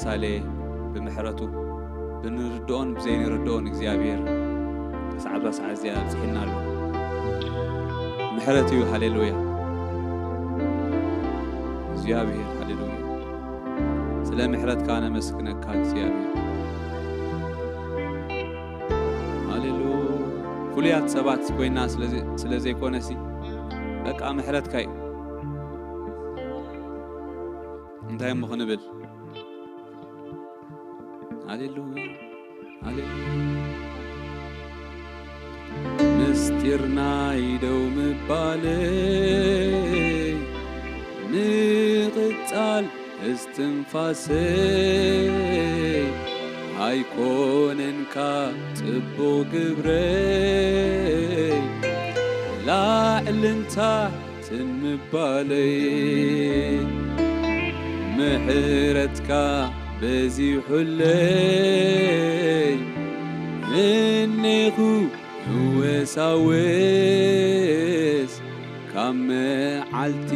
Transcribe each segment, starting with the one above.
ምሳሌ ብምሕረቱ ብንርድኦን ብዘይንርድኦን እግዚኣብሔር ክሳዕ እዛ ሰዓት እዚኣ ኣብፅሒና ኣሎ። ምሕረት እዩ። ሃሌሉያ። እግዚኣብሔር፣ ሃሌሉያ። ስለ ምሕረትካ ነመስግነካ እግዚኣብሔር። ሃሌሉያ። ፍሉያት ሰባት ኮይና ስለ ዘ-፣ ስለ ዘይኮነሲ በቃ ምሕረትካ እዩ። እንታይ እሞ ክንብል? ሃሌሉያ፣ ሃሌሉያ። ምስጢር ናይ ደው ምባለይ፣ ምቕጻል እስትንፋሰይ፣ ኣይኮነን ካብ ጽቡቕ ግብረይ፣ ላዕልን ታሕትን ምባለይ፣ ምሕረትካ በዚሑለይ፣ እኔኹ እወሳወስ ካብ መዓልቲ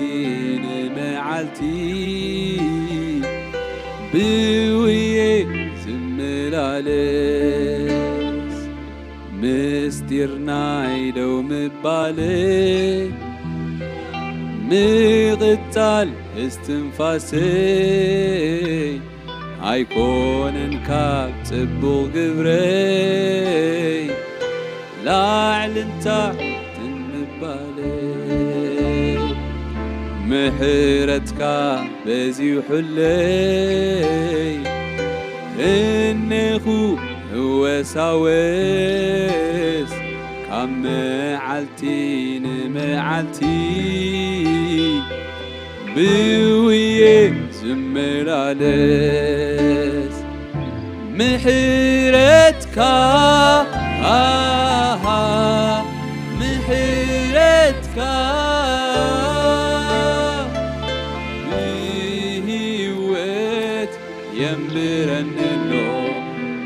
ንመዓልቲ ብውዬ ዝመላለስ፣ ምስጢር ናይ ደው ምባለይ፣ ምቕጻል እስትንፋሰይ፣ ኣይኮነን ካብ ጽቡቕ ግብረይ፣ ላዕልን ታሕትን ምባለይ፣ ምሕረትካ በዚሑለይ፣ እኔኹ እወሳወስ ካብ መዓልቲ ንመዓልቲ ብውዬ ዝመላለስ፣ ምሕረትካ፣ ኣሃ፣ ምሕረትካ ብህይወት የንብረኒ ኣሎ።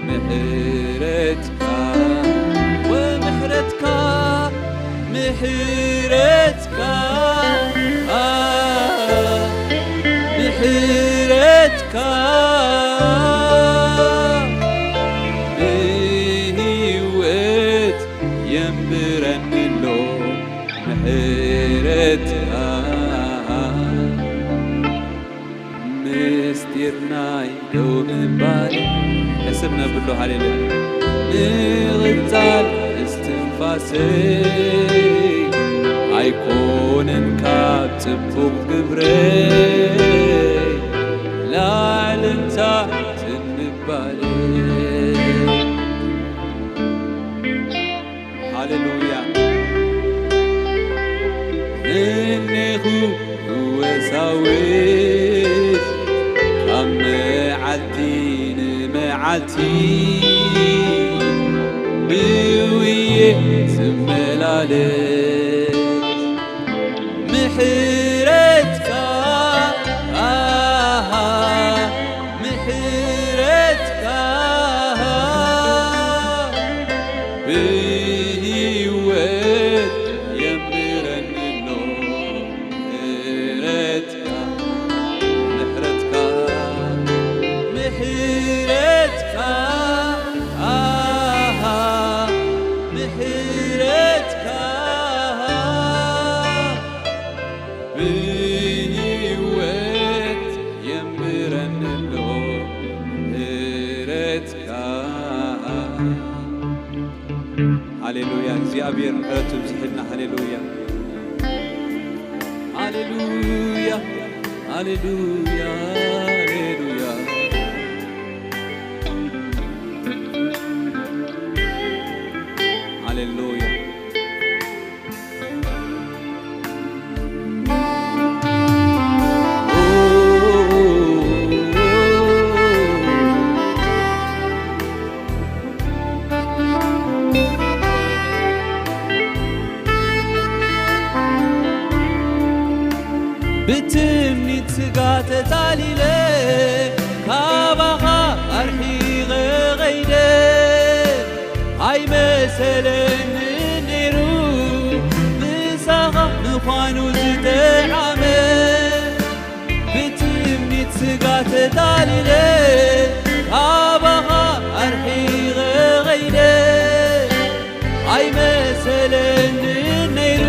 ምሕረትካ ወምሕረትካ፣ ምሕረትካ፣ ምሕረትካ ብህይወት የንብረኒ ኣሎ። ምሕረትካ ምስጢር ናይ ደው ምባል ሕስብ ነብሎ። ሃሌሉያ። ምቕጻል እስትንፋሰይ ኣይኮነን ካብ ጽቡቕ ግብረይ፣ ላዕልን ታሕትን ምባለይ። ሃሌሉያ። እኔኹ እወሳወስ ካብ መዓልቲ ንመዓልቲ ብውዬ ዝመላለስ፣ ምሕረትካ፣ ኣሃ፣ ምሕረትካ ብህይወት የንብረኒ ኣሎ። ምሕረትካ፣ ምሕረትካ፣ ምሕረትካ፣ ኣሃ፣ ምሕረትካ ብህይወት የንብረኒ ኣሎ። ምሕረትካ። ሃሌሉያ። እግዚኣብሔር ምሕረቱ ይብዝሕልና። ሃሌሉያ። ሃሌሉያ። ሃሌሉያ። ሃሌሉያ። ሃሌሉያ። ብትምኒት ስጋ ተታሊለ፣ ካባኻ ኣርሒቐ ኸይደ፣ ኣይመሰለኒ ነይሩ ምሳኻ ምዃኑ ዝጠዓመ። ብትምኒት ስጋ ተታሊለ ካባኻ ኣርሒቐ ኸይደ ኣይመሰለንን ነይሩ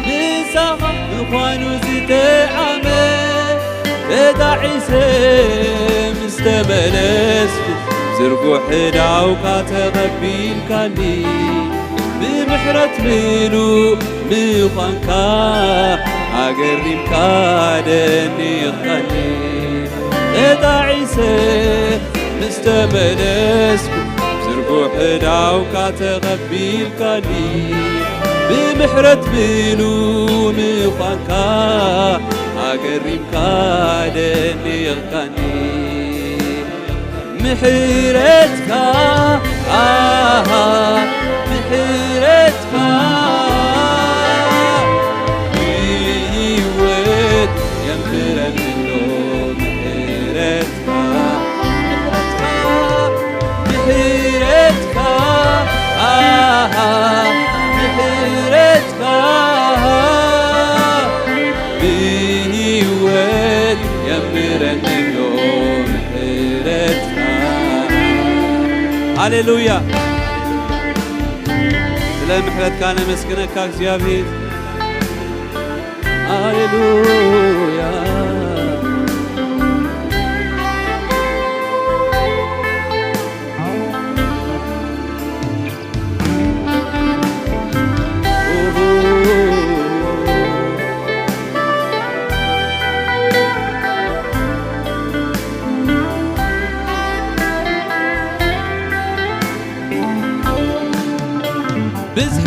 ምሳኻ ምዃኑ ዝተዓመ ተጣዒሰ ምስ ተመለስኩ ዝርጉሕ ዕዳውካ ተቐቢልካኒ ብምሕረት ምሉእ ምዃንካ ኣገሪምካ ደኒቕካኒ ተጣዒሰ ምስ ተመለስኩ ዝርጉሕ ዕዳውካ ተቐቢልካኒ ብምሕረት ምሉእ ምዃንካ ኣገሪምካ ደኒቕካኒ ምሕረትካ ኣሃ ምሕረትካ ብህይወት የንብረኒ ኣሎ ምሕረትካ ምሕረትካ ኣሃ ምሕረትካ ብህይወት የንብረኒ ኣሎ ምሕረትካ ሃሌሉያ ስለ ምሕረትካ ነመስግነካ እግዚኣብሔር ሃሌሉያ ብዝሒ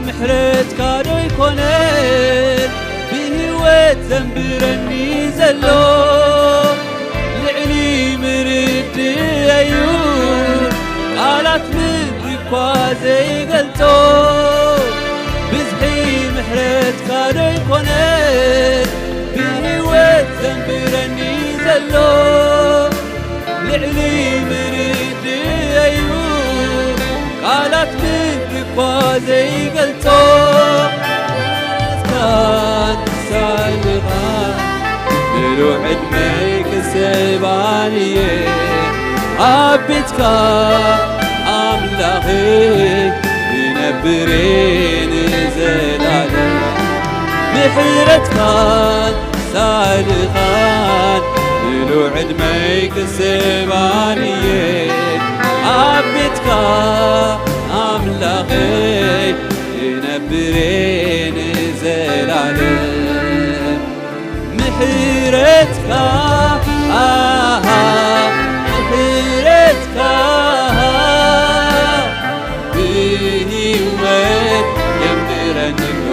ምሕረትካ ዶ ይኮነን ብህይወት ዘንብረኒ ዘሎ ልዕሊ ምርድእዩ ቃላት ምድሪ እኳ ዘይገልጾ ብዝሒ ምሕረትካ ዶ ይኮነን ብህይወት ዘንብረኒ ዘሎ ልዕሊ ምርድእዩ ቃላት ምድሪ እኳ ዘይገልጾ ስካን ሳልኻ ምሉእ ዕድመይ ክስባን እየ ኣብ ቤትካ ኣምላኸይ ክነብር እየ ንዘላለም ምሕረትካን ሳልኻን ምሉእ ዕድመይ ክስባን እየ ኣብ ቤትካ ኣምላኸይ ክነብር እየ ንዘላለም ምሕረትካ ኣሃ ምሕረትካ ብህይወት የንብረኒ ኣሎ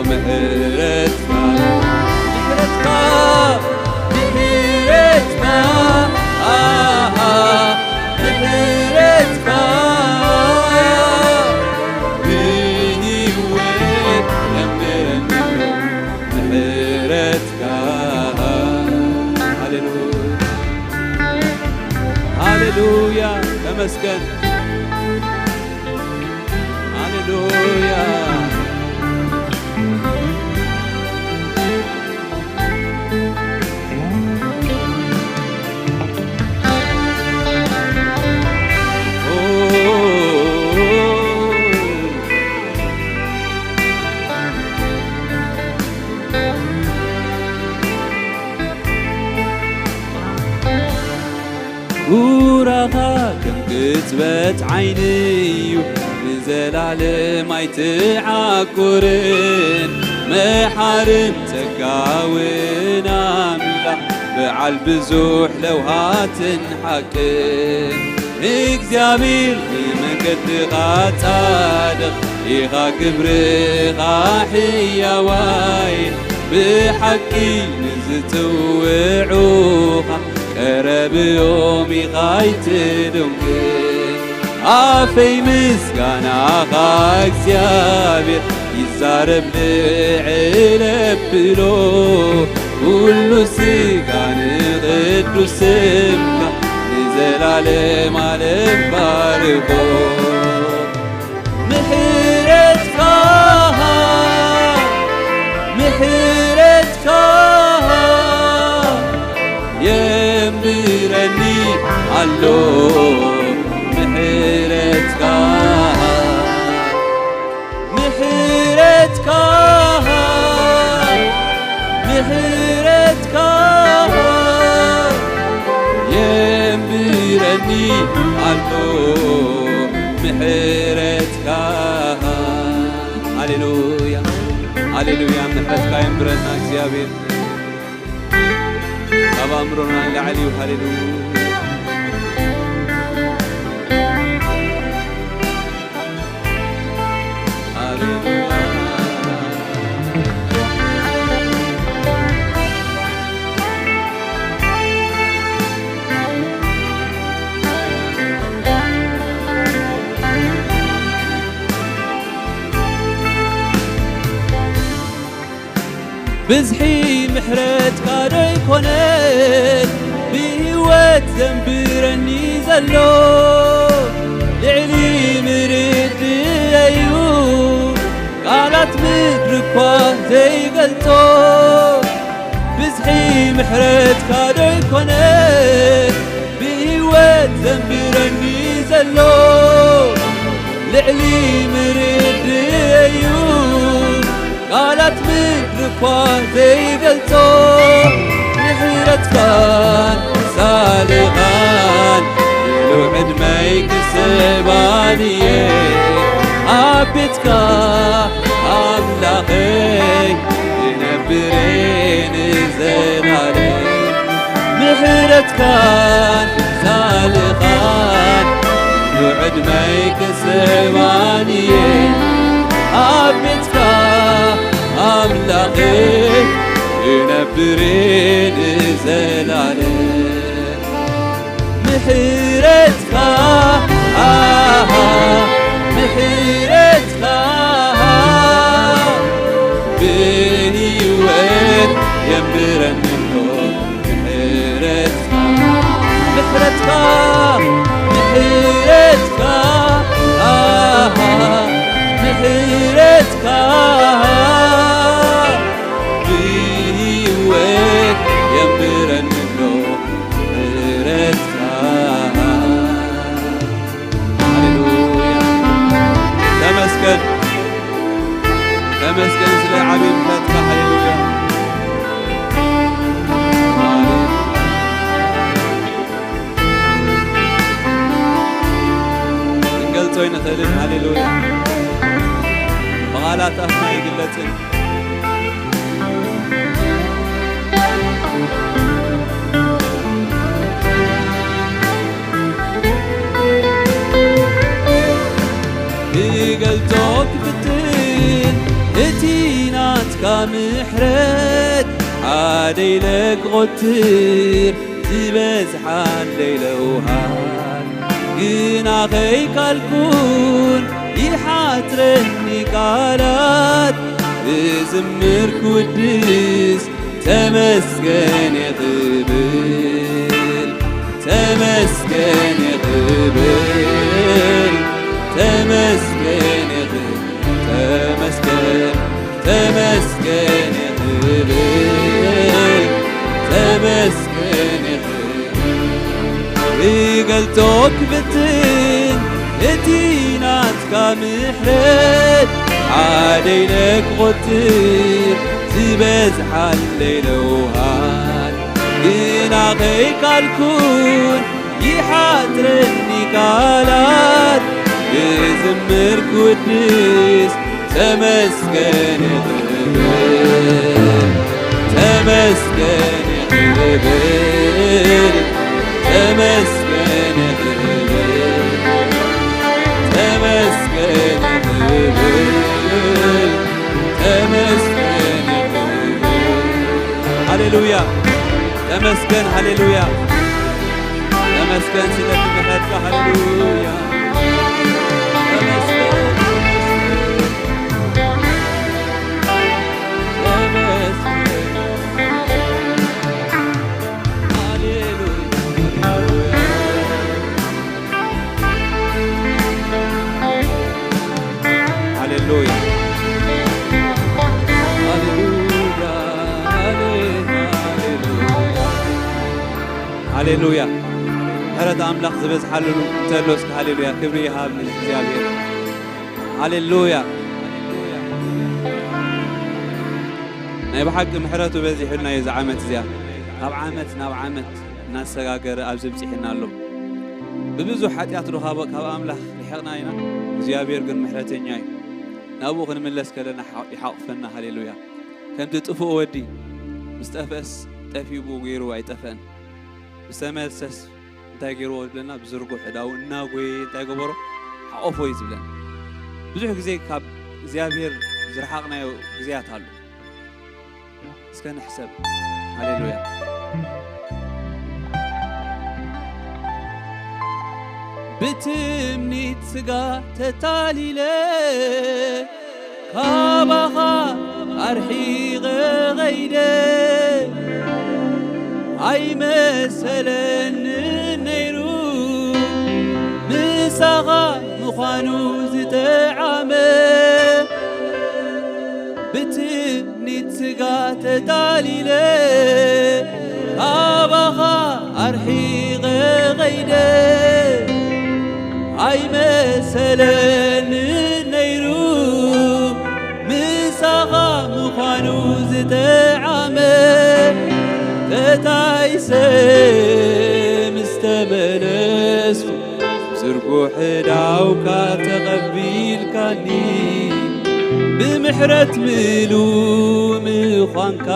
ምሕረትካ ምሕረትካ ምሕረትካ ኣሃ ምሕረትካ ብህይወት የንብረኒ ኣሎ ምሕረትካ ሃሌሉያ ሃሌሉያ ተመስገን ሃሌሉያ ጉራኻ ከም ቅጽበት ዓይኒ እዩ ንዘላለም ኣይትዓቁርን መሓርን ጸጋውን ኣምላኽ በዓል ብዙሕ ለውሃትን ሓቅን እግዚኣብሔር ብመንገድኻ ጻድቕ ኢኻ ግብርኻ ሕያዋይ ብሓቂ ንዝጽውዑኻ ቀረብዮም ኢኻ ኣይትድንግል ኣፈይ ምስጋናኻ እግዚኣብሔር ይዛረብ ልዕል ኣብሎ ኩሉ ስጋ ንቕዱስ ስምካ ንዘላለም ኣለም ባርኮ ምሕረትካ ምሕረትካ ኣሎ ምሕረትካ፣ ምሕረትካ፣ ምሕረትካ የንብረኒ ኣሎ ምሕረትካ። ሃሌሉያ፣ ሃሌሉያ፣ ምሕረትካ የንብረና እግዚኣብሔር። ካብ ኣእምሮና ንላዕሊ እዩ። ሃሌሉያ። ሃሌሉያ። ብዝሒ ምሕረትካ ዶ ኣይኮነን ብህይወት ዘንብረኒ ዘሎ? ልዕሊ ምርድእዩ ቃላት ምድሪ እኳ ዘይገልጾ። ብዝሒ ምሕረትካ ዶ ኣይኮነን ብህይወት ዘንብረኒ ዘሎ? ልዕሊ ምርድእዩ ቃላት ምድሪ እኳ ዘይገልጾ። ምሕረትካን ሳልኻን ምሉእ ዕድመይ ክስባን እየ ኣብ ቤትካ ኣምላኸይ ክነብር እየ ንዘላለም። ምሕረትካን ሳልኻን ምሉእ ዕድመይ ክስባን እየ ኣብ ቤትካ ኣምላኸይ ክነብር እየ ንዘላለም። ምሕረትካ፣ ኣሃ፣ ምሕረትካ ብህይወት የንብረኒ ኣሎ። ምሕረትካ፣ ምሕረትካ፣ ምሕረትካ፣ ኣሃ፣ ምሕረትካ ብህይወት የንብረኒ ኣሎ። ምሕረትካ። ሃሌሉያ። ተመስገን። ተመስገን ስለ ዓቢ ምሕረትካ። ሃሌሉያ። ሃሌሉያ። ክንገልጾ ኣይንኽእልን። ሃሌሉያ። ብቓላት ኣፍና ኣይግለጽን። ክገልጾ ክፍትን እቲ ናትካ ምሕረት ሓደ ኢለ ክቖጽር ዝበዝሓለይ ለውሃት ግና ከይካልኩን ይሓጽረኒ ቃላት ክዝምር ክውድስ ተመስገን ክብል ተመስገን ክብል ተመስገን ክብል ተመስገን ተመስገን ክብል ተመስገን ክብል ክገልጾ ክፍትን እቲ ናትካ ምሕረት ሓደ ኢለ ክቖጽር ዝበዝሓለይ ለውሃት ግና ከይካልኩን ይሓጽረኒ ቃላት ክዝምር ክውድስ ተመስገን ክብል ተመስገን ክብል ተመስገን ክብል ተመስገን ክብል ተመስገን ክብል። ሃሌሉያ ተመስገን። ሃሌሉያ ተመስገን ስለ ምሕረትካ። ሃሌሉያ ተመስገን። ሃሌሉያ። ሃሌሉያ። ምሕረት ኣምላኽ ዝበዝሓሉ እንተሎ እስከ ሃሌሉያ ክብሪ ይሃብ ንእግዚኣብሔር። ሃሌሉያ። ናይ ብሓቂ ምሕረቱ በዚሑልና እዩ እዚ ዓመት እዚኣ። ካብ ዓመት ናብ ዓመት እናሰጋገረ ኣብዚ ብፂሕና ኣሎ። ብብዙሕ ሓጢኣት ዶ ካብ ኣምላኽ ርሒቕና ኢና። እግዚኣብሔር ግን ምሕረተኛ እዩ። ናብኡ ክንምለስ ከለና ይሓቑፈና። ሃሌሉያ። ከምቲ ጥፉእ ወዲ ምስ ጠፍአስ ጠፊኡ ብኡ ገይሩ ኣይጠፍአን። ምስ ተመልሰስ እንታይ ገይርዎ ዝብለና? ብዝርጉሕ እዳው እናጎየ እንታይ ገበሮ? ሓቆፎ እዩ ዝብለና። ብዙሕ ግዜ ካብ እግዚኣብሔር ዝረሓቕናዮ ግዜያት ኣሎ። እስከ ንሕሰብ። ሃሌሉያ። ብትምኒት ስጋ ተታሊለ ካባኻ ኣርሒቐ ኸይደ ኣይመሰለኒ ነይሩ ምሳኻ ምዃኑ ዝጠዓመ ብትምኒት ስጋ ተታሊለ ካባኻ ኣርሒቐ ኸይደ ኣይመሰለኒ ነይሩ ምሳኻ ምዃኑ ዝጠዓመ ተታይሰ ምስ ተመለስኩ ዝርጉሕ ዕዳውካ ተቐቢልካኒ ብምሕረት ምሉ ምዃንካ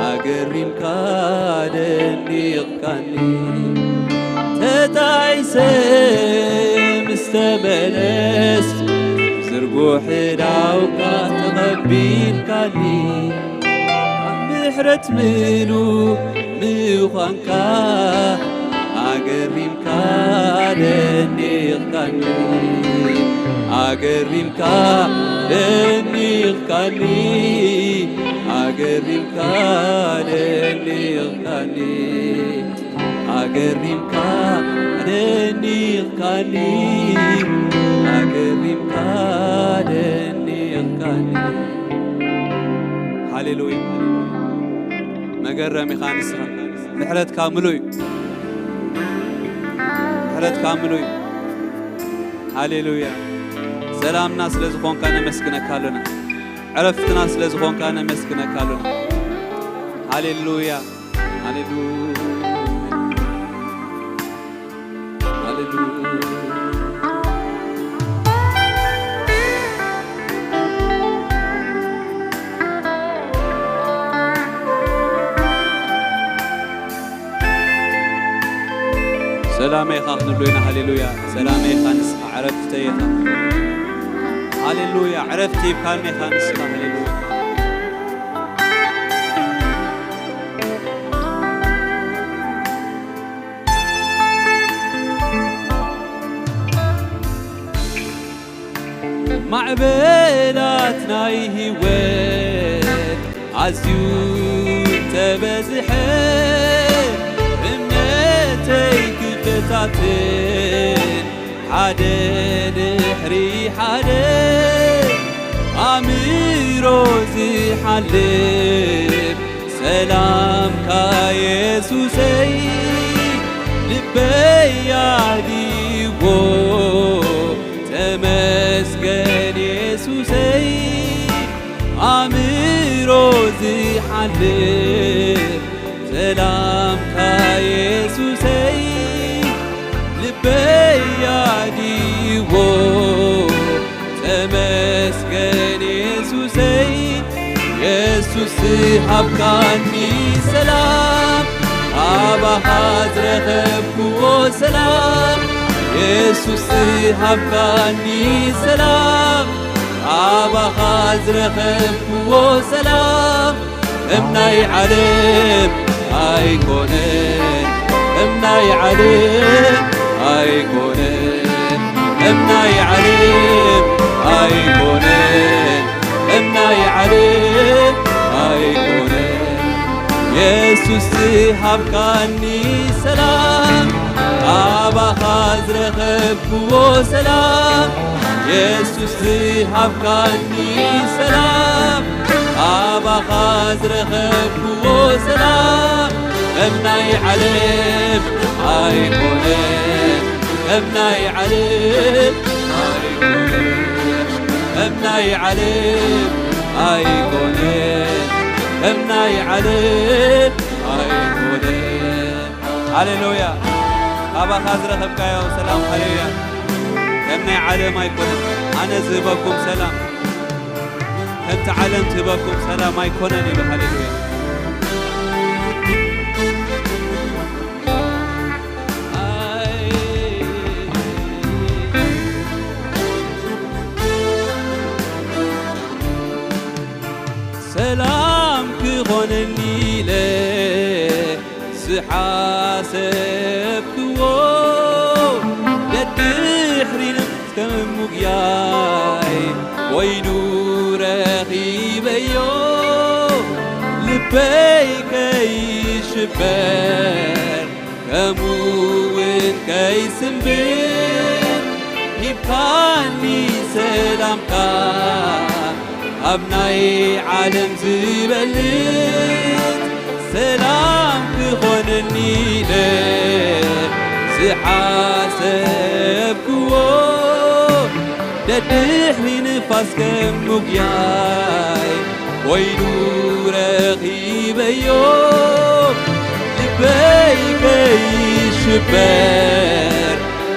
ኣገሪምካ ደኒቕካኒ ተታይሰ ምስ ተመለስ ዝርጉሕ ዕዳውካ ተቐቢልካኒ ኣብ ምሕረት ምሉ ምዃንካ ኣገሪምካ ደኒቕካኒ ኣገሪምካ ደኒቕካኒ ኣገሪምካ ደኒቕካኒ ኣገሪምካ ደኒቕካኒ ኣገሪምካ ደኒቕካኒ ሃሌሉያ መገረም ኢኻ ንስኻ ምሕረትካ ምሉእ እዩ ምሕረትካ ምሉእ እዩ ሃሌሉያ ሰላምና ስለ ዝኾንካ ነመስግነካ ኣሎና ዕረፍትና ስለ ዝኾንካ ነመስግነካ ኣሎና ሃሌሉያ ሃሌሉያ ሃሌሉያ ሰላመይ ኢኻ ክንብሎ ኢና ሃሌሉያ ሰላመይ ኢኻ ንስኻ ዕረፍተይ ኢኻ ሃሌሉያ ዕረፍቲ ሂብካኒ ኢኻ ንስኻ ሃሌሉያ ማዕበላት ናይ ህይወት ኣዝዩ ተበዝሐ እምነተይ ክፈታትን ሓደ ድሕሪ ሓደ ኣእምሮ ዝሓልፍ ሰላምካ የሱሰይ ልበይ ኣድይዎ ተመስገን የሱሰይ ኣእምሮ ዝሓልፍ ሰላምካ የሱሰይ ልበይ ኣድይዎ ተመስገን የሱሰይ የሱስ ሃብካኒ ሰላም ካባኻ ዝረኸብክዎ ሰላም የሱስ ሃብካኒ ሰላም ካባኻ ዝረኸብክዎ ሰላም ከም ናይ ዓለም ኣይኮነን ከም ናይ ዓለም ኣይኮነን ከም ናይ ዓለም ኣይኮነን ከም ናይ ዓለም ኣይኮነን የሱስ ሃብካኒ ሰላም ካባኻ ዝረኸብክዎ ሰላም የሱስ ሃብካኒ ሰላም ካባኻ ዝረኸብክዎ ሰላም ከም ናይ ዓለም ኣይኮነን፣ ከም ናይ ዓለም ኣይኮነን፣ ከም ናይ ዓለም ኣይኮነን፣ ከም ናይ ዓለም ኣይኮነን። ሃሌሉያ። ካባኻ ዝረኸብካዮ ሰላም፣ ሃሌሉያ፣ ከም ናይ ዓለም ኣይኮነን። ኣነ ዝህበኩም ሰላም ከምቲ ዓለም ትህበኩም ሰላም ኣይኮነን ኢሉ። ሃሌሉያ። ሰላም ክኾነኒ ኢለ ዝሓሰብክዎ ደድሕሪ ንፍስ ከም ምጉያይ ኮይኑ ረኺበዮ። ልበይ ከይሽበር ከምኡውን ከይስንብድ ሂብካኒ ሰላምካ ካብ ናይ ዓለም ዝበልጽ ሰላም ክኾነኒ ኢለ ዝሓሰብክዎ ደድሕሪ ንፋስ ከም ምጉያይ ኮይኑ ረኺበዮ። ልበይ ከይሽበር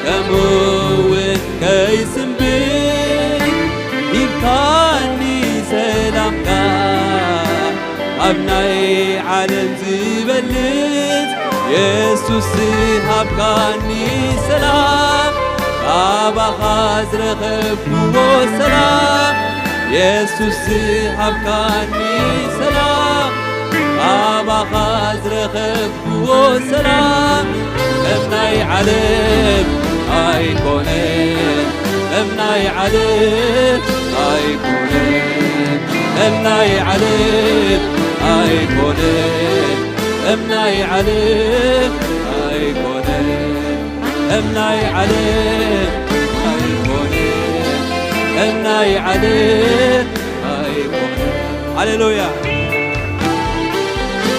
ከምኡውን ከይስንብድ ሂብካኒ ሰላምካ ካብ ናይ ዓለም ዝበልጽ የሱስ ዝሃብካኒ ሰላም ካባኻ ዝረኸብክዎ ሰላም የሱስ ዝሃብካኒ ሰላም ካባኻ ዝረኸብ ክዎ ሰላም ከም ናይ ዓለም ኣይኮነን፣ ከም ናይ ዓለም ኣይኮነን፣ ከም ናይ ዓለም ኣይኮነን፣ ከም ናይ ዓለም ኣይኮነን፣ ከም ናይ ዓለም ኣይኮነን፣ ከም ናይ ዓለም ኣይኮነን። ሃሌሉያ፣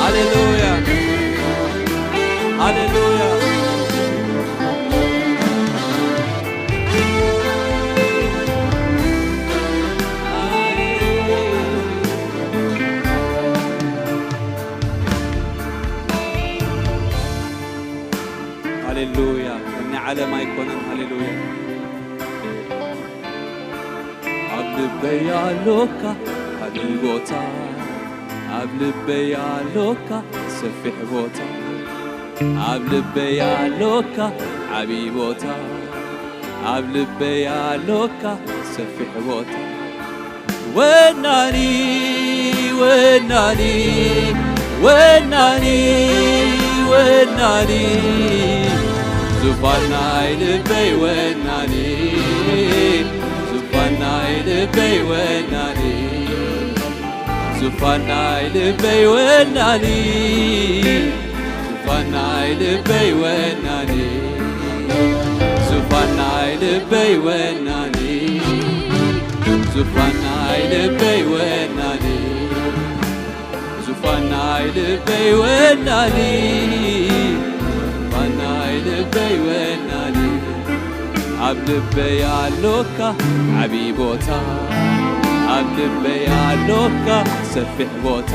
ሃሌሉያ፣ ሃሌሉያ። ሃሌሉያ። ከም ናይ ዓለም ኣይኮነን። ሃሌሉያ። ኣብ ልበይ ኣሎካ ዓቢ ቦታ፣ ኣብ ልበይ ኣሎካ ሰፊሕ ቦታ፣ ኣብ ልበይ ኣሎካ ዓቢ ቦታ፣ ኣብ ልበይ ኣሎካ ሰፊሕ ቦታ። ወናኒ፣ ወናኒ፣ ወናኒ፣ ወናኒ፣ ዙፋን ናይ ልበይ ወናኒ፣ ዙፋን ናይ ልበይ ወናኒ፣ ዙፋን ናይ ልበይ ወናኒ፣ ዙፋን ናይ ልበይ ወናኒ፣ ዙፋን ናይ ልበይ ወናኒ፣ ዙፋን ናይ ልበይ ወናኒ፣ ዙፋን ናይ ልበይ ወናኒ፣ ዙፋን ናይ ልበይ ወናኒ። ኣብ ልበይ ኣሎካ ዓቢ ቦታ፣ ኣብ ልበይ ኣሎካ ሰፊሕ ቦታ፣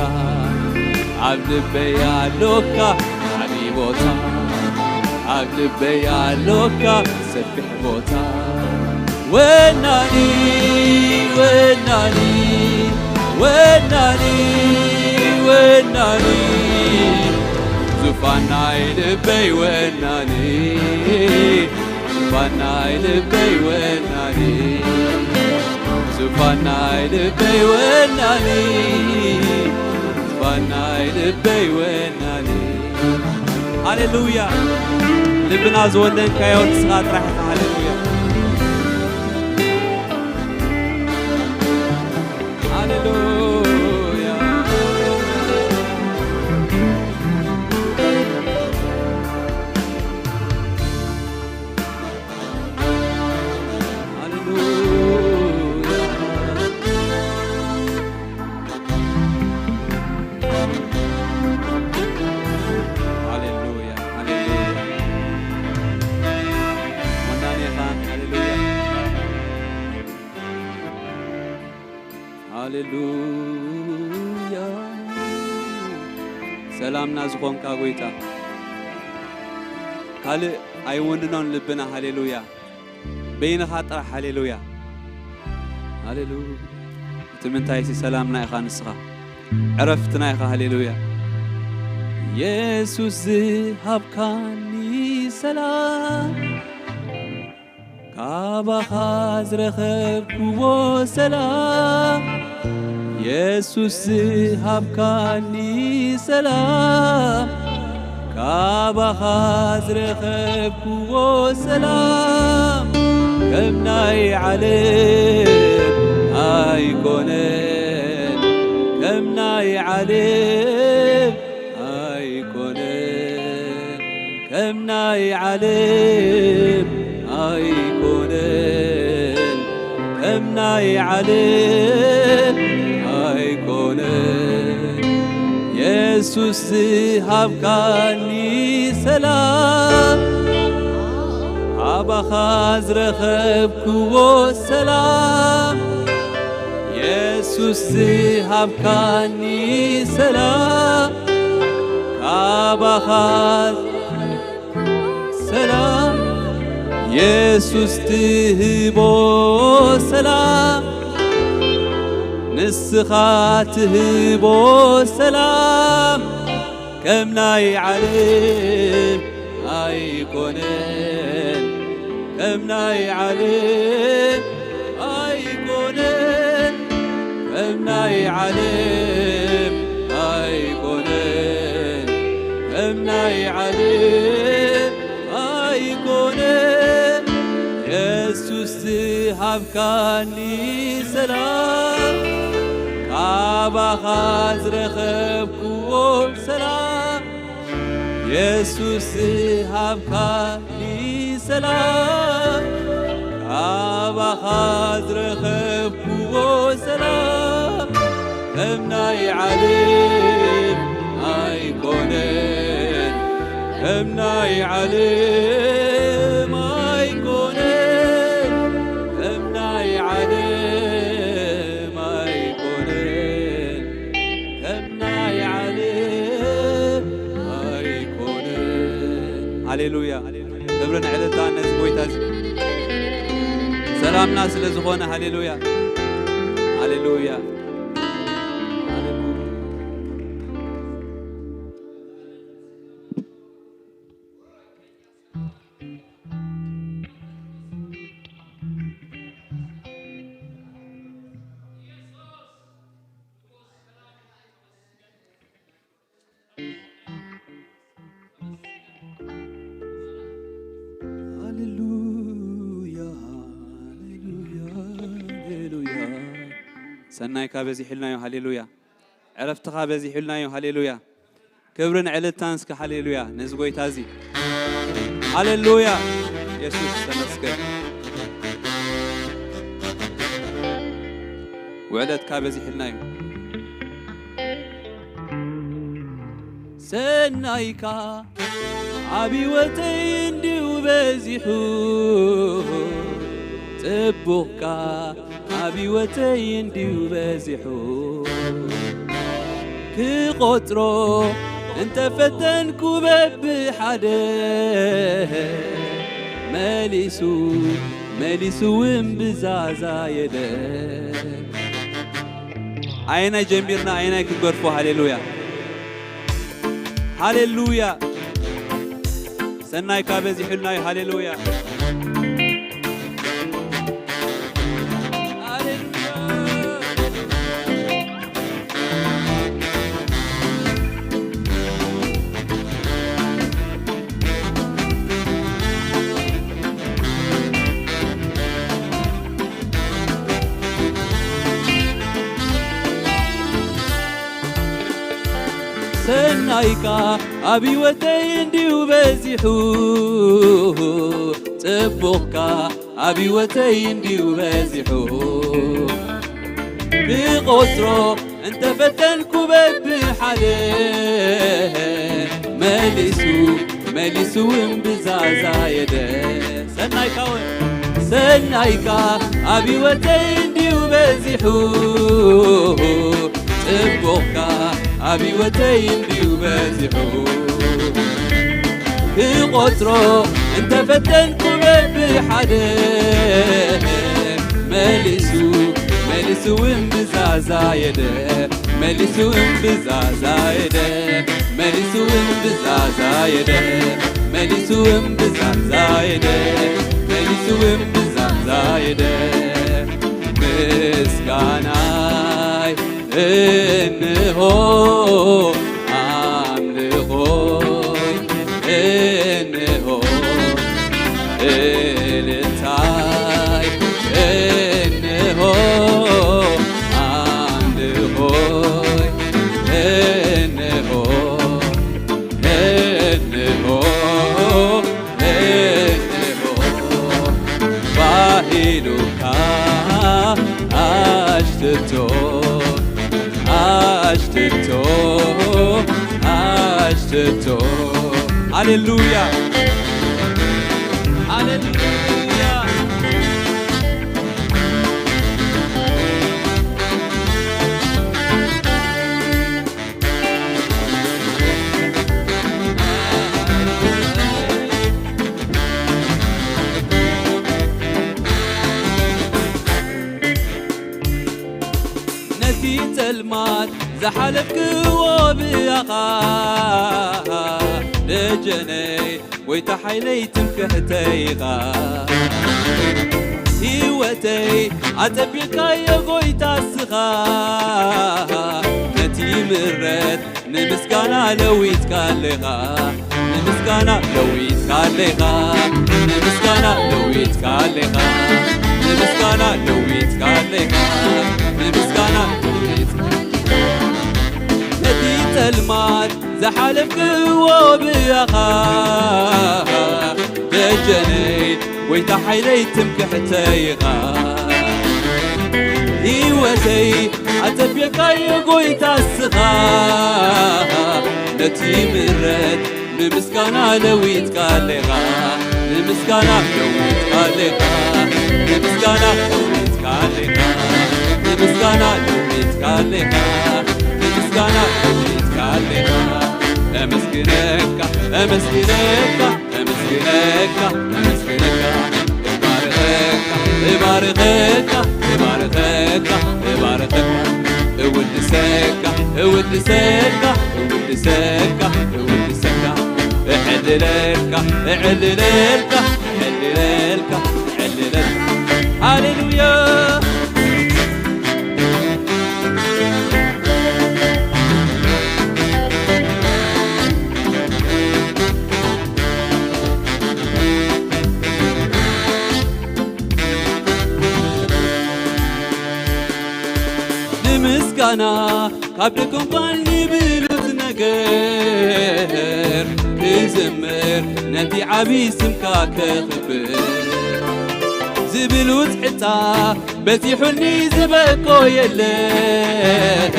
ኣብ ልበይ ኣሎካ ዓቢ ቦታ፣ ኣብ ልበይ ኣሎካ ሰፊሕ ቦታ። ወናኒ፣ ወናኒ፣ ወናኒ፣ ወናኒ፣ ዙፋን ናይ ልበይ ወናኒ፣ ዙፋን ናይ ልበይ ወናኒ፣ ዙፋን ናይ ልበይ ወናኒ፣ ዙፋን ናይ ልበይ ወናኒ። ሃሌሉያ። ልብና ዝወነንካዮ ንስኻ ጥራሕ ኢኻ። ሃሌሉያ። ሃሌሉያ። ሃሌሉያ። ሃሌሉያ። ሰላምና ዝኾንካ ጎይታ፣ ካልእ ኣይወንኖን ልብና። ሃሌሉያ። በይንኻ ጥራሕ። ሃሌሉያ፣ ሃሌሉያ። እቲ ምንታይሲ ሰላምና ኢኻ ንስኻ፣ ዕረፍትና ኢኻ። ሃሌሉያ። የሱስ ዝሃብካኒ ሰላም፣ ካባኻ ዝረኸብክዎ ሰላም፣ የሱስ ዝሃብካኒ ሰላም፣ ካባኻ ዝረኸብክዎ ሰላም፣ ከም ናይ ዓለም ኣይኮነን፣ ከም ናይ ዓለም ኣይኮነን፣ ከም ናይ ዓለም ኣይኮነን፣ ከም ናይ ዓለም ኣይኮነን። የሱስ ዝሃብካኒ ሰላም፣ ካባኻ ዝረኸብክዎ ሰላም፣ የሱስ ዝሃብካኒ ሰላም፣ ካባኻ ሰላም፣ የሱስ ትህቦ ሰላም፣ ንስኻ ትህቦ ሰላም፣ ከም ናይ ዓለም ኣይኮነን፣ ከም ናይ ዓለም ኣይኮነን፣ ከም ናይ ዓለም ኣይኮነን፣ ከም ናይ ዓለም ኣይኮነን። የሱስ ዝሃብካኒ ሰላም፣ ካባኻ ዝረኸብክዎ ሰላም፣ የሱስ ዝሃብካኒ ሰላም፣ ካባኻ ዝረኸብክዎ ሰላም፣ ከም ናይ ዓለም ኣይኮነን፣ ከም ናይ ዓለም ኣይኮነን፣ ከም ናይ ዓለም ኣይኮነን፣ ከም ናይ ዓለም ኣይኮነን። ሃሌሉያ። ክብርን ዕልልታን ነዚ ጎይታ እዚ። ሰላምና ስለ ዝኾነ። ሃሌሉያ፣ ሃሌሉያ፣ ሃሌሉያ። ሃሌሉያ፣ ሃሌሉያ፣ ሃሌሉያ። ሰናይካ በዚሑልና እዩ። ሃሌሉያ። ዕረፍትኻ በዚሑልና እዩ። ሃሌሉያ። ክብርን ዕልልታን እስከ ሃሌሉያ ነዚ ጎይታ እዚ። ሃሌሉያ። የሱስ ተመስገን። ውዕለትካ በዚሑልና እዩ። ሰናይካ ኣብ ህይወተይ እንዲዩ በዚሑ፣ ጽቡቕካ ኣብ ህይወተይ እንዲዩ በዚሑ። ክቖጽሮ እንተፈተንኩ በብሓደ፣ መሊሱ መሊሱ እውን ብዛዛየደ። ኣየናይ ጀሚርና ኣየናይ ክንገድፎ? ሃሌሉያ፣ ሃሌሉያ። ሰናይካ በዚሑልና እዩ። ሃሌሉያ፣ ሃሌሉያ። ሰናይካ ኣብ ህይወተይ እንዲዩ በዚሑ፣ ጽቡቕካ ኣብ ህይወተይ እንዲዩ በዚሑ። ክቖጽሮ እንተፈተንኩ በብሓደ፣ መሊሱ መሊሱ እውን ብዛዛየደ። ሰናይካ እውን ሰናይካ ኣብ ህይወተይ እንድዩ በዚሑ፣ ጽቡቕካ ኣብ ህይወተይ እንድዩ በዚሑ። ክቖጽሮ እንተፈተንኩ በብሓደ፣ መሊሱ፣ መሊሱ እውን ብዛ ዛየደ፣ መሊሱ እውን ብዛ ዛየደ፣ መሊሱ እውን ብዛ ዛየደ፣ መሊሱ እውን ብዛ ዛየደ፣ መሊሱ እውን ብዛ ዛየደ። ምስጋናይ እንሆ፣ ኣምልኾይ እንሆ፣ እልልታይ እንሆ፣ ኣምልኾይ እንሆ፣ እንሆ፣ እንሆ፣ ባሂሉካ ኣሽትቶ፣ ኣሽትቶ፣ ኣሽትቶ። ሃሌሉያ፣ ሃሌሉያ። ነቲ ጸልማት ዝሓለፍክዎ ብኣኻ ደጀነይ፣ ጎይታ ሓይለይ ትምክሕተይ ኢኻ። ህይወተይ ኣጸቢቕካዮ ጎይታ እስኻ፣ ነቲ ምረት ንምስጋና ለዊጥካ ኣለኻ፣ ንምስጋና ለዊጥካ ኣለኻ፣ ንምስጋና ለዊጥካ ኣለኻ፣ ንምስጋና ለዊጥካ ኣለኻ፣ ንምስጋና ለዊጥካ ኣለኻ። ነቲ ጸልማት ዝሓለፍክዎ ብኣኻ ደጀነይ፣ ጎይታ ሓይለይ ትምክሕተይ ኢኻ። ህይወተይ ኣጸቢቕካዮ ጎይታ እስኻ፣ ነቲ ምረት ንምስጋና ለዊጥካ ኣለኻ፣ ንምስጋና ለዊጥካ ኣለኻ፣ ንምስጋና ለዊጥካ ኣለኻ፣ ንምስጋና ለዊጥካ ኣለኻ፣ ንምስጋና ለዊጥካ ኣለኻ። እመስግነካ፣ እመስግነካ፣ እመስግነካ፣ እመስግነካ፣ እባርኸካ፣ እባርኸካ፣ እባርኸካ፣ እባርኸካ፣ እውድሰካ፣ እውድሰካ፣ እውድሰካ፣ እውድሰካ፣ እዕልለልካ፣ እዕልለልካ፣ እዕልለልካ፣ እዕልለልካ። ሃሌሉያ። ንምስጋና ካብ ደገንኳን ንብሉጽ ነገር ክዝምር፣ ነቲ ዓቢ ስምካ ከኽብር፣ ዝብሉጽ ዕጻ በጺሑኒ ዝበቆ የለን።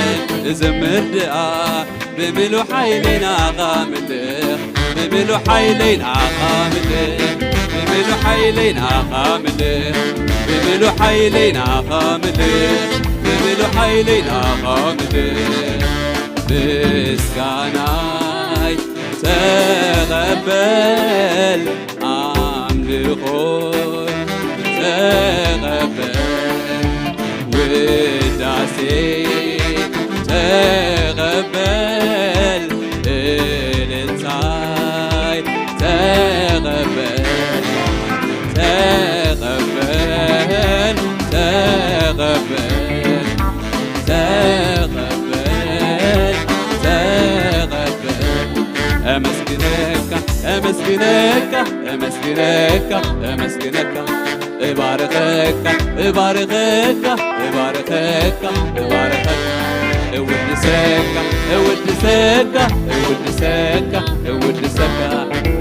እዝምር ደኣ ብምሉእ ሓይለይ ናኻ ምልኽ፣ ብምሉእ ሓይለይ ናኻ ምልኽ፣ ብምሉእ ሓይለይ ናኻ ምልኽ፣ ብምሉእ ሓይለይ ናኻ ምልኽ፣ ብምሉእ ሓይለይ ናኻ ምልኽ። ምስጋናይ ተቐበል፣ ኣምልኾይ ተቐበል፣ ውዳሴ ተቐበል፣ እልልታይ ተቐበል፣ ተቐበል፣ ተቐበል፣ ተቐበል፣ ተቐበል። እመስግነካ፣ እመስግነካ፣ እመስግነካ፣ እመስግነካ። እባርኸካ፣ እባርኸካ፣ እባርኸካ፣ እባርኸካ። እውድሰካ፣ እውድሰካ፣ እውድሰካ፣ እውድሰካ።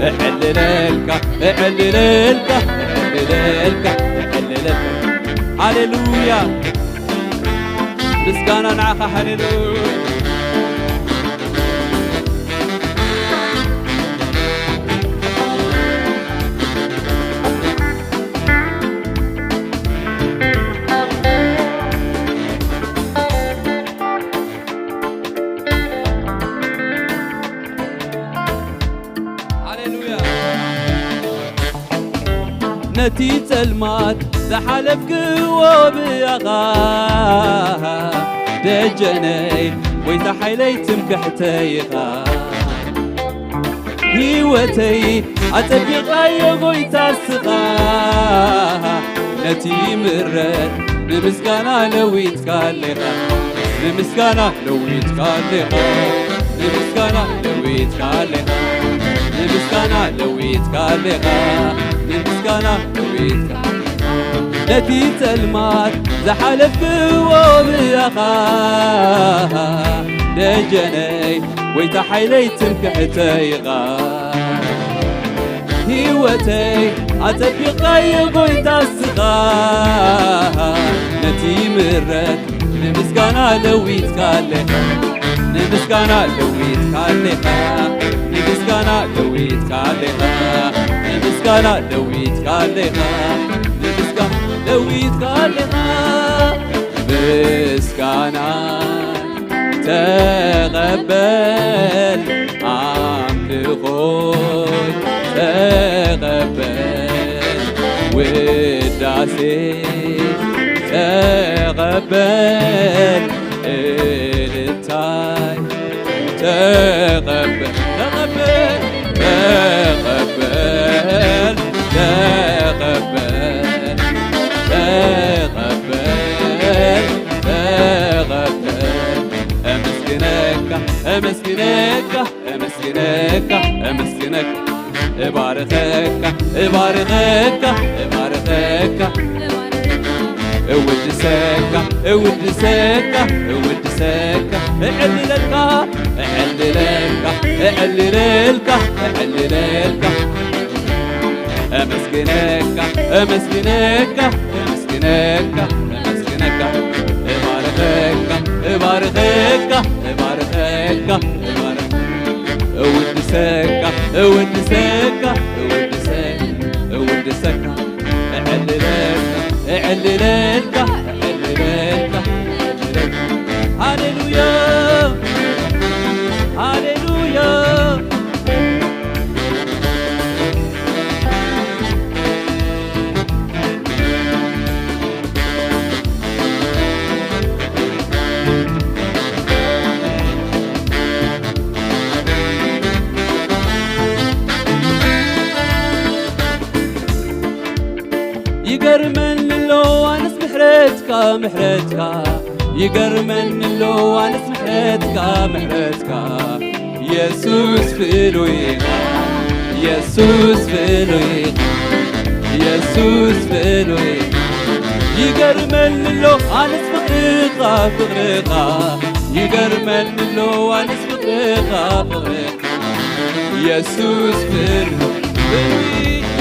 እዕልለልካ፣ እዕልለልካ፣ እዕልለልካ፣ እዕልለልካ። ሃሌሉያ። ምስጋና ንዓኻ። ሃሌሉያ። ነቲ ጸልማት ዝሓለፍክዎ ብኣኻ ደጀነይ፣ ጎይታ ሓይለይ ትምክሕተይ ኢኻ። ህይወተይ ኣጸቢቕካዮ ጎይታ ስኻ፣ ነቲ ምረት ንምስጋና ለዊጥካ ኣለኻ። ንምስጋና ለዊጥካ ኣለኻ። ንምስጋና ለዊጥካ ኣለኻ። ንምስጋና ለዊጥካ ኣለኻ። ንምስጋና ለዊጥካ፣ ነቲ ጸልማት ዝሓለፍክዎ ብኣኻ ደጀነይ፣ ጎይታ ሓይለይ ትምክሕተይ ኢኻ። ህይወተይ ኣጸቢቕካዮ ጎይታ ስኻ፣ ነቲ ምረት ንምስጋና ለዊጥካ ኣለኻ። ንምስጋና ለዊጥካ ኣለኻ። ንምስጋና ለዊጥካ ኣለኻ። ንምስጋና ለዊጥካ ኣለኻ። ንምስጋና ለዊጥካ ኣለኻ። ምስጋና ተቐበል ኣምልኾይ ተቐበል ውዳሴ ተቐበል እልልታይ ተቐበል ተቐበል ተቐበል ተቐበል ተቐበል ተቐበል። እምስግነካ እምስግነካ እምስግነካ እምስግነካ እባርኸካ እባርኸካ እባርኸካ እውድሰካ እውድሰካ እውድሰካ እዕልለልካ እዕልለልካ እዕልለልካ እዕልለልካ እምስግነካ እምስግነካ እምስግነካ እምስግነካ እባርኸካ እባርኸካ እባርኸካ እባርኸካ እውድሰካ እውድሰካ እውድሰካ እውድሰካ እዕልለልካ እዕልለልካ እዕልለልካ እዕልለልካ ሃሌሉያ ሃሌሉያ ይገርመኒ ኣሎ ኣነስ ምሕረትካ ምሕረትካ ይገርመኒ ኣሎ ኣነስ ምሕረትካ ምሕረትካ የሱስ ፍሉይ ኢኻ የሱስ ፍሉይ ኢኻ የሱስ ፍሉይ ኢኻ ይገርመኒ ኣሎ ኣነስ ፍቕርኻ ፍቕርኻ ይገርመኒ ኣሎ ኣነስ ፍቕርኻ ፍቕርኻ የሱስ ፍሉይ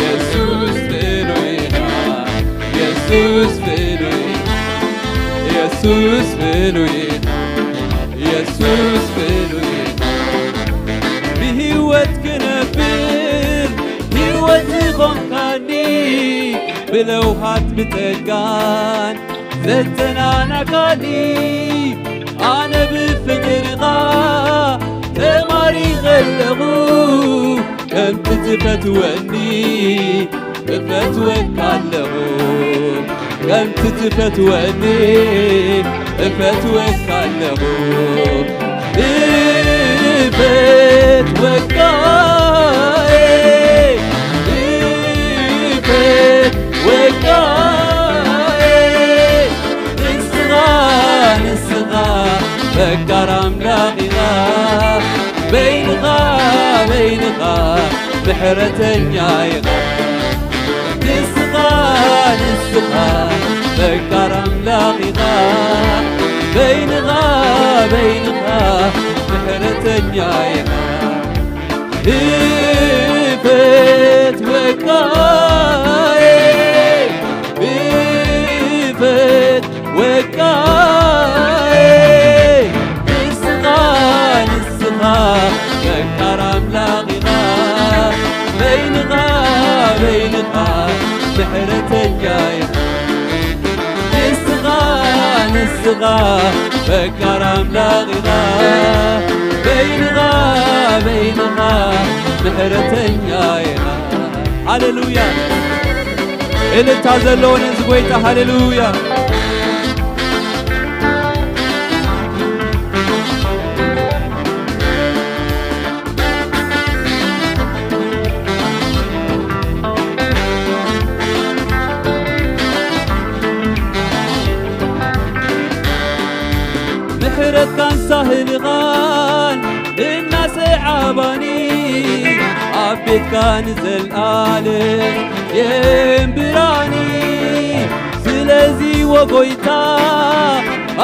የሱስ ፍሉይ ኢኻ የሱስ ፍሉይ የሱስ ፍሉይ ኢኻ የሱስ ፍሉይ ኢኻ ብህይወት ክነብር ህይወት ዝኾንካኒ ብለውሃት ብጸጋን ዘጸናናካኒ ኣነ ብፍቅርኻ ተማሪኸ ኣለኹ ከምቲ ትፈትወኒ እፈትወካ ኣለኹ ከምቲ ትፈትወኒ እፈትወካ ኣለኹ እፈትወካ እፈትወካ ንስኻ ንስኻ ፈቃር ኣምላኽ ኢኻ በይንኻ በይንኻ ምሕረተኛ ኢኻ ንስኻ ንስኻ ፈቃር ኣምላኽ ኢኻ በይንኻ በይንኻ ምሕረተኛ ኢኻ እፈትወካ እፈትወካ ንስኻ ንስኻ ፈቃር ኣምላኽ ኢኻ በይንኻ በይንኻ ምሕረተኛ ኢኻ ንስኻ ንስኻ ፈቃር ኣምላኽ ኢኻ በይንኻ በይንኻ ምሕረተኛ ኢኻ ሃሌሉያ እልልታ ዘለዎ ነዚ ጎይታ፣ ሃሌሉያ። ምሕረትካን ሳህልኻን እናሰዓባኒ፣ ኣብ ቤትካ ንዘልኣለም የንብራኒ። ስለዚ ወጎይታ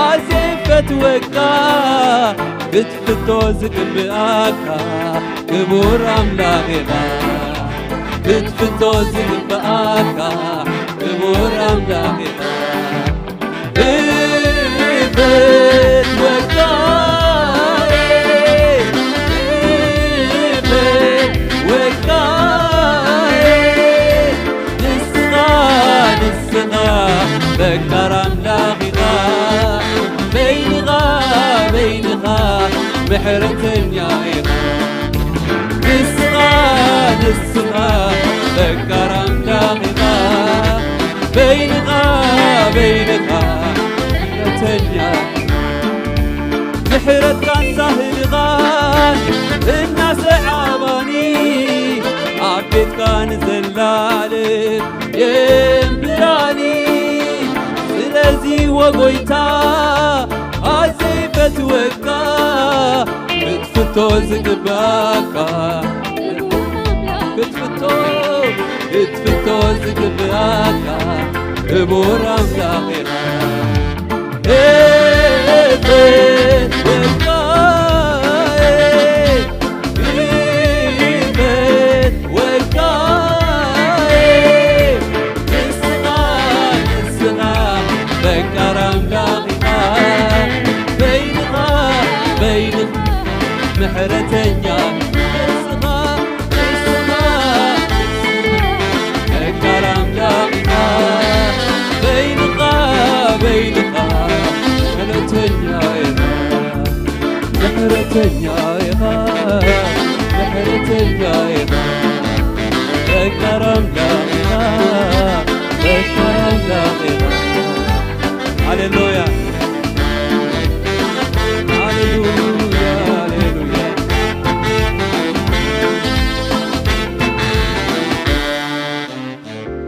ኣዝየ ፈትወካ፣ ክትፍቶ ዝግብኣካ ክቡር ኣምላኽ ኢኻ። ክትፍቶ ዝግብኣካ ክቡር ኣምላኽ ኢኻ። ክፈት ወጋይ፣ ክፈት ወጋይ፣ ንስኻ፣ ንስኻ ፈቃር ኣምላኽ ኢኻ። በይንኻ፣ በይንኻ ምሕረተኛ ኢኻ። ንስኻ፣ ንስኻ ፈቃር ኣምላኽ ኢኻ። በይንኻ፣ በይንኻ ምሕረተኛ። ምሕረትካን ሳህልኻን እናሰዓባኒ፣ ኣብ ቤትካ ንዘላለም የንብራኒ። ስለዚ ወጎይታ ኣዝየ ይፈትወካ፣ ክትፍቶ ዝግባካ፣ ክትፍቶ፣ ክትፍቶ ዝግባካ ክቡር ኣምላኽ ኢኻ። ክብረት ወልቃይ፣ ክብረት ወልቃይ፣ ንስኻ፣ ንስኻ ፈቃር ኣምላኽ ኢኻ። በይንኻ፣ በይንኻ ምሕረተኛ፣ ንስኻ፣ ንስኻ ፈቃር ኣምላኽ ኢኻ። በይንኻ፣ በይንኻ ምሕረተኛ ኢኻ። ምሕረተኛ ኢኻ፣ ምሕረተኛ ኢኻ፣ ፈቃር ኣምላኽ ኢኻ፣ ፈቃር ኣምላኽ ኢኻ። ሃሌሉያ፣ ሃሌሉያ፣ ሃሌሉያ፣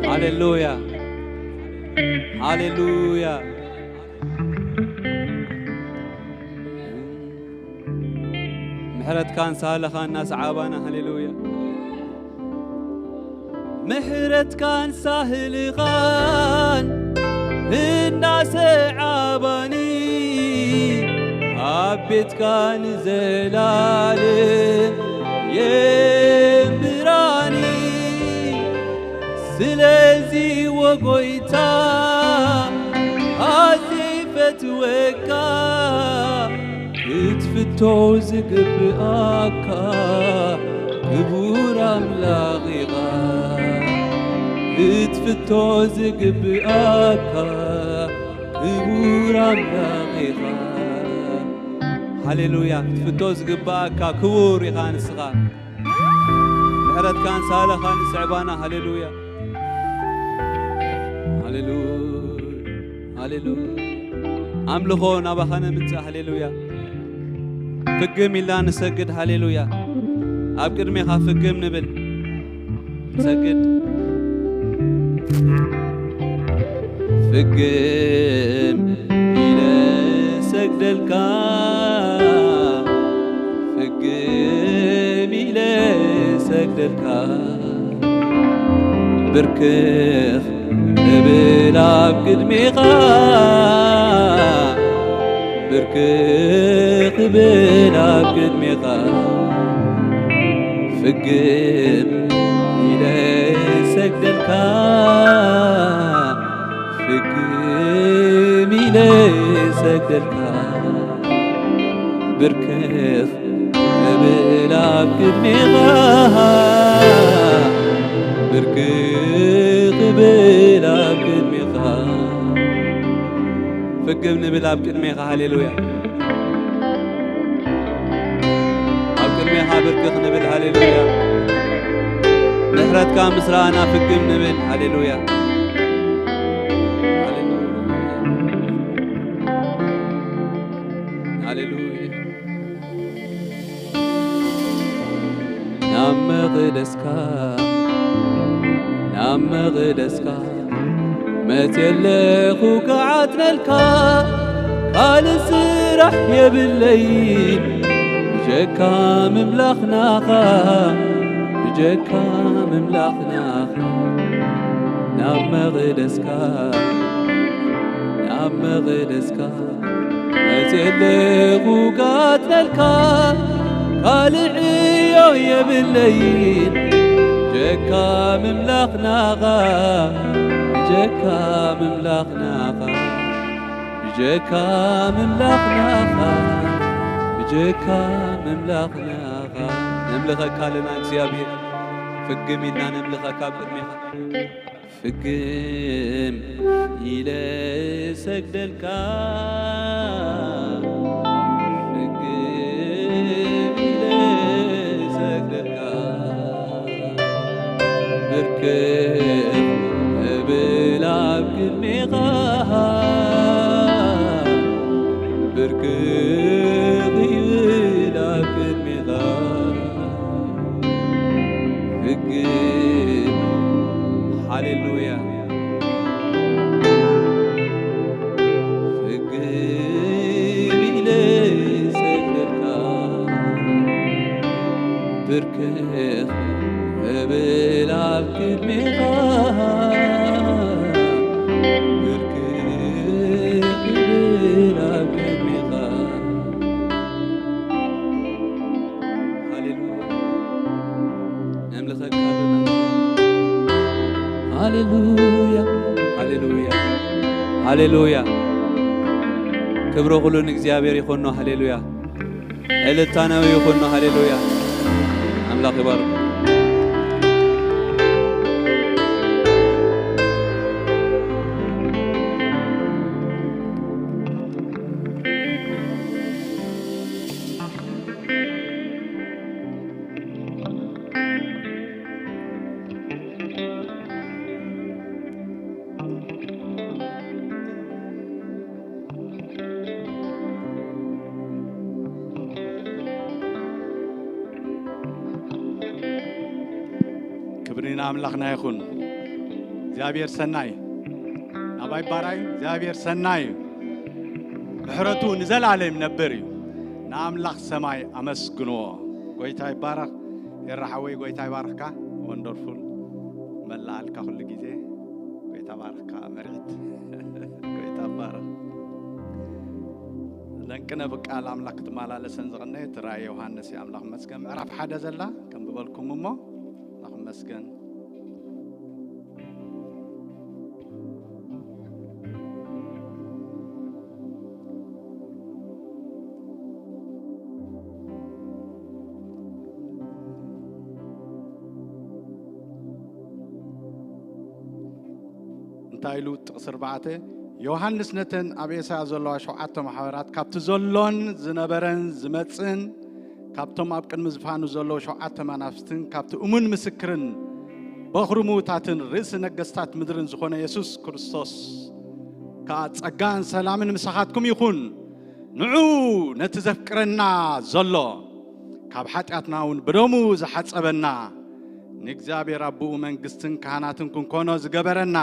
ሃሌሉያ፣ ሃሌሉያ። ምሕረትካን ሳህልኻን እናሰዓባና፣ ሃሌሉያ። ምሕረትካን ሳህልኻን እናሰዓባኒ፣ ኣብ ቤትካ ንዘላለም የንብራኒ። ስለዚ ወጎይታ ኣዝየ ይፈትወካ፣ ክትፍቶ ዝግብኣካ ክቡር ኣምላኽ ኢኻ። ክትፍቶ ዝግብኣካ ክቡር ኣምላኽ ኢኻ። ሃሌሉያ። ክትፍቶ ዝግብኣካ ክቡር ኢኻ ንስኻ። ምሕረትካን ሳህልኻን ይስዕባና። ሃሌሉያ፣ ሃሌሉያ፣ ሃሌሉያ። ኣምልኾ ናባኻ ነምጽእ። ሃሌሉያ። ፍግም ኢልና ንሰግድ። ሃሌሉያ። ኣብ ቅድሜኻ ፍግም ንብል፣ ንሰግድ። ፍግም ኢለ ሰግደልካ፣ ፍግም ኢለ ሰግደልካ፣ ብርክኽ እብል ኣብ ቅድሜኻ፣ ብርክኽ እብል ኣብ ቅድሜኻ፣ ፍግም ኢለ ሰግደልካ፣ ፍግም ኢለ ሰግደልካ፣ ብርክኽ እብል ኣብ ቅድሜኻ፣ ብርክኽ እብል ኣብ ቅድሜኻ። ፍግም ንብል ኣብ ቅድሜኻ። ሃሌሉያ። ኣብ ቅድሜኻ ብርክኽ ንብል። ሃሌሉያ። ምሕረትካ ምስ ረኣና ፍግም ንብል። ሃሌሉያ። ናብ መቕደስካ፣ ናብ መቕደስካ መፅእ ኣለኹ ክዓጥነልካ፣ ካልእ ስራሕ የብለይን ብጀካ ምምላኽ ናኻ፣ ብጀካ ምምላኽ ናኻ። ናብ መቕደስካ፣ ናብ መቕደስካ መፅእ ኣለኹ ክዓጥነልካ፣ ካልእ ዕዮ የብለይን ብጀካ ምምላኽ ናኻ፣ ብጀካ ምምላኽ ናኻ፣ ብጀካ ምምላኽ ናኻ፣ ብጀካ ምምላኽ ናኻ። ነምልኸካ ኣለና እግዚኣብሔር፣ ፍግም ኢልና ነምልኸካ ኣብ ቅድሜኻ። ፍግም ኢለ ሰግደልካ፣ ፍግም ኢለ ሰግደልካ፣ ብርክኽ እብል ኣብ ቅድሜኻ፣ ብርክኽ እብል ኣብ ቅድሜኻ። ፍግም፣ ሃሌሉያ። ፍግም ኢለ ሰግደልካ፣ ብርክኽ እብል ኣብ ቅድሜኻ፣ ብርክኽ እብል ኣብ ቅድሜኻ። ሃሌሉያ። ነምልኸካ ኣለና። ሃሌሉያ፣ ሃሌሉያ፣ ሃሌሉያ። ክብሪ ኩሉ ንእግዚኣብሔር ይኹኖ። ሃሌሉያ። ዕልልታ ናብኡ ይኹኖ። ሃሌሉያ። ኣምላኽ ይባርኩም። ክብሪ ንኣምላኽና ይኹን። እግዚኣብሔር ሰናይ፣ ናባይ ባራይ እግዚኣብሔር ሰናይ እዩ። ምሕረቱ ንዘላለም ይነብር እዩ። ንኣምላኽ ሰማይ ኣመስግንዎ። ጎይታ ይባረኽ። ኤራ ሓወይ፣ ጎይታ ይባርኽካ። ወንደርፉል መላኣልካ ኩሉ ግዜ። ጎይታ ባርኽካ መርዒት። ጎይታ ባርኽ። ለንቅነ ብቃል ኣምላኽ ክትመላለሰን ዝቐነየት ራእይ ዮሃንስ እዩ። ኣምላኽ መስገን ምዕራፍ ሓደ ዘላ ከም ብበልኩም እሞ ኣምላኽ መስገን። እንታይ ኢሉ ጥቕሲ ኣርባዕተ? ዮሃንስ ነተን ኣብ ኤስያ ዘለዋ ሸውዓተ ማሕበራት፣ ካብቲ ዘሎን ዝነበረን ዝመጽእን፣ ካብቶም ኣብ ቅድሚ ዝፋኑ ዘለዉ ሸውዓተ መናፍስትን፣ ካብቲ እሙን ምስክርን በኹሪ ምዉታትን ርእሲ ነገስታት ምድርን ዝኾነ የሱስ ክርስቶስ ከኣ ጸጋን ሰላምን ምሳኻትኩም ይኹን። ንዑ ነቲ ዘፍቅረና ዘሎ፣ ካብ ሓጢኣትና እውን ብደሙ ዝሓጸበና፣ ንእግዚኣብሔር ኣቦኡ መንግስትን ካህናትን ክንኮኖ ዝገበረና፣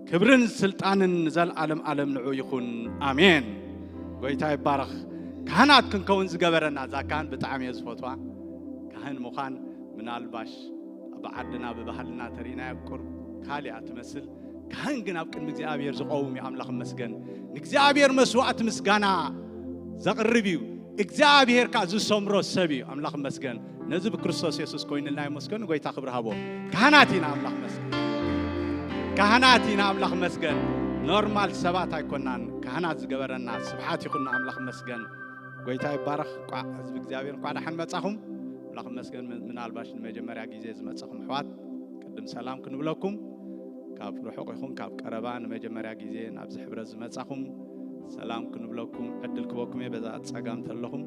ክብርን ስልጣንን ንዘለኣለም ኣለም ንዑ ይኹን። ኣሜን። ጎይታ ይባረኽ። ካህናት ክንከውን ዝገበረና፣ እዛ ካህን ብጣዕሚ እየ ዝፈትዋ። ካህን ምዃን ምናልባሽ ብዓድና ብባህልና ተሪእናዮ ቁር ካልእ እያ ትመስል። ካህን ግን ኣብ ቅድሚ እግዚኣብሔር ዝቐውም እዩ። ኣምላኽ ይመስገን። ንእግዚኣብሔር መስዋዕቲ ምስጋና ዘቕርብ እዩ። እግዚኣብሔር ከኣ ዝሰምሮ ሰብ እዩ። ኣምላኽ ይመስገን። ነዚ ብክርስቶስ የሱስ ኮይንልና ይመስገን። ጎይታ ክብሪ ሃቦ። ካህናት ኢና። ኣምላኽ ይመስገን። ካህናት ኢና። ኣምላኽ ይመስገን። ኖርማል ሰባት ኣይኮናን። ካህናት ዝገበረና ስብሓት ይኹን ንኣምላኽ ይመስገን። ጎይታ ይባረኽ። እንቋዕ ህዝቢ እግዚኣብሔር እንቋዕ ደሓን መጻኹም። ኣምላኽ ይመስገን። ምን-፣ ምናልባሽ ንመጀመርያ ግዜ ዝመጻኹም ኣሕዋት ቅድም ሰላም ክንብለኩም፣ ካብ ርሑቕ ይኹን ካብ ቀረባ ንመጀመርያ ግዜ ናብዚ ሕብረት ዝመጻኹም ሰላም ክንብለኩም ዕድል ክበኩም እየ። በዛ ጸጋም ተለኹም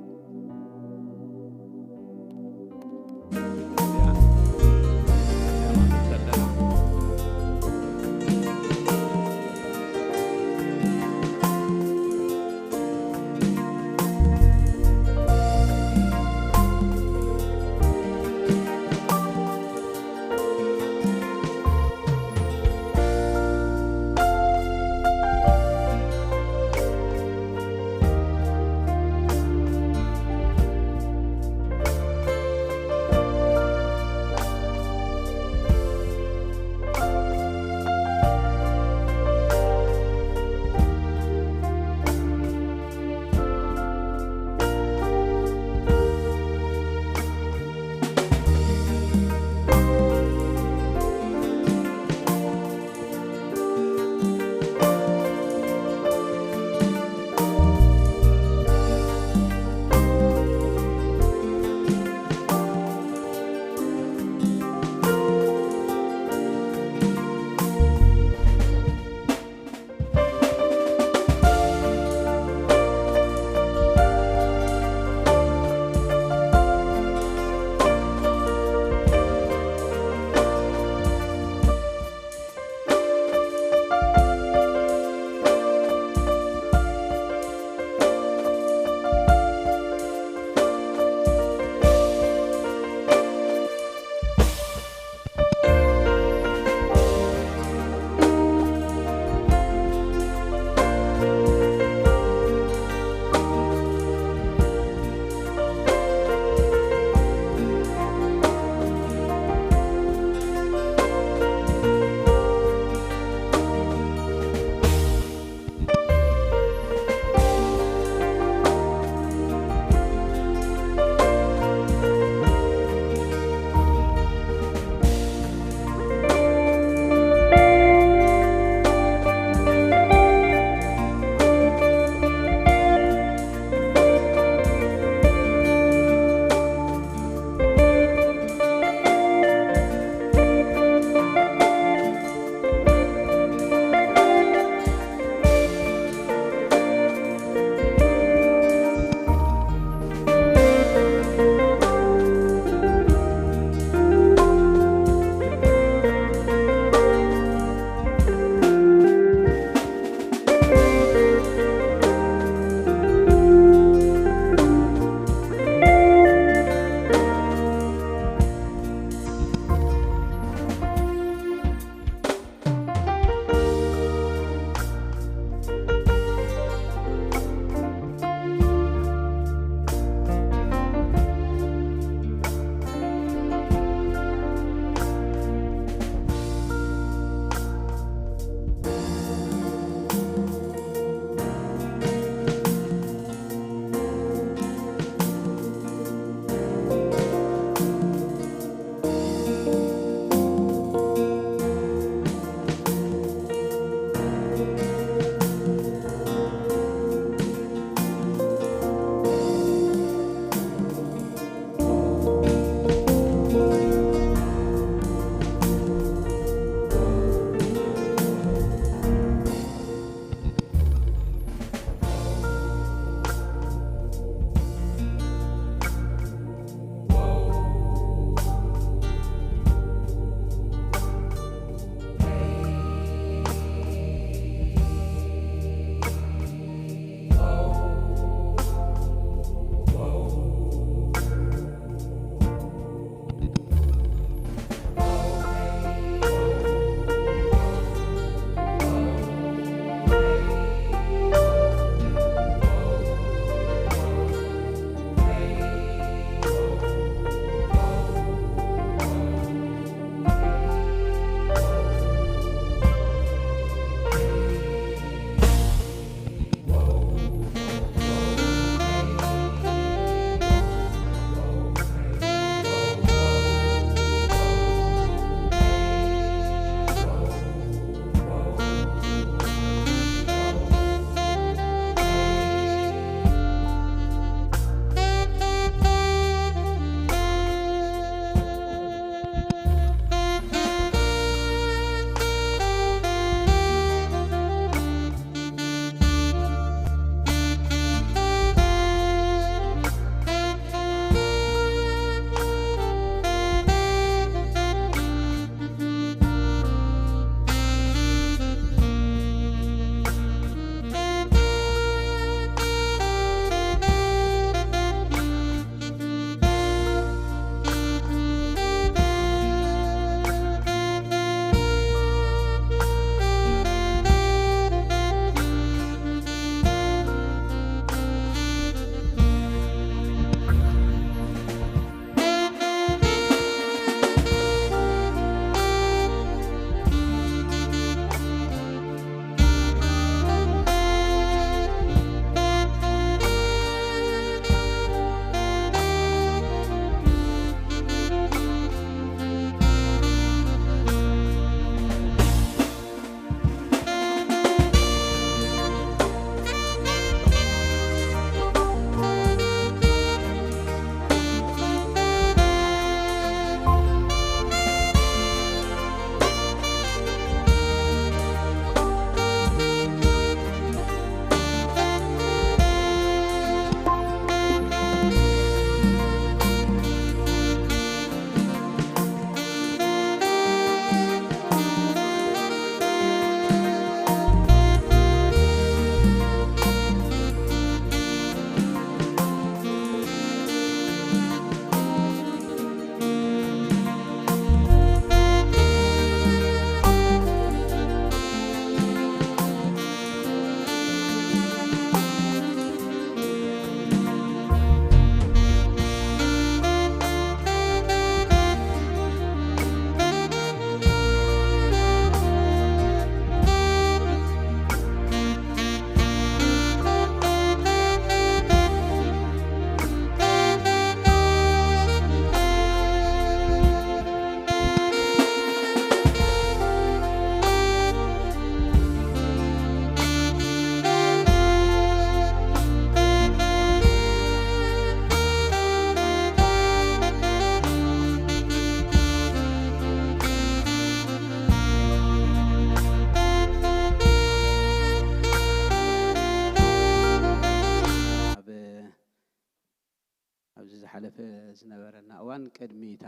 እዋን ቅድሚ እታ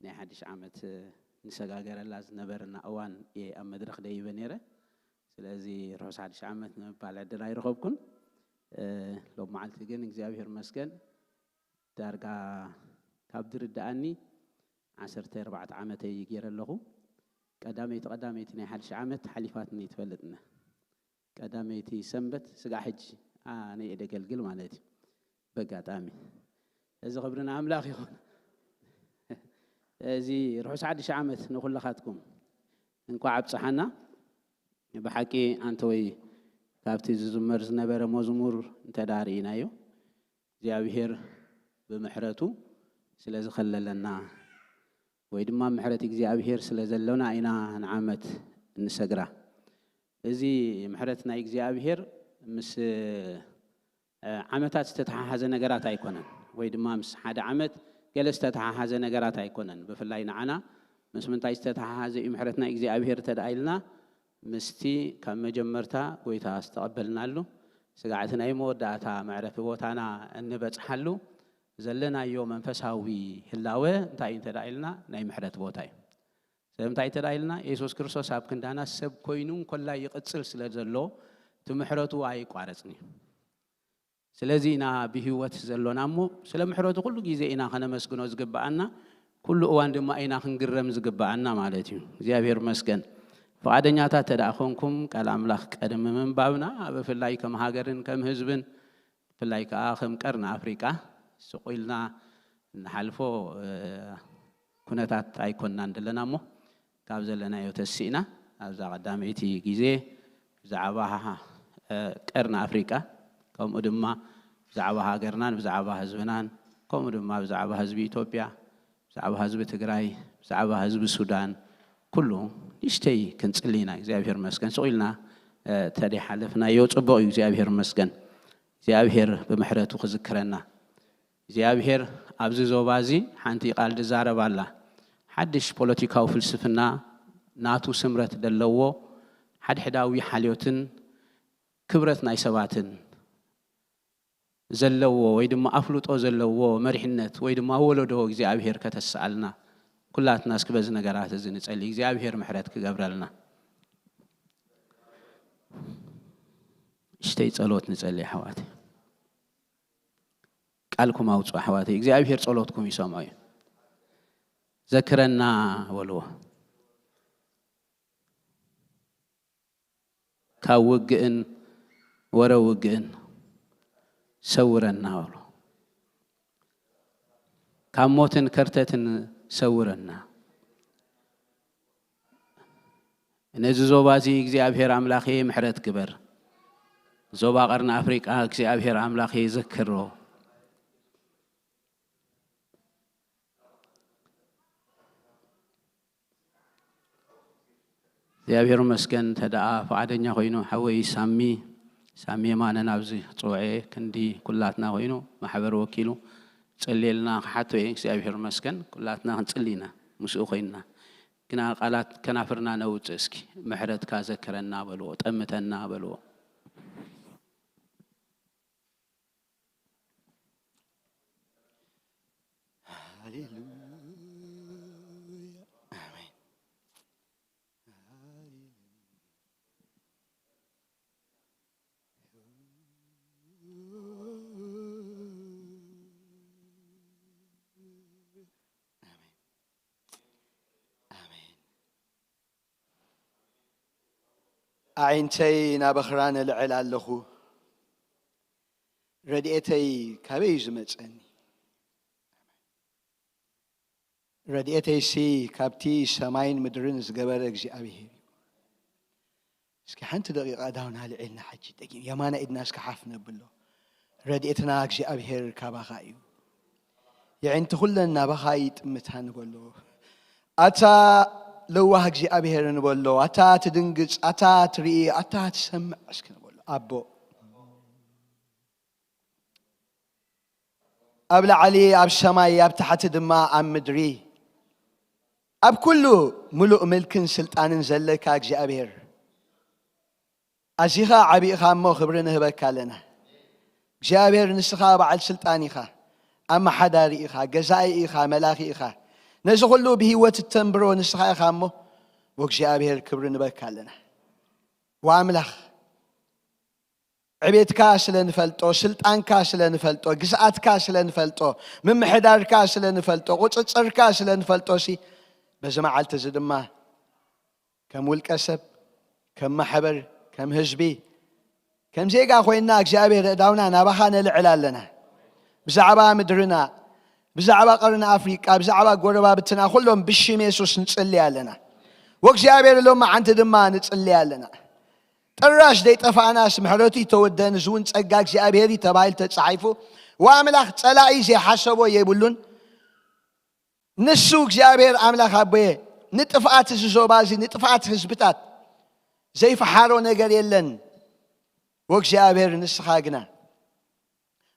ናይ ሓድሽ ዓመት ንሰጋገረላ ዝነበረና እዋን እየ ኣብ መድረኽ ደይበ ነይረ። ስለዚ ርሑስ ሓድሽ ዓመት ንምባል ዕድል ኣይረኸብኩን። እ፣ ሎም መዓልቲ ግን እግዚኣብሔር መስገን ዳርጋ ካብ ዝርድኣኒ ዓሰርተ ኣርባዕተ ዓመተይ ገይረ ኣለኹ። ቀዳመይቲ ቀዳመይቲ ናይ ሓድሽ ዓመት ሓሊፋትኒ ትፈልጥና። ቀዳመይቲ ሰንበት ስጋዕ ሕጂ ኣነ እየ ደገልግል ማለት እዩ። በጋጣሚ እዚ ክብሪ ንኣምላኽ ይኹን። እዚ ርሑስ ሓድሽ ዓመት ንኹልኻትኩም እንኳዕ ኣብፀሓና። ብሓቂ ኣንተ ወይ ካብቲ ዝዝመር ዝነበረ መዝሙር እንተ ደኣ ርኢናዮ እግዚኣብሔር ብምሕረቱ ስለ ዝኸለለና ወይ ድማ ምሕረት እግዚኣብሔር ስለ ዘሎና ኢና ንዓመት እንሰግራ። እዚ ምሕረት ናይ እግዚኣብሔር ምስ እ፣ ዓመታት ዝተተሓሓዘ ነገራት ኣይኮነን፣ ወይ ድማ ምስ ሓደ ዓመት ገለ ዝተተሓሓዘ ነገራት ኣይኮነን። ብፍላይ ንዓና ምስ ምንታይ ዝተተሓሓዘ እዩ ምሕረት ናይ እግዚኣብሔር እንተ ደኣ ኢልና፣ ምስቲ ካብ መጀመርታ ጎይታ ዝተቐበልናሉ ስጋዕ እቲ ናይ መወዳእታ መዕረፊ ቦታና እንበጽሓሉ ዘለናዮ መንፈሳዊ ህላወ እንታይ እዩ እንተ ደኣ ኢልና፣ ናይ ምሕረት ቦታ እዩ። ስለምንታይ እንተ ደኣ ኢልና፣ የሱስ ክርስቶስ ኣብ ክንዳና ሰብ ኮይኑ እንኮላ ይቕጽል ስለ ዘሎ፣ እቲ ምሕረቱ ኣይቋረጽን እዩ። ስለዚ ኢና ብህይወት ዘሎና እሞ፣ ስለ ምሕረቱ ኩሉ ግዜ ኢና ከነመስግኖ ዝግብኣና፣ ኩሉ እዋን ድማ ኢና ክንግረም ዝግብኣና ማለት እዩ። እግዚኣብሔር ይመስገን። ፍቓደኛታት እንተ ደኣ ኾንኩም፣ ቃል ኣምላኽ ቀደም ምንባብና፣ ብፍላይ ከም ሃገርን ከም ህዝብን፣ ብፍላይ ከኣ ከም ቀርኒ ኣፍሪቃ ስቕ ኢልና እንሓልፎ፣ እ፣ ኩነታት ኣይኮንናን ዘለና እሞ፣ ካብ ዘለናዮ ተሲእና ኣብዛ ቀዳመይቲ ግዜ ብዛዕባ፣ እ፣ ቀርኒ ኣፍሪቃ፣ ከምኡ ድማ ብዛዕባ ሃገርናን ብዛዕባ ህዝብናን፣ ከምኡ ድማ ብዛዕባ ህዝቢ ኢትዮጵያ፣ ብዛዕባ ህዝቢ ትግራይ፣ ብዛዕባ ህዝቢ ሱዳን፣ ኩሉ ንእሽተይ ክንጽሊ ኢና። እግዚኣብሔር ይመስገን። ስቕ ኢልና፣ እ፣ ተደይሓለፍናዮ ጽቡቕ እዩ። እግዚኣብሔር ይመስገን። እግዚኣብሔር ብምሕረቱ ክዝክረና። እግዚኣብሔር ኣብዚ ዞባ እዚ ሓንቲ ቃል ትዛረብ ኣላ። ሓድሽ ፖለቲካዊ ፍልስፍና ናቱ ስምረት ዘለዎ፣ ሓድሕዳዊ ሓልዮትን ክብረት ናይ ሰባትን ዘለዎ ወይ ድማ ኣፍልጦ ዘለዎ መሪሕነት ወይ ድማ ወለዶ እግዚኣብሔር ከተስኣልና። ኩላትና እስኪ በዚ ነገራት እዚ ንጸሊ፣ እግዚኣብሔር ምሕረት ክገብረልና። እሽተይ ጸሎት ንጸሊ ኣሕዋት። ቃልኩም ኣውጹ ኣሕዋተይ፣ እግዚኣብሔር ጸሎትኩም ይሰምዖ እዩ። ዘክረና በልዎ። ካብ ውግእን ወረ ውግእን ሰውረና በልዎ። ካብ ሞትን ከርተትን ሰውረና። ነዚ ዞባ እዚ እግዚኣብሔር ኣምላኸ ምሕረት ግበር። ዞባ ቀርኒ ኣፍሪቃ እግዚኣብሔር ኣምላኸ ዘክሮ። እግዚኣብሔር ይመስገን፣ እንተ ደኣ ፍቓደኛ ኮይኑ ሓወይ ሳሚ፣ ሳሚ የማነ ናብዚ ክጽውዐ ክንዲ ኩላትና ኮይኑ ማሕበር ወኪሉ ጸልየልና ክሓቶ እየ። እግዚኣብሔር ይመስገን፣ ኩላትና ክንጽሊ ኢና ምስኡ ኮይንና። ግና ቃላት ከናፍርና ነውጽእ እስኪ። ምሕረትካ ዘክረና በልዎ፣ ጠምተና በልዎ። ሃሌሉያ። ኣሜን። ኣሜን። ኣሜን። ኣዒንተይ ናብ ኣኽራን እልዕል ኣለኹ። ረድኤተይ ካበይ እዩ ዝመጸኒ? ረድኤተይሲ ካብቲ ሰማይን ምድርን ዝገበረ እግዚኣብሄር እዩ። እስኪ ሓንቲ ደቂቃ ዳውን ኣልዒልና ሕጂ ደጊም የማና ኢድና እስኪ ሓፍ ነብሎ። ረድኤትና እግዚኣብሄር ካባኻ እዩ። የዒንቲ ኩለን ናባኻ ይጥምታ ንበሎ። ኣታ ለዋህ እግዚኣብሄር ንበሎ። ኣታ ትድንግጽ፣ ኣታ ትርኢ፣ ኣታ ትሰምዕ እስኪ ንበሎ። ኣቦ ኣብ ላዕሊ ኣብ ሰማይ፣ ኣብ ታሕቲ ድማ ኣብ ምድሪ፣ ኣብ ኩሉ ምሉእ ምልክን ስልጣንን ዘለካ እግዚኣብሔር፣ ኣዚኻ ዓቢእኻ እሞ ክብሪ ንህበካ ኣለና። እግዚኣብሔር ንስኻ በዓል ስልጣን ኢኻ። ኣመሓዳሪ ኢኻ፣ ገዛኢ ኢኻ፣ መላኺ ኢኻ። ነዚ ኩሉ ብህይወት እተንብሮ ንስኻ ኢኻ እሞ፣ ወእግዚኣብሔር ክብሪ ንበካ ኣለና። ወኣምላኽ፣ ዕቤትካ ስለ ንፈልጦ፣ ስልጣንካ ስለ ንፈልጦ፣ ግዝኣትካ ስለ ንፈልጦ፣ ምምሕዳርካ ስለ ንፈልጦ፣ ቁጽጽርካ ስለ ንፈልጦ ሲ፣ በዚ መዓልቲ እዚ ድማ ከም ውልቀ ሰብ፣ ከም ማሕበር፣ ከም ህዝቢ፣ ከም ዜጋ ኮይንና እግዚኣብሔር ኣእዳውና ናባኻ ነልዕል ኣለና። ብዛዕባ ምድርና፣ ብዛዕባ ቀርኒ ኣፍሪቃ፣ ብዛዕባ ጎረባብትና ኩሎም ብሽም የሱስ ንጽሊ ኣለና። ወእግዚኣብሔር ሎማዓንቲ ድማ ንጽሊ ኣለና። ጥራሽ ዘይጠፋእናስ ምሕረቱ ይተወደን፣ እዚ እውን ጸጋ እግዚኣብሔር እዩ ተባሂሉ ተጻሒፉ። ወኣምላኽ ጸላኢ ዘይሓሰቦ የብሉን። ንሱ እግዚኣብሔር ኣምላኽ ኣቦየ ንጥፍኣት እዚ ዞባ እዚ፣ ንጥፍኣት ህዝብታት ዘይፈሓሮ ነገር የለን። ወእግዚኣብሔር ንስኻ ግና፣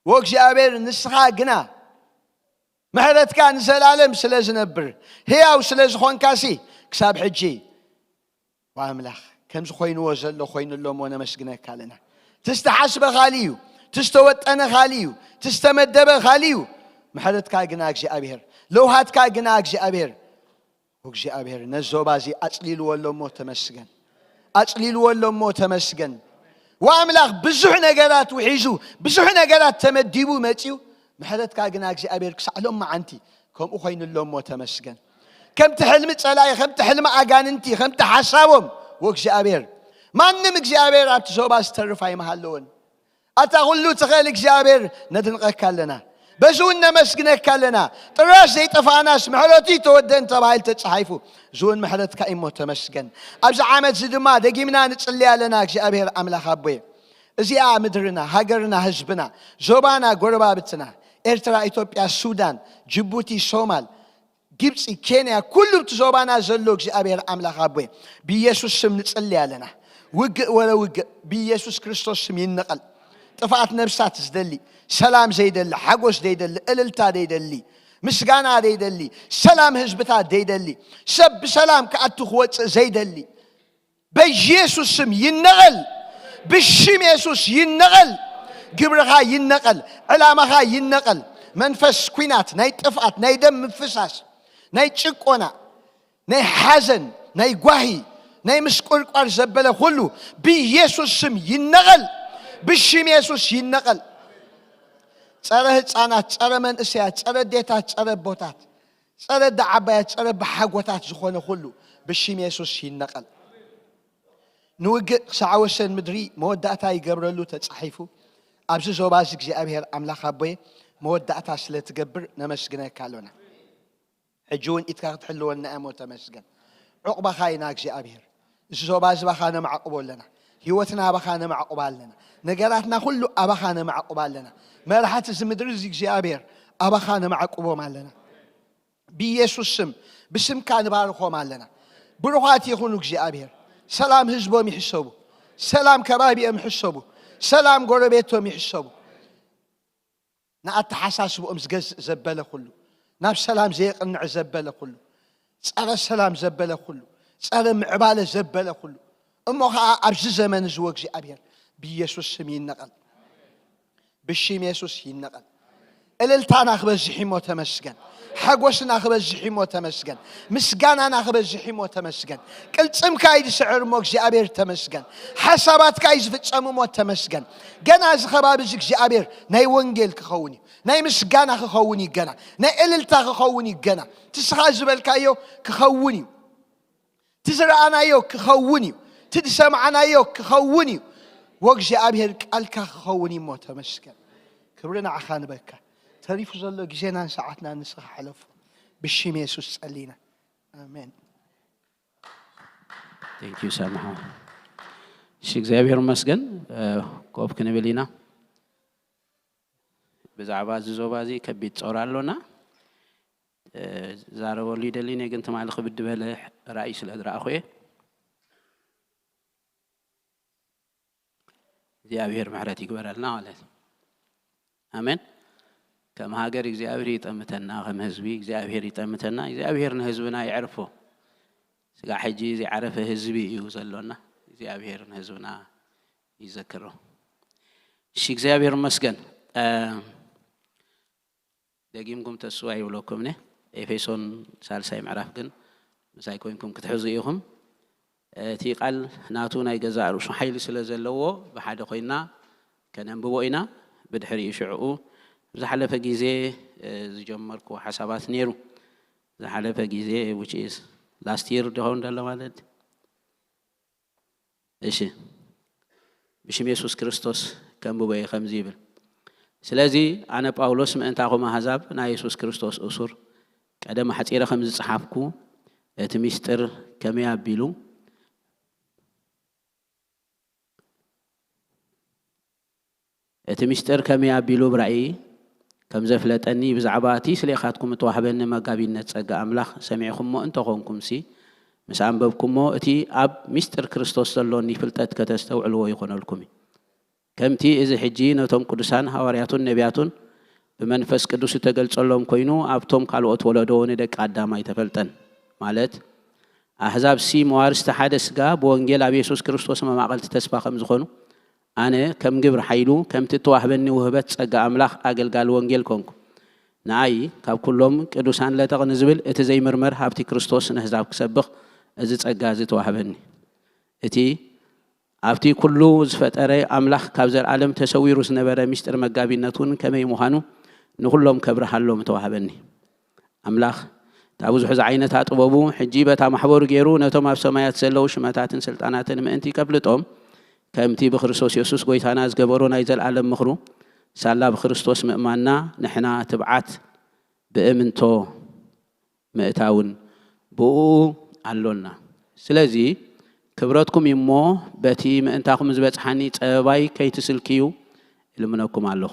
ወእግዚኣብሔር ንስኻ ግና ምሕረትካ ንዘላለም ስለ ዝነብር፣ ህያው ስለ ዝኾንካሲ ክሳብ ሕጂ ወኣምላኽ ከምዚ ኮይንዎ ዘሎ ኮይኑሎ እሞ ነመስግነካ ኣለና። ትዝተሓስበ ካልእ እዩ፣ ትዝተወጠነ ካልእ እዩ፣ ትዝተመደበ ካልእ እዩ። ምሕረትካ ግና እግዚኣብሔር፣ ለውሃትካ ግና እግዚኣብሔር፣ እግዚኣብሔር ነዚ ዞባ እዚ ኣጽሊልዎ ኣሎ እሞ ተመስገን፣ ኣጽሊልዎ ኣሎ እሞ ተመስገን። ወኣምላኽ ብዙሕ ነገራት ውሒዙ፣ ብዙሕ ነገራት ተመዲቡ መጺኡ፣ ምሕረትካ ግና እግዚኣብሔር ክሳዕ ሎማዓንቲ ከምኡ ኮይኑሎ እሞ ተመስገን። ከምቲ ሕልሚ ጸላኢ፣ ከምቲ ሕልሚ ኣጋንንቲ፣ ከምቲ ሓሳቦም፣ ወእግዚኣብሔር፣ ማንም እግዚኣብሔር ኣብቲ ዞባ ዝተርፍ ኣይምሃለወን። ኣታ ኩሉ ትኽእል እግዚኣብሔር ነድንቐካ ኣለና። በዚ እውን ነመስግነካ ኣለና። ጥራሽ ዘይጠፋእናስ ምሕረቱ ይተወደን ተባሂሉ ተጻሒፉ። እዚ እውን ምሕረትካ እዩ እሞ ተመስገን። ኣብዚ ዓመት እዚ ድማ ደጊምና ንጽሊ ኣለና እግዚኣብሔር ኣምላኽ ኣቦየ። እዚኣ ምድርና፣ ሃገርና፣ ህዝብና፣ ዞባና፣ ጎረባብትና፣ ኤርትራ፣ ኢትዮጵያ፣ ሱዳን፣ ጅቡቲ፣ ሶማል፣ ግብፂ፣ ኬንያ፣ ኩሉ እቲ ዞባና ዘሎ እግዚኣብሔር ኣምላኽ ኣቦይ ብኢየሱስ ስም ንጽሊ ኣለና። ውግእ ወረ ውግእ ብኢየሱስ ክርስቶስ ስም ይነቐል። ጥፍኣት ነብሳት ዝደሊ፣ ሰላም ዘይደሊ፣ ሓጎስ ዘይደሊ፣ እልልታ ዘይደሊ፣ ምስጋና ዘይደሊ፣ ሰላም ህዝብታት ዘይደሊ፣ ሰብ ብሰላም ክኣቱ ክወፅእ ዘይደሊ በኢየሱስ ስም ይነቐል። ብሽም የሱስ ይነቐል። ግብርኻ ይነቐል። ዕላማኻ ይነቐል። መንፈስ ኲናት፣ ናይ ጥፍኣት፣ ናይ ደም ምፍሳስ፣ ናይ ጭቆና፣ ናይ ሓዘን፣ ናይ ጓሂ፣ ናይ ምስቁርቋር ዘበለ ኩሉ ብኢየሱስ ስም ይነቐል። ብሽም የሱስ ይነቐል። ጸረ ህፃናት፣ ጸረ መንእሰያት፣ ጸረ ኣዴታት፣ ጸረ ኣቦታት፣ ጸረ ደዓባያት፣ ጸረ ብሓጎታት ዝኾነ ኩሉ ብሽም የሱስ ይነቐል። ንውግእ ክሳዕ ወሰን ምድሪ መወዳእታ ይገብረሉ ተጻሒፉ። ኣብዚ ዞባ እዚ እግዚኣብሔር ኣምላኽ ኣቦየ መወዳእታ ስለ ትገብር ነመስግነካ ኣሎና። ሕጂ እውን ኢድካ ክትሕልወና እሞ ተመስገን። ዑቕባኻ ኢና እግዚኣብሔር። እዚ ዞባ እዚ ባኻ ነማዕቕቦ ኣለና። ህይወትና ባኻ ነማዕቕባ ኣለና። ነገራትና ኩሉ ኣባኻ ነማዕቕባ ኣለና። መራሕቲ እዚ ምድሪ እዚ እግዚኣብሔር ኣባኻ ነማዕቅቦም ኣለና። ብኢየሱስ ስም ብስምካ ንባርኾም ኣለና። ብሩኻት ይኹኑ እግዚኣብሔር። ሰላም ህዝቦም ይሕሰቡ። ሰላም ከባቢኦም ይሕሰቡ። ሰላም ጎረቤቶም ይሕሰቡ። ንኣተሓሳስብኦም ዝገዝእ ዘበለ ኩሉ፣ ናብ ሰላም ዘየቕንዕ ዘበለ ኩሉ፣ ጸረ ሰላም ዘበለ ኩሉ፣ ጸረ ምዕባለ ዘበለ ኩሉ፣ እሞ ኸዓ ኣብዚ ዘመን እዚ ወእግዚኣብሔር ብኢየሱስ ስም ይነቐል። ብሽም የሱስ ይነቐል። እልልታና ክበዝሕ እሞ ተመስገን። ሓጎስና ክበዝሕ እሞ ተመስገን። ምስጋናና ክበዝሕ እሞ ተመስገን። ቅልጽምካ እዩ ዝስዕር እሞ እግዚኣብሔር ተመስገን። ሓሳባትካ እዩ ዝፍጸም እሞ ተመስገን። ገና እዚ ከባቢ እዚ እግዚኣብሔር ናይ ወንጌል ክኸውን እዩ። ናይ ምስጋና ክኸውን እዩ ገና። ናይ እልልታ ክኸውን እዩ ገና። እቲ ስኻ ዝበልካዮ ክኸውን እዩ። እቲ ዝረኣናዮ ክኸውን እዩ። እቲ ዝሰማዕናዮ ክኸውን እዩ። ወእግዚኣብሔር ቃልካ ክኸውን እዩ እሞ ተመስገን። ክብሪ ንዓኻ ንበካ። ተሪፉ ዘሎ ግዜናን ሰዓትናን ንስኻ ሕለፎ። ብሽም የሱስ ጸሊና። ኣሜን። Thank you ሰምሓ። እሺ እግዚኣብሔር ይመስገን። ኮፍ ክንብል ኢና። ብዛዕባ እዚ ዞባ እዚ ከቢድ ጾር ኣሎና። ዛረበሉ ይደሊ እየ ግን ትማሊ ክብድ በለ ራእይ ስለ ዝረኣኹ እየ። እግዚኣብሔር ምሕረት ይግበረልና ማለት እዩ። ኣሜን። ከም ሃገር እግዚኣብሔር ይጠምተና፣ ከም ህዝቢ እግዚኣብሔር ይጠምተና። እግዚኣብሔር ንህዝብና ይዕርፎ። ስጋ ሕጂ ዝዓረፈ ህዝቢ እዩ ዘሎና። እግዚኣብሔር ንህዝብና ይዘክሮ። እሺ እግዚኣብሔር ይመስገን። ደጊምኩም ተስዋ ይብለኩም ነ ኤፌሶን ሳልሳይ ምዕራፍ ግን ምሳይ ኮይንኩም ክትሕዙ ኢኹም። እቲ ቃል ናቱ ናይ ገዛእ ርእሱ ሓይሊ ስለ ዘለዎ ብሓደ ኮይና ከነንብቦ ኢና። ብድሕሪኡ ሽዕኡ ዝሓለፈ ግዜ ዝጀመርኩ ሓሳባት ነይሩ። ዝሓለፈ ግዜ which is last year ደኸውን ደሎ ማለት እሺ። ብሽም የሱስ ክርስቶስ ከንብቦ እየ ከምዚ ይብል። ስለዚ ኣነ ጳውሎስ ምእንታኹም ኣሕዛብ ናይ የሱስ ክርስቶስ እሱር ቀደም ኣሕጺረ ከም ዝጸሓፍኩ እቲ ምስጢር ከመይ ኣቢሉ እቲ ምስጢር ከመይ ኣቢሉ ብራእይ ከም ዘፍለጠኒ ብዛዕባ እቲ ስሌኻትኩም እተዋህበኒ መጋቢነት ጸጋ ኣምላኽ ሰሚዕኹሞ እንተኾንኩምሲ ምስ ኣንበብኩሞ እቲ ኣብ ምስጢር ክርስቶስ ዘሎኒ ፍልጠት ከተስተውዕልዎ ይኾነልኩም እዩ። ከምቲ እዚ ሕጂ ነቶም ቅዱሳን ሃዋርያቱን ነቢያቱን ብመንፈስ ቅዱስ እተገልጸሎም ኮይኑ ኣብቶም ካልኦት ወለዶ ንደቂ ኣዳም ኣይተፈልጠን። ማለት ኣሕዛብ ሲ መዋርስቲ ሓደ ስጋ ብወንጌል ኣብ የሱስ ክርስቶስ መማቐልቲ ተስፋ ከም ዝኾኑ ኣነ ከም ግብሪ ሓይሉ ከምቲ እተዋህበኒ ውህበት ጸጋ ኣምላኽ ኣገልጋሊ ወንጌል ኮንኩ። ንኣይ ካብ ኩሎም ቅዱሳን ለጠቕ ንዝብል እቲ ዘይምርመር ሃብቲ ክርስቶስ ንሕዛብ ክሰብኽ እዚ ጸጋ እዚ ተዋህበኒ። እቲ ኣብቲ ኩሉ ዝፈጠረ ኣምላኽ ካብ ዘልኣለም ተሰዊሩ ዝነበረ ምስጢር መጋቢነት እውን ከመይ ምዃኑ ንኹሎም ከብርሃሎም ተዋህበኒ። ኣምላኽ እታ ብዙሕ ዝዓይነታ ጥበቡ ሕጂ በታ ማሕበሩ ገይሩ ነቶም ኣብ ሰማያት ዘለዉ ሽመታትን ስልጣናትን ምእንቲ ከፍልጦም ከምቲ ብክርስቶስ የሱስ ጎይታና ዝገበሮ ናይ ዘልኣለም ምኽሩ ሳላ ብክርስቶስ ምእማንና ንሕና ትብዓት ብእምንቶ ምእታውን ብእኡ ኣሎና። ስለዚ ክብረትኩም እዩ እሞ በቲ ምእንታኹም ዝበጽሓኒ ጸበባይ ከይትስልክዩ እልምነኩም ኣለኹ።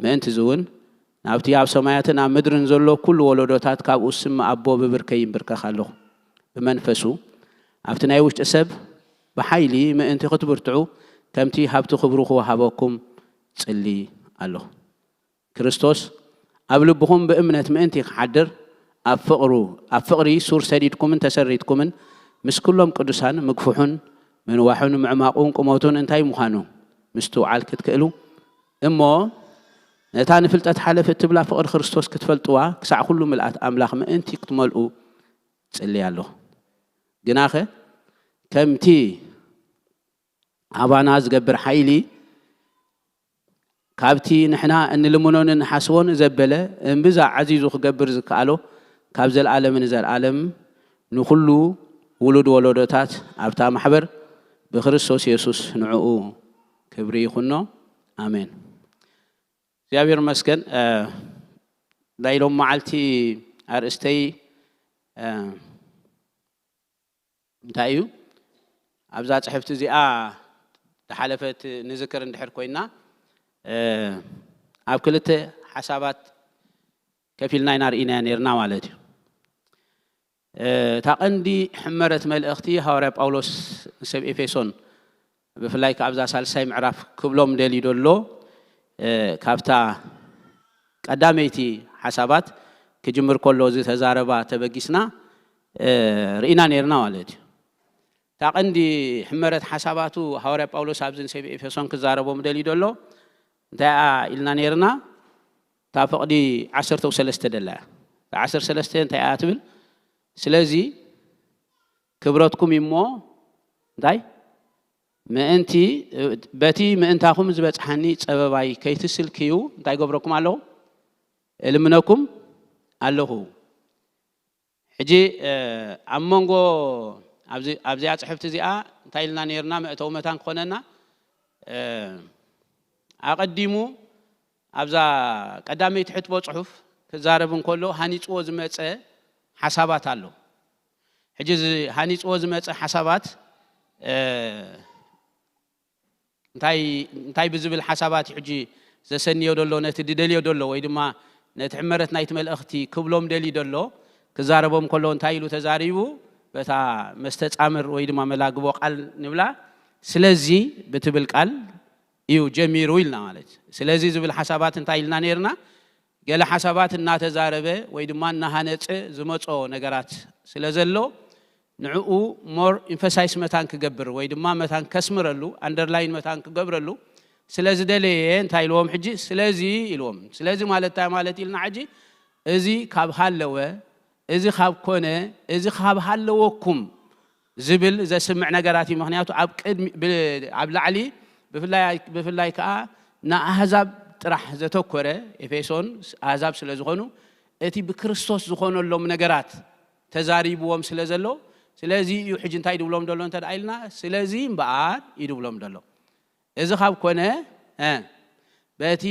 ምእንቲ እዚ እውን ናብቲ ኣብ ሰማያትን ኣብ ምድርን ዘሎ ኩሉ ወለዶታት ካብኡ ስም ኣቦ ብብርከይ ይንብርከኽ ኣለኹ። ብመንፈሱ ኣብቲ ናይ ውሽጢ ሰብ ብሓይሊ ምእንቲ ክትብርትዑ ከምቲ ሃብቲ ክብሩ ክወሃበኩም ጽሊ ኣለኹ። ክርስቶስ ኣብ ልብኹም ብእምነት ምእንቲ ክሓድር ኣብ ፍቕሩ ኣብ ፍቕሪ ሱር ሰዲድኩምን ተሰሪትኩምን ምስ ኩሎም ቅዱሳን ምግፍሑን ምንዋሑን ምዕማቑን ቁመቱን እንታይ ምዃኑ ምስትውዓል ክትክእሉ እሞ ነታ ንፍልጠት ሓለፍ እትብላ ፍቕሪ ክርስቶስ ክትፈልጥዋ ክሳዕ ኩሉ ምልኣት ኣምላኽ ምእንቲ ክትመልኡ ጽልይ ኣለኹ። ግናኸ ከምቲ ኣባና ዝገብር ሓይሊ ካብቲ ንሕና እንልምኖን እንሓስቦን ዘበለ እምብዛ ዓዚዙ ክገብር ዝከኣሎ ካብ ዘለኣለም ንዘለኣለም ንኹሉ ውሉድ ወለዶታት ኣብታ ማሕበር ብክርስቶስ የሱስ ንዕኡ ክብሪ ይኹኖ። ኣሜን። እግዚኣብሔር መስገን ናይ ሎም መዓልቲ ኣርእስተይ እንታይ እዩ? ኣብዛ ጽሕፍቲ እዚኣ ዝሓለፈት ንዝክር እንድሕር ኮይና ኣብ ክልተ ሓሳባት ከፊልና ኢና ርኢናያ ነርና ማለት እዩ። እታ ቀንዲ ሕመረት መልእኽቲ ሃዋርያ ጳውሎስ ንሰብ ኤፌሶን ብፍላይ ከኣብዛ ሳልሳይ ምዕራፍ ክብሎም ደልዩ ደሎ ካብታ ቀዳመይቲ ሓሳባት ክጅምር ከሎ ዝተዛረባ ተበጊስና ርኢና ነርና ማለት እዩ። እታ ቀንዲ ሕመረት ሓሳባቱ ሃዋርያ ጳውሎስ ኣብዚ ንሰብ ኤፌሶን ክዛረቦም ደልዩ ደሎ እንታይ ኣ ኢልና ነርና? እታ ፍቕዲ ዓሰርተው ሰለስተ ደላ እያ። እታ ዓሰርተ ሰለስተ እንታይ እያ ትብል? ስለዚ ክብረትኩም እሞ እንታይ ምእንቲ በቲ ምእንታኹም ዝበጽሓኒ ጸበባይ ከይትስልክዩ እንታይ ገብረኩም ኣለኹ? እልምነኩም ኣለኹ። ሕጂ ኣብ መንጎ ኣብዚኣ ጽሕፍቲ እዚኣ እንታይ ኢልና ነርና? መእተዊ መታን ክኾነና ኣቐዲሙ ኣብዛ ቀዳመይቲ ሕትቦ ጽሑፍ ክዛረብ እንከሎ ሃኒጽዎ ዝመጸ ሓሳባት ኣሎ። ሕጂ እዚ ሃኒጽዎ ዝመጸ ሓሳባት እንታይ እንታይ ብዝብል ሓሳባት እዩ ሕጂ ዘሰንዮ ደሎ ነቲ ድደልዮ ደሎ ወይ ድማ ነቲ ሕመረት ናይቲ መልእኽቲ ክብሎም ደልዩ ደሎ ክዛረቦም ከሎ እንታይ ኢሉ ተዛሪቡ በታ መስተጻምር ወይ ድማ መላግቦ ቃል ንብላ ስለዚ ብትብል ቃል እዩ ጀሚሩ ኢልና ማለት እዩ። ስለዚ ዝብል ሓሳባት እንታይ ኢልና ነርና? ገለ ሓሳባት እናተዛረበ ወይ ድማ እናሃነጸ ዝመጾ ነገራት ስለ ዘሎ ንዕኡ more emphasize መታን ክገብር ወይ ድማ መታን ከስምረሉ underline መታን ክገብረሉ ስለ ዝደለየ እንታይ ኢልዎም ሕጂ? ስለዚ ኢልዎም። ስለዚ ማለት እንታይ ማለት ኢልና ሕጂ? እዚ ካብ ሃለወ፣ እዚ ካብ ኮነ፣ እዚ ካብ ሃለወኩም ዝብል ዘስምዕ ነገራት እዩ። ምኽንያቱ ኣብ ቅድሚ፣ ብ-፣ ኣብ ላዕሊ ብፍላይ፣ ብፍላይ ከኣ ንኣህዛብ ጥራሕ ዘተኮረ፣ ኤፌሶን ኣህዛብ ስለ ዝኾኑ፣ እቲ ብክርስቶስ ዝኾነሎም ነገራት ተዛሪብዎም ስለ ዘሎ፣ ስለዚ እዩ ሕጂ እንታይ ድብሎም ዘሎ እንተ ደኣ ኢልና፣ ስለዚ እምበኣር እዩ ድብሎም ዘሎ። እዚ ካብ ኮነ፣ እ፣ በቲ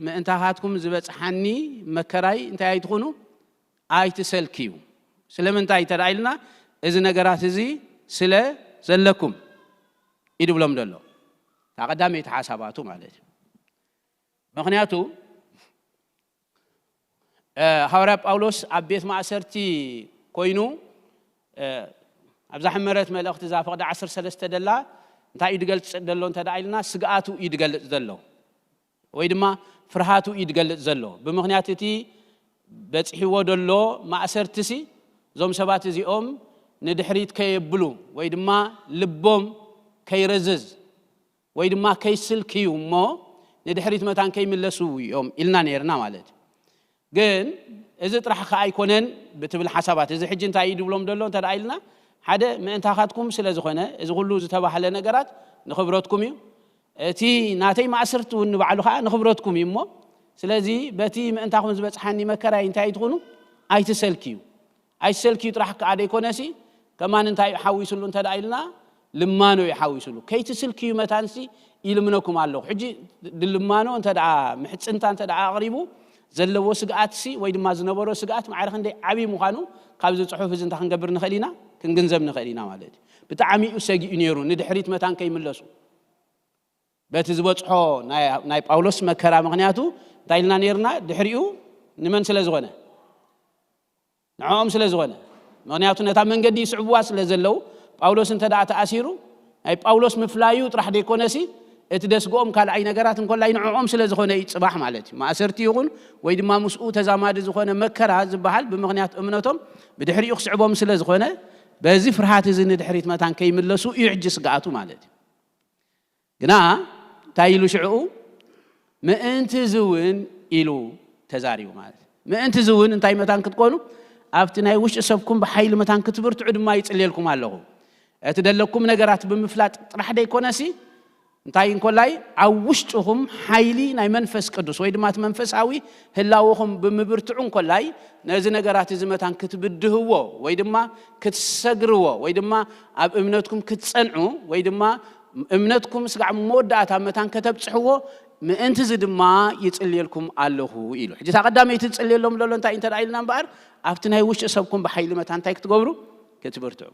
ምእንታኻትኩም ዝበጽሓኒ መከራይ እንታይ ኣይትኹኑ? ኣይትሰልክዩ። ስለምንታይ እንተ ደኣ ኢልና፣ እዚ ነገራት እዚ ስለ ዘለኩም እዩ ድብሎም ዘሎ። እታ ቀዳመይቲ ሓሳባቱ ማለት እዩ። ምኽንያቱ፣ እ፣ ሃዋርያ ጳውሎስ ኣብ ቤት ማእሰርቲ ኮይኑ፣ እ፣ ኣብዛ ሕመረት መልእኽቲ እዛ ፍቕዲ ዓሰርተ ሰለስተ ደላ እንታይ እዩ ድገልጽ ደሎ እንተ ደኣ ኢልና፣ ስግኣቱ እዩ ድገልጽ ዘሎ፣ ወይ ድማ ፍርሃቱ እዩ ድገልጽ ዘሎ። ብምኽንያት እቲ በጺሕዎ ደሎ ማእሰርትሲ፣ እዞም ሰባት እዚኦም ንድሕሪት ከየብሉ ወይ ድማ ልቦም ከይረዝዝ ወይ ድማ ከይስልክዩ እሞ ንድሕሪት መታን ከይምለሱ እዮም ኢልና ነይርና ማለት እዩ። ግን እዚ ጥራሕ ከኣ ኣይኮነን ብትብል ሓሳባት፣ እዚ ሕጂ እንታይ እዩ ድብሎም ደሎ እንተ ደኣ ኢልና፣ ሓደ ምእንታኻትኩም ስለ ዝኾነ፣ እዚ ኩሉ ዝተባህለ ነገራት ንኽብረትኩም እዩ። እቲ ናተይ ማእስርቲ እውን ንባዕሉ ከኣ ንኽብረትኩም እዩ እሞ፣ ስለዚ በቲ ምእንታኹም ዝበጽሓኒ መከራይ እንታይ ኣይትኹኑ? ኣይትሰልክዩ። ኣይትሰልክዩ ጥራሕ ከኣ ደይኮነሲ፣ ከማን እንታይ እዩ ሓዊስሉ እንተ ደኣ ኢልና፣ ልማኖ እዩ ሓዊስሉ። ከይትስልክዩ መታንሲ ይልምነኩም ኣለኹ። ሕጂ ልማኖ እንተ ደኣ፣ ምሕጽንታ እንተ ደኣ ኣቕሪቡ፣ ዘለዎ ስግኣትሲ ወይ ድማ ዝነበሮ ስግኣት ማዕረ ክንደይ ዓብዪ ምዃኑ ካብዚ ጽሑፍ እዚ እንታይ ክንገብር ንኽእል ኢና? ክንግንዘብ ንኽእል ኢና ማለት እዩ። ብጣዕሚ እዩ ሰጊኡ ነይሩ፣ ንድሕሪት መታን ከይምለሱ። በቲ ዝበጽሖ ናይ፣ ናይ ጳውሎስ መከራ ምኽንያቱ እንታይ ኢልና ነይርና? ድሕሪኡ ንመን ስለ ዝኾነ? ንዕኦም ስለ ዝኾነ። ምኽንያቱ ነታ መንገዲ ይስዕብዋ ስለ ዘለዉ፣ ጳውሎስ እንተ ደኣ ተኣሲሩ፣ ናይ ጳውሎስ ምፍላዩ ጥራሕ ደይኮነሲ፣ እቲ ደስግኦም ካልኣይ ነገራት እንኮላይ ንዕኦም ስለ ዝኾነ እዩ ጽባሕ ማለት እዩ። ማእሰርቲ ይኹን ወይ ድማ ምስኡ ተዛማዲ ዝኾነ መከራ ዝበሃል ብምኽንያት እምነቶም ብድሕሪኡ ክስዕቦም ስለ ዝኾነ፣ በዚ ፍርሃት እዚ ንድሕሪት መታን ከይምለሱ እዩ ሕጂ ስግኣቱ ማለት እዩ። ግና እንታይ ኢሉ ሽዑ? ምእንቲ እዚ እውን ኢሉ ተዛሪቡ ማለት እዩ። ምእንቲ እዚ እውን እንታይ መታን ክትኮኑ? ኣብቲ ናይ ውሽጢ ሰብኩም ብሓይሊ መታን ክትብርትዑ ድማ ይጽልየልኩም ኣለኹ። እቲ ደለኩም ነገራት ብምፍላጥ ጥራሕ ደይኮነሲ፣ እንታይ እንኮላይ ኣብ ውሽጥኹም ሓይሊ ናይ መንፈስ ቅዱስ ወይ ድማ እቲ መንፈሳዊ ህላወኹም ብምብርትዑ እንኮላይ ነዚ ነገራት እዚ መታን ክትብድህዎ ወይ ድማ ክትሰግርዎ ወይ ድማ ኣብ እምነትኩም ክትጸንዑ ወይ ድማ እምነትኩም ስጋዕ መወዳእታ መታን ከተብጽሕዎ ምእንቲ እዚ ድማ ይጽልየልኩም ኣለኹ ኢሉ። ሕጂ እታ ቀዳመይቲ ዝጽልየሎም ዘሎ እንታይ እንተ ደኣ ኢልና እምበኣር ኣብቲ ናይ ውሽጢ ሰብኩም ብሓይሊ መታን እንታይ ክትገብሩ? ክትብርትዑ።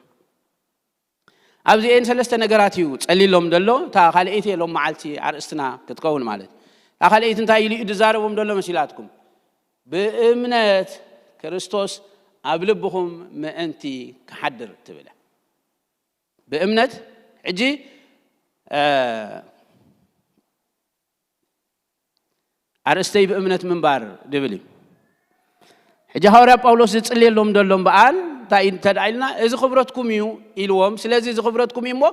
ኣብዚኤን ሰለስተ ነገራት እዩ ጸሊሎም ዘሎ። እታ ካልኣይቲ የሎም መዓልቲ ኣርእስትና ክትከውን ማለት። እታ ካልኣይቲ እንታይ ኢሉ እዩ ዝዛረቦም ዘሎ መሲላትኩም? ብእምነት ክርስቶስ ኣብ ልብኹም ምእንቲ ክሓድር ትብል። ብእምነት ሕጂ፣ እ፣ ኣርእስተይ ብእምነት ምንባር ድብል እዩ። ሕጂ ሃዋርያ ጳውሎስ ዝጽልየሎም ዘሎ እምበኣር እንታይ እዩ እንተ ደኣ ኢልና፣ እዚ ክብረትኩም እዩ ኢልዎም። ስለዚ እዚ ክብረትኩም እዩ እሞ፣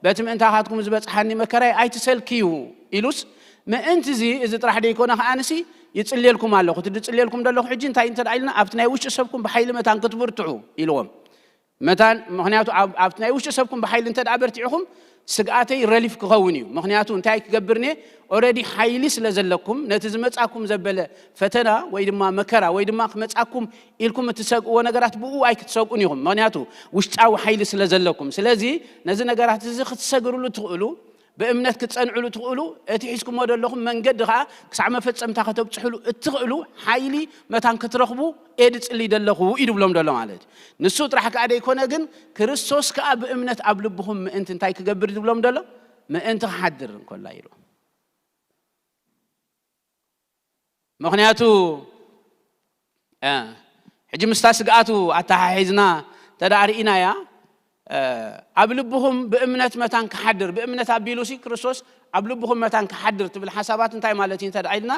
በቲ ምእንታኻትኩም ዝበጽሓኒ መከራይ ኣይትሰልክዩ ኢሉስ፣ ምእንቲ እዚ፣ እዚ ጥራሕ ደይኮነ ከኣ ንሲ ይጽልየልኩም ኣለኹ። እቲ ዝጽልየልኩም ዘለኹ ሕጂ እንታይ እንተ ደኣ ኢልና፣ ኣብቲ ናይ ውሽጢ ሰብኩም ብሓይሊ መታን ክትብርትዑ ኢልዎም። መታን፣ ምኽንያቱ ኣብ-፣ ኣብቲ ናይ ውሽጢ ሰብኩም ብሓይሊ እንተ ደኣ በርቲዕኹም፣ ስግኣተይ ረሊፍ ክኸውን እዩ። ምኽንያቱ እንታይ ክገብር እየ? ኦረዲ ሓይሊ ስለ ዘለኩም፣ ነቲ ዝመጻኩም ዘበለ ፈተና ወይ ድማ መከራ ወይ ድማ ክመጻኩም ኢልኩም እትሰግእዎ ነገራት ብኡ ኣይክትሰግኡን ኢኹም። ምኽንያቱ ውሽጣዊ ሓይሊ ስለ ዘለኩም። ስለዚ ነዚ ነገራት እዚ ክትሰግርሉ ትኽእሉ፣ ብእምነት ክትጸንዕሉ ትኽእሉ፣ እቲ ሒዝኩሞ ዘለኹም መንገዲ ኸኣ ክሳዕ መፈጸምታ ከተብጽሕሉ እትኽእሉ ሓይሊ መታን ክትረኽቡ እየ ዝጽሊ ዘለኹ እዩ ድብሎም ዘሎ ማለት እዩ። ንሱ ጥራሕ ከኣ ደይኮነ ግን፣ ክርስቶስ ከኣ ብእምነት ኣብ ልብኹም ምእንቲ እንታይ ክገብር ድብሎም ዘሎ? ምእንቲ ክሓድር እንኮላ ኢሉ። ምኽንያቱ፣ እ፣ ሕጂ ምስታ ስግኣቱ ኣተሓሒዝና እንተ ደኣ ርኢናያ፣ እ፣ ኣብ ልብኹም ብእምነት መታን ክሓድር፣ ብእምነት ኣቢሉሲ ክርስቶስ ኣብ ልብኹም መታን ክሓድር ትብል ሓሳባት እንታይ ማለት እዩ እንተ ደኣ ኢልና፣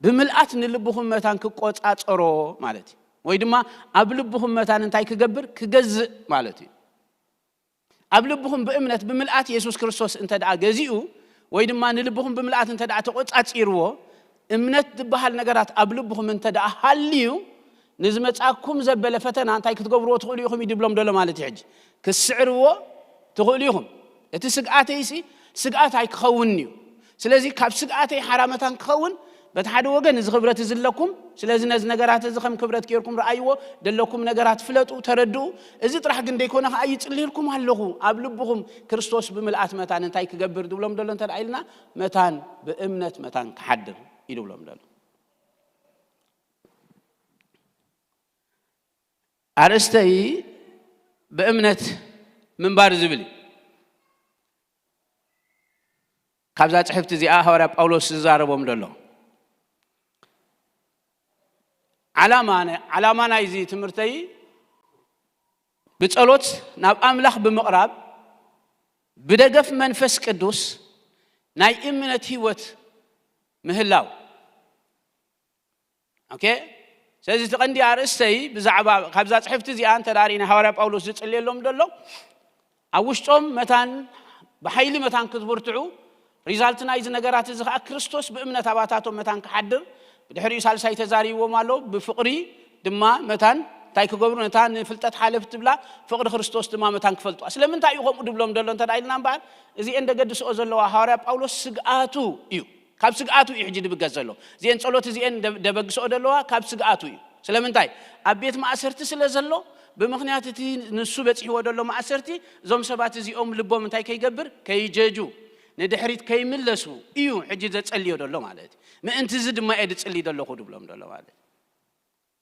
ብምልኣት ንልብኹም መታን ክቆጻጸሮ ማለት እዩ። ወይ ድማ ኣብ ልብኹም መታን እንታይ ክገብር? ክገዝእ ማለት እዩ። ኣብ ልብኹም ብእምነት ብምልኣት የሱስ ክርስቶስ እንተ ደኣ ገዚኡ፣ ወይ ድማ ንልብኹም ብምልኣት እንተ ደኣ ተቖጻጺርዎ፣ እምነት ዝበሃል ነገራት ኣብ ልብኹም እንተ ደኣ ሃልዩ፣ ንዝመጻኩም ዘበለ ፈተና እንታይ ክትገብርዎ ትኽእሉ ኢኹም እዩ ድብሎም ደሎ ማለት እዩ። ሕጂ ክትስዕርዎ ትኽእሉ ኢኹም። እቲ ስግኣተይሲ ስግኣት ኣይክኸውን እዩ። ስለዚ ካብ ስግኣተይ ሓራ መታን ክኸውን፣ በቲ ሓደ ወገን እዚ ክብረት እዚ ኣለኩም። ስለዚ ነዚ ነገራት እዚ ከም ክብረት ጌርኩም ረኣይዎ፣ ደለኩም ነገራት ፍለጡ፣ ተረድኡ። እዚ ጥራሕ ግን ደይኮነ ከኣ ይጽልይልኩም ኣለኹ፣ ኣብ ልብኹም ክርስቶስ ብምልኣት መታን እንታይ ክገብር ድብሎም ደሎ እንተ ደኣ ኢልና፣ መታን ብእምነት መታን ክሓድር እዩ ድብሎም ደሎ። ኣርእስተይ ብእምነት ምንባር ዝብል እዩ። ካብዛ ጽሕፍቲ እዚኣ ሃዋርያ ጳውሎስ ዝዛረቦም ደሎ ዓላማ ናይ- ዓላማ ናይዚ ትምህርተይ ብጸሎት ናብ ኣምላኽ ብምቕራብ ብደገፍ መንፈስ ቅዱስ ናይ እምነት ህይወት ምህላው። ኦኬ። ስለዚ እቲ ቀንዲ ኣርእስተይ ብዛዕባ ካብዛ ጽሕፍቲ እዚኣ እንተ ደኣ ርኢና ሃዋርያ ጳውሎስ ዝጽልየሎም ደሎ ኣብ ውሽጦም መታን ብሓይሊ መታን ክትብርትዑ፣ ሪዛልት ናይዚ ነገራት እዚ ከኣ ክርስቶስ ብእምነት ኣባታቶም መታን ክሓድር፣ ብድሕሪኡ ሳልሳይ ተዛሪብዎም ኣሎ። ብፍቕሪ ድማ መታን እንታይ ክገብሩ፣ ነታ ንፍልጠት ሓለፍ ትብላ ፍቕሪ ክርስቶስ ድማ መታን ክፈልጡ። ስለምንታይ እዩ ከምኡ ድብሎም ደሎ እንተ ደኣ ኢልና እምበኣር፣ እዚኤን ደገድስኦ ዘለዋ ሃዋርያ ጳውሎስ ስግኣቱ እዩ። ካብ ስግኣቱ እዩ ሕጂ ድብገስ ዘሎ። እዚኤን ጸሎት እዚኤን ደ- ደበግስኦ ደለዋ ካብ ስግኣቱ እዩ። ስለምንታይ? ኣብ ቤት ማእሰርቲ ስለ ዘሎ፣ ብምኽንያት እቲ ንሱ በጺሕዎ ደሎ ማእሰርቲ፣ እዞም ሰባት እዚኦም ልቦም እንታይ ከይገብር፣ ከይጀጁ፣ ንድሕሪት ከይምለሱ እዩ ሕጂ ዘጸልዮ ደሎ ማለት እዩ። ምእንቲ እዚ ድማ እየ ድጽሊ ደለኹ ድብሎም ደሎ ማለት እዩ።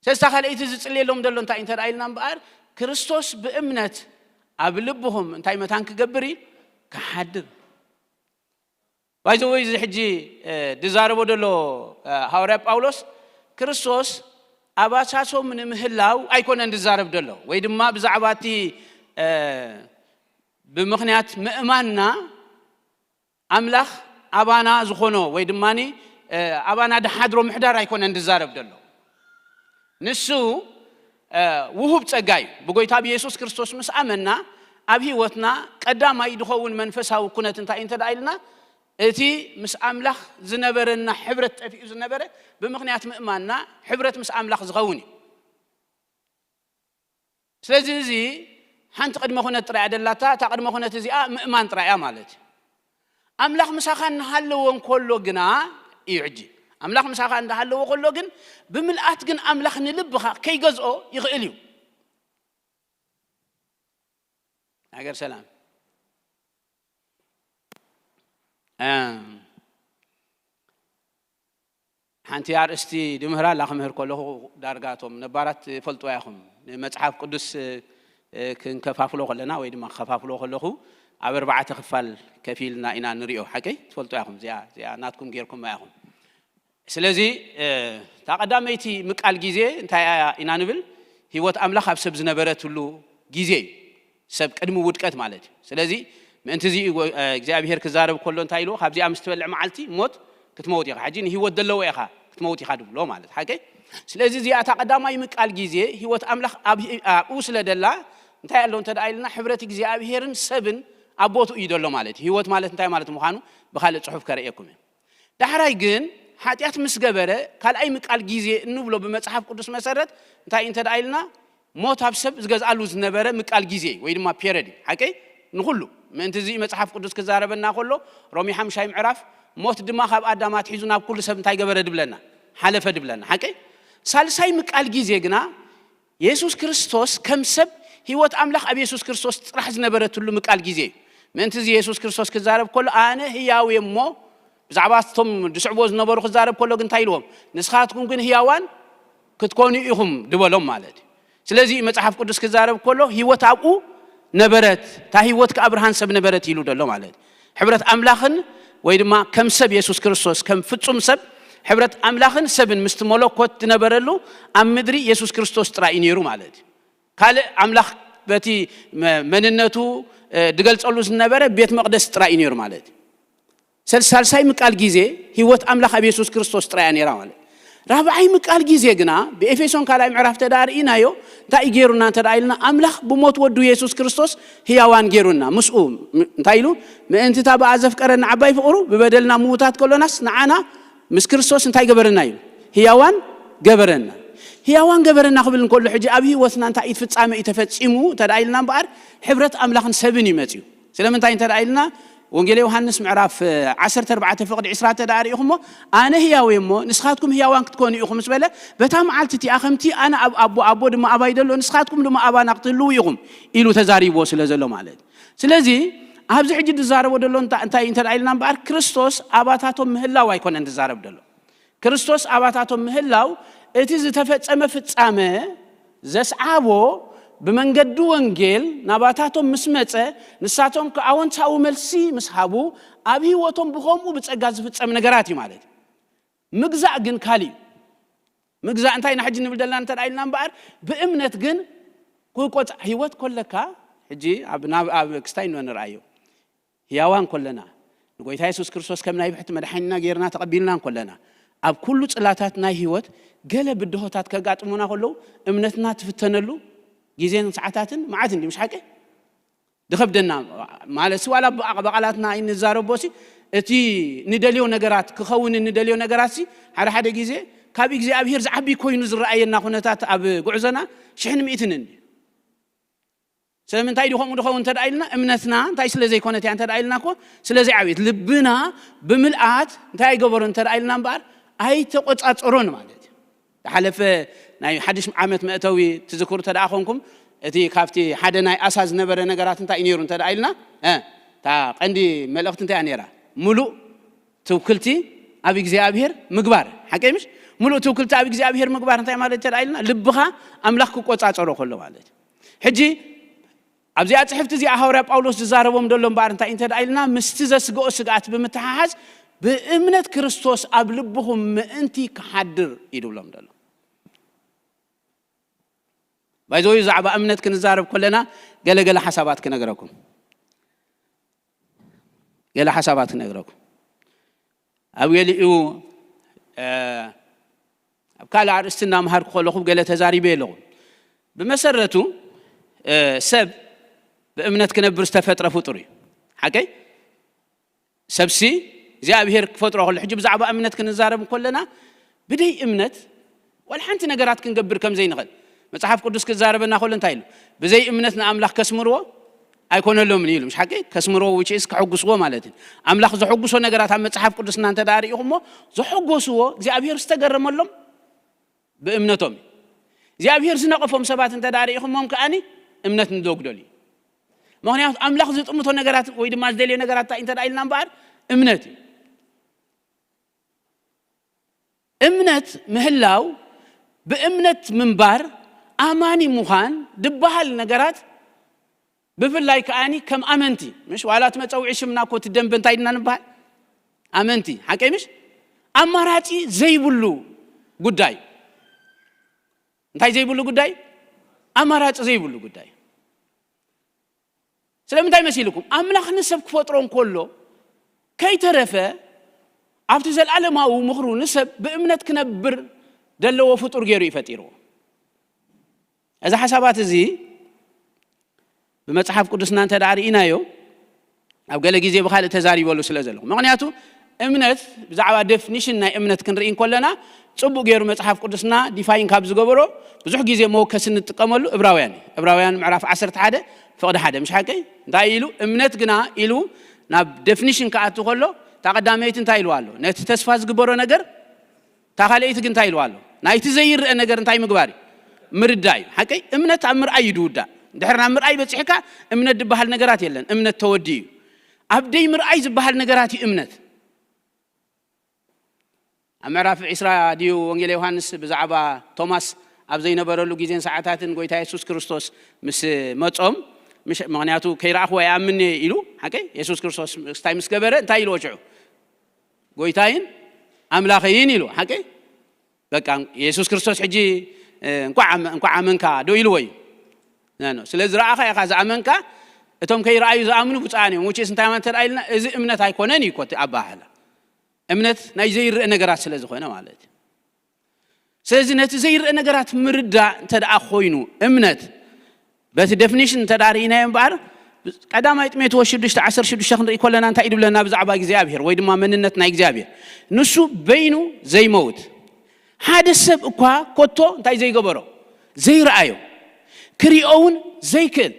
ሰስታ ካልኣይቲ ዝጽልየሎም ደሎ እንታይ እንተ ደኣ ኢልና እምበኣር፣ ክርስቶስ ብእምነት ኣብ ልብኹም እንታይ መታን ክገብር እዩ? ክሓድር። ባይዘወይ እዚ ሕጂ እ፣ ድዛረቦ ደሎ እ፣ ሃዋርያ ጳውሎስ ክርስቶስ ኣባሳሶም ንምህላው ኣይኮነን ድዛረብ ደሎ፣ ወይ ድማ ብዛዕባ እቲ እ፣ ብምኽንያት ምእማንና ኣምላኽ ኣባና ዝኾኖ ወይ ድማ ኣባና ድሓድሮ ምሕዳር ኣይኮነን ድዛረብ ደሎ። ንሱ ውሁብ ጸጋ እዩ። ብጎይታ ብየሱስ ክርስቶስ ምስ ኣመንና ኣብ ህይወትና ቀዳማይ ድኸውን መንፈሳዊ ኩነት እንታይ እንተ ደኣ ኢልና፣ እቲ ምስ ኣምላኽ ዝነበረና ሕብረት ጠፊኡ ዝነበረ ብምኽንያት ምእማንና ሕብረት ምስ ኣምላኽ ዝኸውን እዩ። ስለዚ እዚ ሓንቲ ቅድመ ኩነት ጥራይ እያ ደላታ። እታ ቅድመ ኩነት እዚኣ ምእማን ጥራይ እያ ማለት እዩ። ኣምላኽ ምሳኻ እናሃለወ እንከሎ ግና እዩ። ሕጂ ኣምላኽ ምሳኻ እንዳሃለወ ከሎ ግን ብምልኣት ግን ኣምላኽ ንልብኻ ከይገዝኦ ይኽእል እዩ። ሃገር ሰላም ሓንቲ ኣርእስቲ ድምህራ ኣላ። ክምህር ከለኹ ዳርጋ እቶም ነባራት ፈልጥዋ ኢኹም። ንመጽሓፍ ቅዱስ ክንከፋፍሎ ከለና ወይ ድማ ክኸፋፍሎ ከለኹ ኣብ ኣርባዕተ ክፋል ከፊልና ኢና ንሪኦ። ሓቀይ ትፈልጡ ኢኹም። እዚኣ እዚኣ ናትኩም ጌርኩም ኢኹም። ስለዚ እታ ቀዳመይቲ ምቃል ግዜ እንታይ ኢና ንብል? ህይወት ኣምላኽ ኣብ ሰብ ዝነበረትሉ ግዜ እዩ። ሰብ ቅድሚ ውድቀት ማለት እዩ። ስለዚ ምእንቲ እዚ እግዚኣብሔር ክዛረብ ከሎ እንታይ ኢልዎ? ካብዚኣ ምስ ትበልዕ መዓልቲ ሞት ክትመውት ኢኻ። ሕጂ ንህይወት ዘለዎ ኢኻ ክትመውት ኢኻ ድብሎ ማለት ሓቀይ። ስለዚ እዚኣ እታ ቀዳማይ ምቃል ግዜ ህይወት ኣምላኽ ኣብኡ ስለ ደላ እንታይ ኣሎ እንተ ደኣ ኢልና ሕብረት እግዚኣብሔርን ሰብን ኣብ ቦትኡ እዩ ዘሎ ማለት እዩ። ህይወት ማለት እንታይ ማለት ምዃኑ ብካልእ ጽሑፍ ከርእየኩም እየ። ዳሕራይ ግን ሓጢኣት ምስ ገበረ ካልኣይ ምቃል ግዜ እንብሎ ብመጽሓፍ ቅዱስ መሰረት እንታይ እንተ ደኣ ኢልና ሞት ኣብ ሰብ ዝገዝኣሉ ዝነበረ ምቃል ግዜ ወይ ድማ ፔረድ ሓቀይ ንኹሉ ምእንቲ እዚ መጽሓፍ ቅዱስ ክዛረበና ከሎ ሮሚ ሓምሻይ ምዕራፍ ሞት ድማ ካብ ኣዳም ኣትሒዙ ናብ ኩሉ ሰብ እንታይ ገበረ ድብለና ሓለፈ ድብለና ሓቀይ ሳልሳይ ምቃል ግዜ ግና የሱስ ክርስቶስ ከም ሰብ ህይወት ኣምላኽ ኣብ የሱስ ክርስቶስ ጥራሕ ዝነበረትሉ ምቃል ግዜ እዩ። ምእንቲ እዚ የሱስ ክርስቶስ ክዛረብ ከሎ ኣነ ህያው እየ እሞ ብዛዕባ እቶም ዝስዕቦ ዝነበሩ ክዛረብ ከሎ ግን እንታይ ኢልዎም? ንስኻትኩም ግን ህያዋን ክትኮኑ ኢኹም ድበሎም ማለት እዩ። ስለዚ መጽሓፍ ቅዱስ ክዛረብ ከሎ ህይወት ኣብኡ ነበረት፣ እታ ህይወት ከኣ ብርሃን ሰብ ነበረት ኢሉ ደሎ ማለት እዩ። ሕብረት ኣምላኽን ወይ ድማ ከም ሰብ የሱስ ክርስቶስ ከም ፍጹም ሰብ ሕብረት ኣምላኽን ሰብን ምስቲ መለኮት ዝነበረሉ ኣብ ምድሪ የሱስ ክርስቶስ ጥራይ እዩ ነይሩ ማለት እዩ። ካልእ ኣምላኽ በቲ መንነቱ ድገልጸሉ ዝነበረ ቤት መቕደስ ጥራይ እዩ ነይሩ ማለት እዩ። ሰልሳልሳይ ምቃል ግዜ ህይወት ኣምላኽ ኣብ የሱስ ክርስቶስ ጥራይ እያ ነይራ ማለት ራብዓይ ምቃል ግዜ ግና ብኤፌሶን ካልኣይ ምዕራፍ ተዳ ርኢናዮ እንታይ ገይሩና እንተ ኢልና ኣምላኽ ብሞት ወዱ የሱስ ክርስቶስ ህያዋን ገይሩና ምስኡ እንታይ ኢሉ ምእንቲ እታ ብኣ ዘፍቀረና ዓባይ ፍቕሩ ብበደልና ምዉታት ከሎናስ ንዓና ምስ ክርስቶስ እንታይ ገበረና እዩ ህያዋን ገበረና ህያዋን ገበረና ክብል እንከሎ ሕጂ ኣብ ህይወትና እንታይ እዩ ፍጻመ እዩ ተፈጺሙ እንተ ኢልና እምበኣር ሕብረት ኣምላኽን ሰብን እዩ መጺኡ ስለምንታይ እንተ ኢልና ወንጌል ዮሃንስ ምዕራፍ ዓሰርተ ኣርባዕተ ፍቕዲ ዕስራ እንተ ደኣ ርኢኹሞ ኣነ ህያው እየ እሞ ንስኻትኩም ህያዋን ክትኮኑ ኢኹም ምስ በለ በታ መዓልቲ እቲኣ ከምቲ ኣነ ኣብ ኣቦ ኣቦ ድማ ኣባይ ደሎ ንስኻትኩም ድማ ኣባና ክትህልዉ ኢኹም ኢሉ ተዛሪብዎ ስለ ዘሎ ማለት ስለዚ ኣብዚ ሕጂ ዝዛረቦ ደሎ እንታይ እንታይ እንተ ኢልና እምበኣር ክርስቶስ ኣባታቶም ምህላው ኣይኮነን ዝዛረብ ደሎ ክርስቶስ ኣባታቶም ምህላው እቲ ዝተፈጸመ ፍጻመ ዘስዓቦ ብመንገዲ ወንጌል ናባታቶም ምስ መጸ ንሳቶም ከኣወንታዊ መልሲ ምስ ሃቡ ኣብ ህይወቶም ብኸምኡ ብጸጋ ዝፍጸም ነገራት እዩ ማለት እዩ ምግዛእ ግን ካልእ እዩ ምግዛእ እንታይ ኢና ሕጂ ንብል ዘለና እንተ ኢልና እምበኣር ብእምነት ግን ክቆጽ ህይወት ኮለካ ሕጂ ኣብ ናብ ኣብ ክስታይ ንበ ንርኣዮ ህያዋን ኮለና ንጎይታ የሱስ ክርስቶስ ከም ናይ ብሕቲ መድሓኒና ጌርና ተቐቢልና እንኮለና ኣብ ኩሉ ጽላታት ናይ ህይወት ገለ ብድሆታት ከጋጥሙና ከለዉ እምነትና ትፍተነሉ ግዜን ሰዓታትን መዓት እንዲ ምሽ ሓቂ ድኸብደና ማለት ሲ ዋላ ብቓላትና ኣይንዛረቦ ሲ እቲ ንደልዮ ነገራት ክኸውን ንደልዮ ነገራት ሲ ሓደ ሓደ ግዜ ካብ እግዚኣብሄር ዝዓቢ ኮይኑ ዝረኣየና ኩነታት ኣብ ጉዕዞና ሽሕን ሚእትን እንዲ ስለምንታይ ድዩ ከምኡ ድኸውን እንተ ኢልና እምነትና እንታይ ስለ ዘይኮነት እያ እንተ ኢልና ኮ ስለ ዘይዓብየት ልብና ብምልኣት እንታይ ኣይገበሮን እንተ ኢልና እምበኣር ኣይተቆጻጸሮን ማለት እዩ ዝሓለፈ ናይ ሓድሽ ዓመት መእተዊ ትዝክሩ እንተ ደኣ ኮንኩም እቲ ካብቲ ሓደ ናይ ኣሳ ዝነበረ ነገራት እንታይ እዩ ነይሩ እንተ ኢልና እታ ቀንዲ መልእኽቲ እንታይ እያ ነይራ ሙሉእ ትውክልቲ ኣብ እግዚኣብሔር ምግባር ሓቀይ ምሽ ሙሉእ ትውክልቲ ኣብ እግዚኣብሔር ምግባር እንታይ ማለት እንተ ኢልና ልብኻ ኣምላኽ ክቆጻጸሮ ከሎ ማለት እዩ ሕጂ ኣብዚኣ ጽሕፍቲ እዚኣ ሃዋርያ ጳውሎስ ዝዛረቦም ደሎ እምበኣር እንታይ እንተ ኢልና ምስቲ ዘስግኦ ስግኣት ብምትሓሓዝ ብእምነት ክርስቶስ ኣብ ልብኹም ምእንቲ ክሓድር ይድብሎም ደሎ ባይዘዊ ዛዕባ እምነት ክንዛረብ ከለና ገለገለ ሓሳባት ክነግረኩም ገለ ሓሳባት ክነግረኩም ኣብ ገሊኡ ኣብ ካልእ ኣርእስቲ እናምሃርኩ ከለኹ ገለ ተዛሪበ ኣለኹ ብመሰረቱ ሰብ ብእምነት ክነብር ዝተፈጥረ ፍጡር እዩ ሓቀይ ሰብሲ እግዚኣብሄር ክፈጥሮ ከሎ ሕጂ ብዛዕባ እምነት ክንዛረብ ከለና ብደይ እምነት ዋላ ሓንቲ ነገራት ክንገብር ከም ዘይንኽእል መጽሓፍ ቅዱስ ክዛረበና ከሎ እንታይ ኢሉ ብዘይ እምነት ንኣምላኽ ከስምርዎ ኣይኮነሎምን ኢሉ ምሽ ሓቂ ከስምርዎ ውጭስ ከሐጉስዎ ማለት እዩ ኣምላኽ ዘሐጉሶ ነገራት ኣብ መጽሓፍ ቅዱስና እንተ ርኢኹሞ ዘሐጎስዎ እግዚኣብሄር ዝተገረመሎም ብእምነቶም እዩ እግዚኣብሄር ዝነቐፎም ሰባት እንተ ርኢኹሞም ከኣኒ እምነት ንዘጉደል እዩ ምኽንያቱ ኣምላኽ ዝጥምቶ ነገራት ወይ ድማ ዝደልዮ ነገራት እንታይ እንተ ኢልና እምበኣር እምነት እዩ እምነት ምህላው ብእምነት ምንባር ኣማኒ ምዃን ድበሃል ነገራት ብፍላይ ከኣኒ ከም ኣመንቲ ምሽ ዋላ እቲ መፀውዒ ሽምና እኮ እቲ ደንበ እንታይ ድና ንበሃል ኣመንቲ ሓቀይ ምሽ ኣማራፂ ዘይብሉ ጉዳይ እንታይ ዘይብሉ ጉዳይ ኣማራፂ ዘይብሉ ጉዳይ ስለምንታይ መሲልኩም ኣምላኽ ንሰብ ክፈጥሮ እንከሎ ከይተረፈ ኣብቲ ዘለዓለማዊ ምኽሩ ንሰብ ብእምነት ክነብር ዘለዎ ፍጡር ገይሩ እዩ ፈጢርዎ እዚ ሓሳባት እዚ ብመጽሓፍ ቅዱስና እንተ ደኣ ርኢናዮ ኣብ ገለ ግዜ ብካልእ ተዛሪበሉ ስለ ዘለኹ ምክንያቱ እምነት ብዛዕባ ዴፊኒሽን ናይ እምነት ክንርኢ እንከለና ጽቡቅ ገይሩ መጽሓፍ ቅዱስና ዲፋይን ካብ ዝገበሮ ብዙሕ ግዜ መወከሲ እንጥቀመሉ እብራውያን እዩ እብራውያን ምዕራፍ ዓሰርተ ሓደ ፍቕዲ ሓደ ምሽ ሓቀይ እንታይ ኢሉ እምነት ግና ኢሉ ናብ ዴፊኒሽን ክኣቱ ከሎ እታ ቀዳመይቲ እንታይ ኢልዋ ኣሎ ነቲ ተስፋ ዝግበሮ ነገር እታ ካልኣይቲ ግን እንታይ ኢልዋ ኣሎ ናይቲ ዘይረአ ነገር እንታይ ምግባር እዩ ምርዳእ እዩ ሓቀይ እምነት ኣብ ምርኣይ እዩ ድውዳእ ድሕር ናብ ምርኣይ በፂሕካ እምነት ዝበሃል ነገራት የለን እምነት ተወዲ እዩ ኣብ ደይ ምርኣይ ዝበሃል ነገራት እዩ እምነት ኣብ ምዕራፍ ዒስራ ድዩ ወንጌል ዮሃንስ ብዛዕባ ቶማስ ኣብ ዘይነበረሉ ግዜን ሰዓታትን ጎይታ የሱስ ክርስቶስ ምስ መጾም ምክንያቱ ከይረኣኽዎ ኣይኣምን ኢሉ ሓቀይ የሱስ ክርስቶስ ክስታይ ምስ ገበረ እንታይ ኢልዎ ሽዑ ጎይታይን ኣምላኸይን ኢሉ ሓቂ በቃ የሱስ ክርስቶስ ሕጂ እንኳዕ ኣመንካ ዶ ኢልዎ እዩ ስለ ዝረኣኻ ኢኻ ዝኣመንካ እቶም ከይረኣዩ ዝኣምኑ ብፁዓን እዮም ውጭስ እንታይ ማለት ተደኣ ኢልና እዚ እምነት ኣይኮነን እዩ ኮቲ ኣባሃላ እምነት ናይ ዘይርእ ነገራት ስለ ዝኾነ ማለት እዩ ስለዚ ነቲ ዘይረአ ነገራት ምርዳእ እንተ ደኣ ኮይኑ እምነት በቲ ዴፊኒሽን እንተ ደኣ ርኢናዮ እምበኣር፣ ቀዳማይ ጢሞቴዎስ ሽዱሽተ ዓሰርተ ሽዱሽተ ክንርኢ ከለና እንታይ እዩ ድብለና ብዛዕባ እግዚኣብሔር ወይ ድማ መንነት ናይ እግዚኣብሔር? ንሱ በይኑ ዘይመውት፣ ሓደ ሰብ እኳ ኮቶ እንታይ ዘይገበሮ፣ ዘይረኣዮ፣ ክሪኦ እውን ዘይክእል፣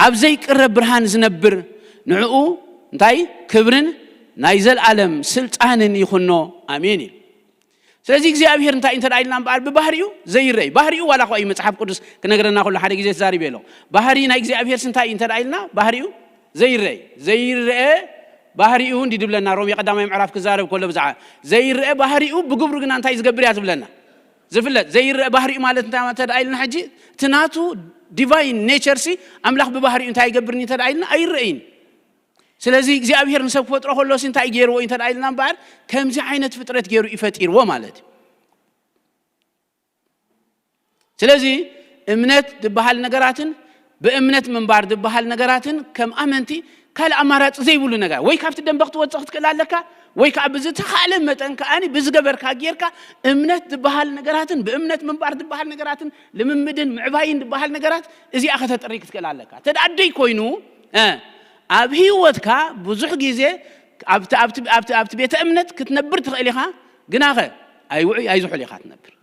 ኣብ ዘይቅረብ ብርሃን ዝነብር፣ ንዕኡ እንታይ ክብርን ናይ ዘልኣለም ስልጣንን ይኹኖ፣ ኣሜን ኢሉ። ስለዚ እግዚኣብሔር እንታይ እንተ ኢልና እምበኣር ብባህሪኡ ዘይረይ፣ ባህሪኡ ዋላ ኳ እዩ መጽሓፍ ቅዱስ ክነግረና ከሎ ሓደ ግዜ ተዛሪበ ኣለኹ። ባህሪ ናይ እግዚኣብሔር እንታይ እንተ ኢልና ባህሪኡ ዘይረይ፣ ዘይረአ ባህሪኡ እንዲ ድብለና ሮሜ ቀዳማይ ምዕራፍ ክዛረብ ከሎ ብዛዕባ ዘይረአ ባህሪኡ ብግብሩ ግና እንታይ ዝገብር እያ ትብለና። ዝፍለጥ ዘይረአ ባህሪኡ ማለት እንታይ ማለት ተደኣ ኢልና ሕጂ እቲ ናቱ ዲቫይን ኔቸር ሲ ኣምላኽ ብባህሪኡ እንታይ ይገብርኒ ተደኣ ኢልና ኣይረእይን። ስለዚ እግዚኣብሔር ንሰብ ክፈጥሮ ከሎ ሲ እንታይ ገይርዎ እዩ ተደኣ ኢልና እምበኣር ከምዚ ዓይነት ፍጥረት ገይሩ ይፈጢርዎ ማለት እዩ። ስለዚ እምነት ዝበሃል ነገራትን ብእምነት ምንባር ዝበሃል ነገራትን ከም ኣመንቲ ካልእ ኣማራፂ ዘይብሉ ነገር ወይ ካብቲ ደንበ ክትወፅእ ክትክእል ኣለካ ወይ ከዓ ብዝተኻእለ መጠን ከዓኒ ብዝገበርካ ጌርካ እምነት ዝበሃል ነገራትን ብእምነት ምንባር ዝበሃል ነገራትን ልምምድን ምዕባይን ዝበሃል ነገራት እዚኣ ከተጥሪ ክትክእል ኣለካ። ተደኣ ደይ ኮይኑ ኣብ ህይወትካ ብዙሕ ግዜ ኣብቲ ቤተ እምነት ክትነብር ትኽእል ኢኻ፣ ግናኸ ኣይውዑይ ኣይዝሑል ኢኻ ትነብር።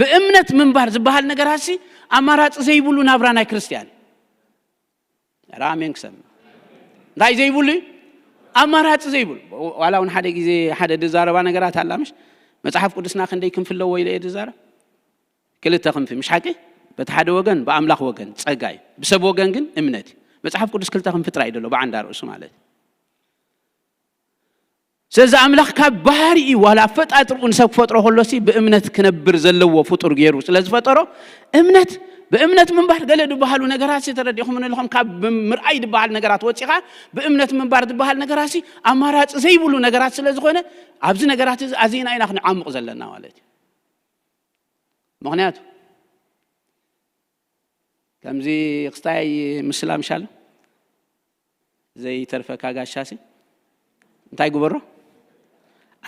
ብእምነት ምንባር ዝበሃል ነገራት ሲ ኣማራፂ ዘይብሉ ናብራ ናይ ክርስትያን። ኧረ ኣሜን ክሰምዕ። እንታይ ዘይብሉ እዩ? ኣማራፂ ዘይብሉ። ዋላ እውን ሓደ ግዜ ሓደ ድዛረባ ነገራት ኣላ ምሽ? መፅሓፍ ቅዱስና ክንደይ ክንፊ ኣለዎ ኢለ እየ ድዛረብ። ክልተ ክንፊ ምሽ ሓቂ? በቲ ሓደ ወገን ብኣምላኽ ወገን ፀጋ እዩ፣ ብሰብ ወገን ግን እምነት እዩ። መፅሓፍ ቅዱስ ክልተ ክንፊ ጥራይ እዩ ዘሎ ብዓንዳ ርእሱ ማለት እዩ። ስለዚ ኣምላኽ ካብ ባህሪኡ ዋላ ኣፈጣጥርኡ ንሰብ ክፈጥሮ ከሎሲ ብእምነት ክነብር ዘለዎ ፍጡር ገይሩ ስለ ዝፈጠሮ እምነት ብእምነት ምንባር ገለ ዝበሃሉ ነገራት ተረዲኹም ንለኹም ካብ ምርኣይ ዝበሃል ነገራት ወፂኻ ብእምነት ምንባር ዝበሃል ነገራሲ ኣማራፂ ዘይብሉ ነገራት ስለ ዝኾነ ኣብዚ ነገራት እዚ ኣዚና ኢና ክንዓምቕ ዘለና ማለት እዩ። ምኽንያቱ ከምዚ ክስታይ ምስላ ምሻሉ ዘይተርፈካ ጋሻሲ እንታይ ግበሮ?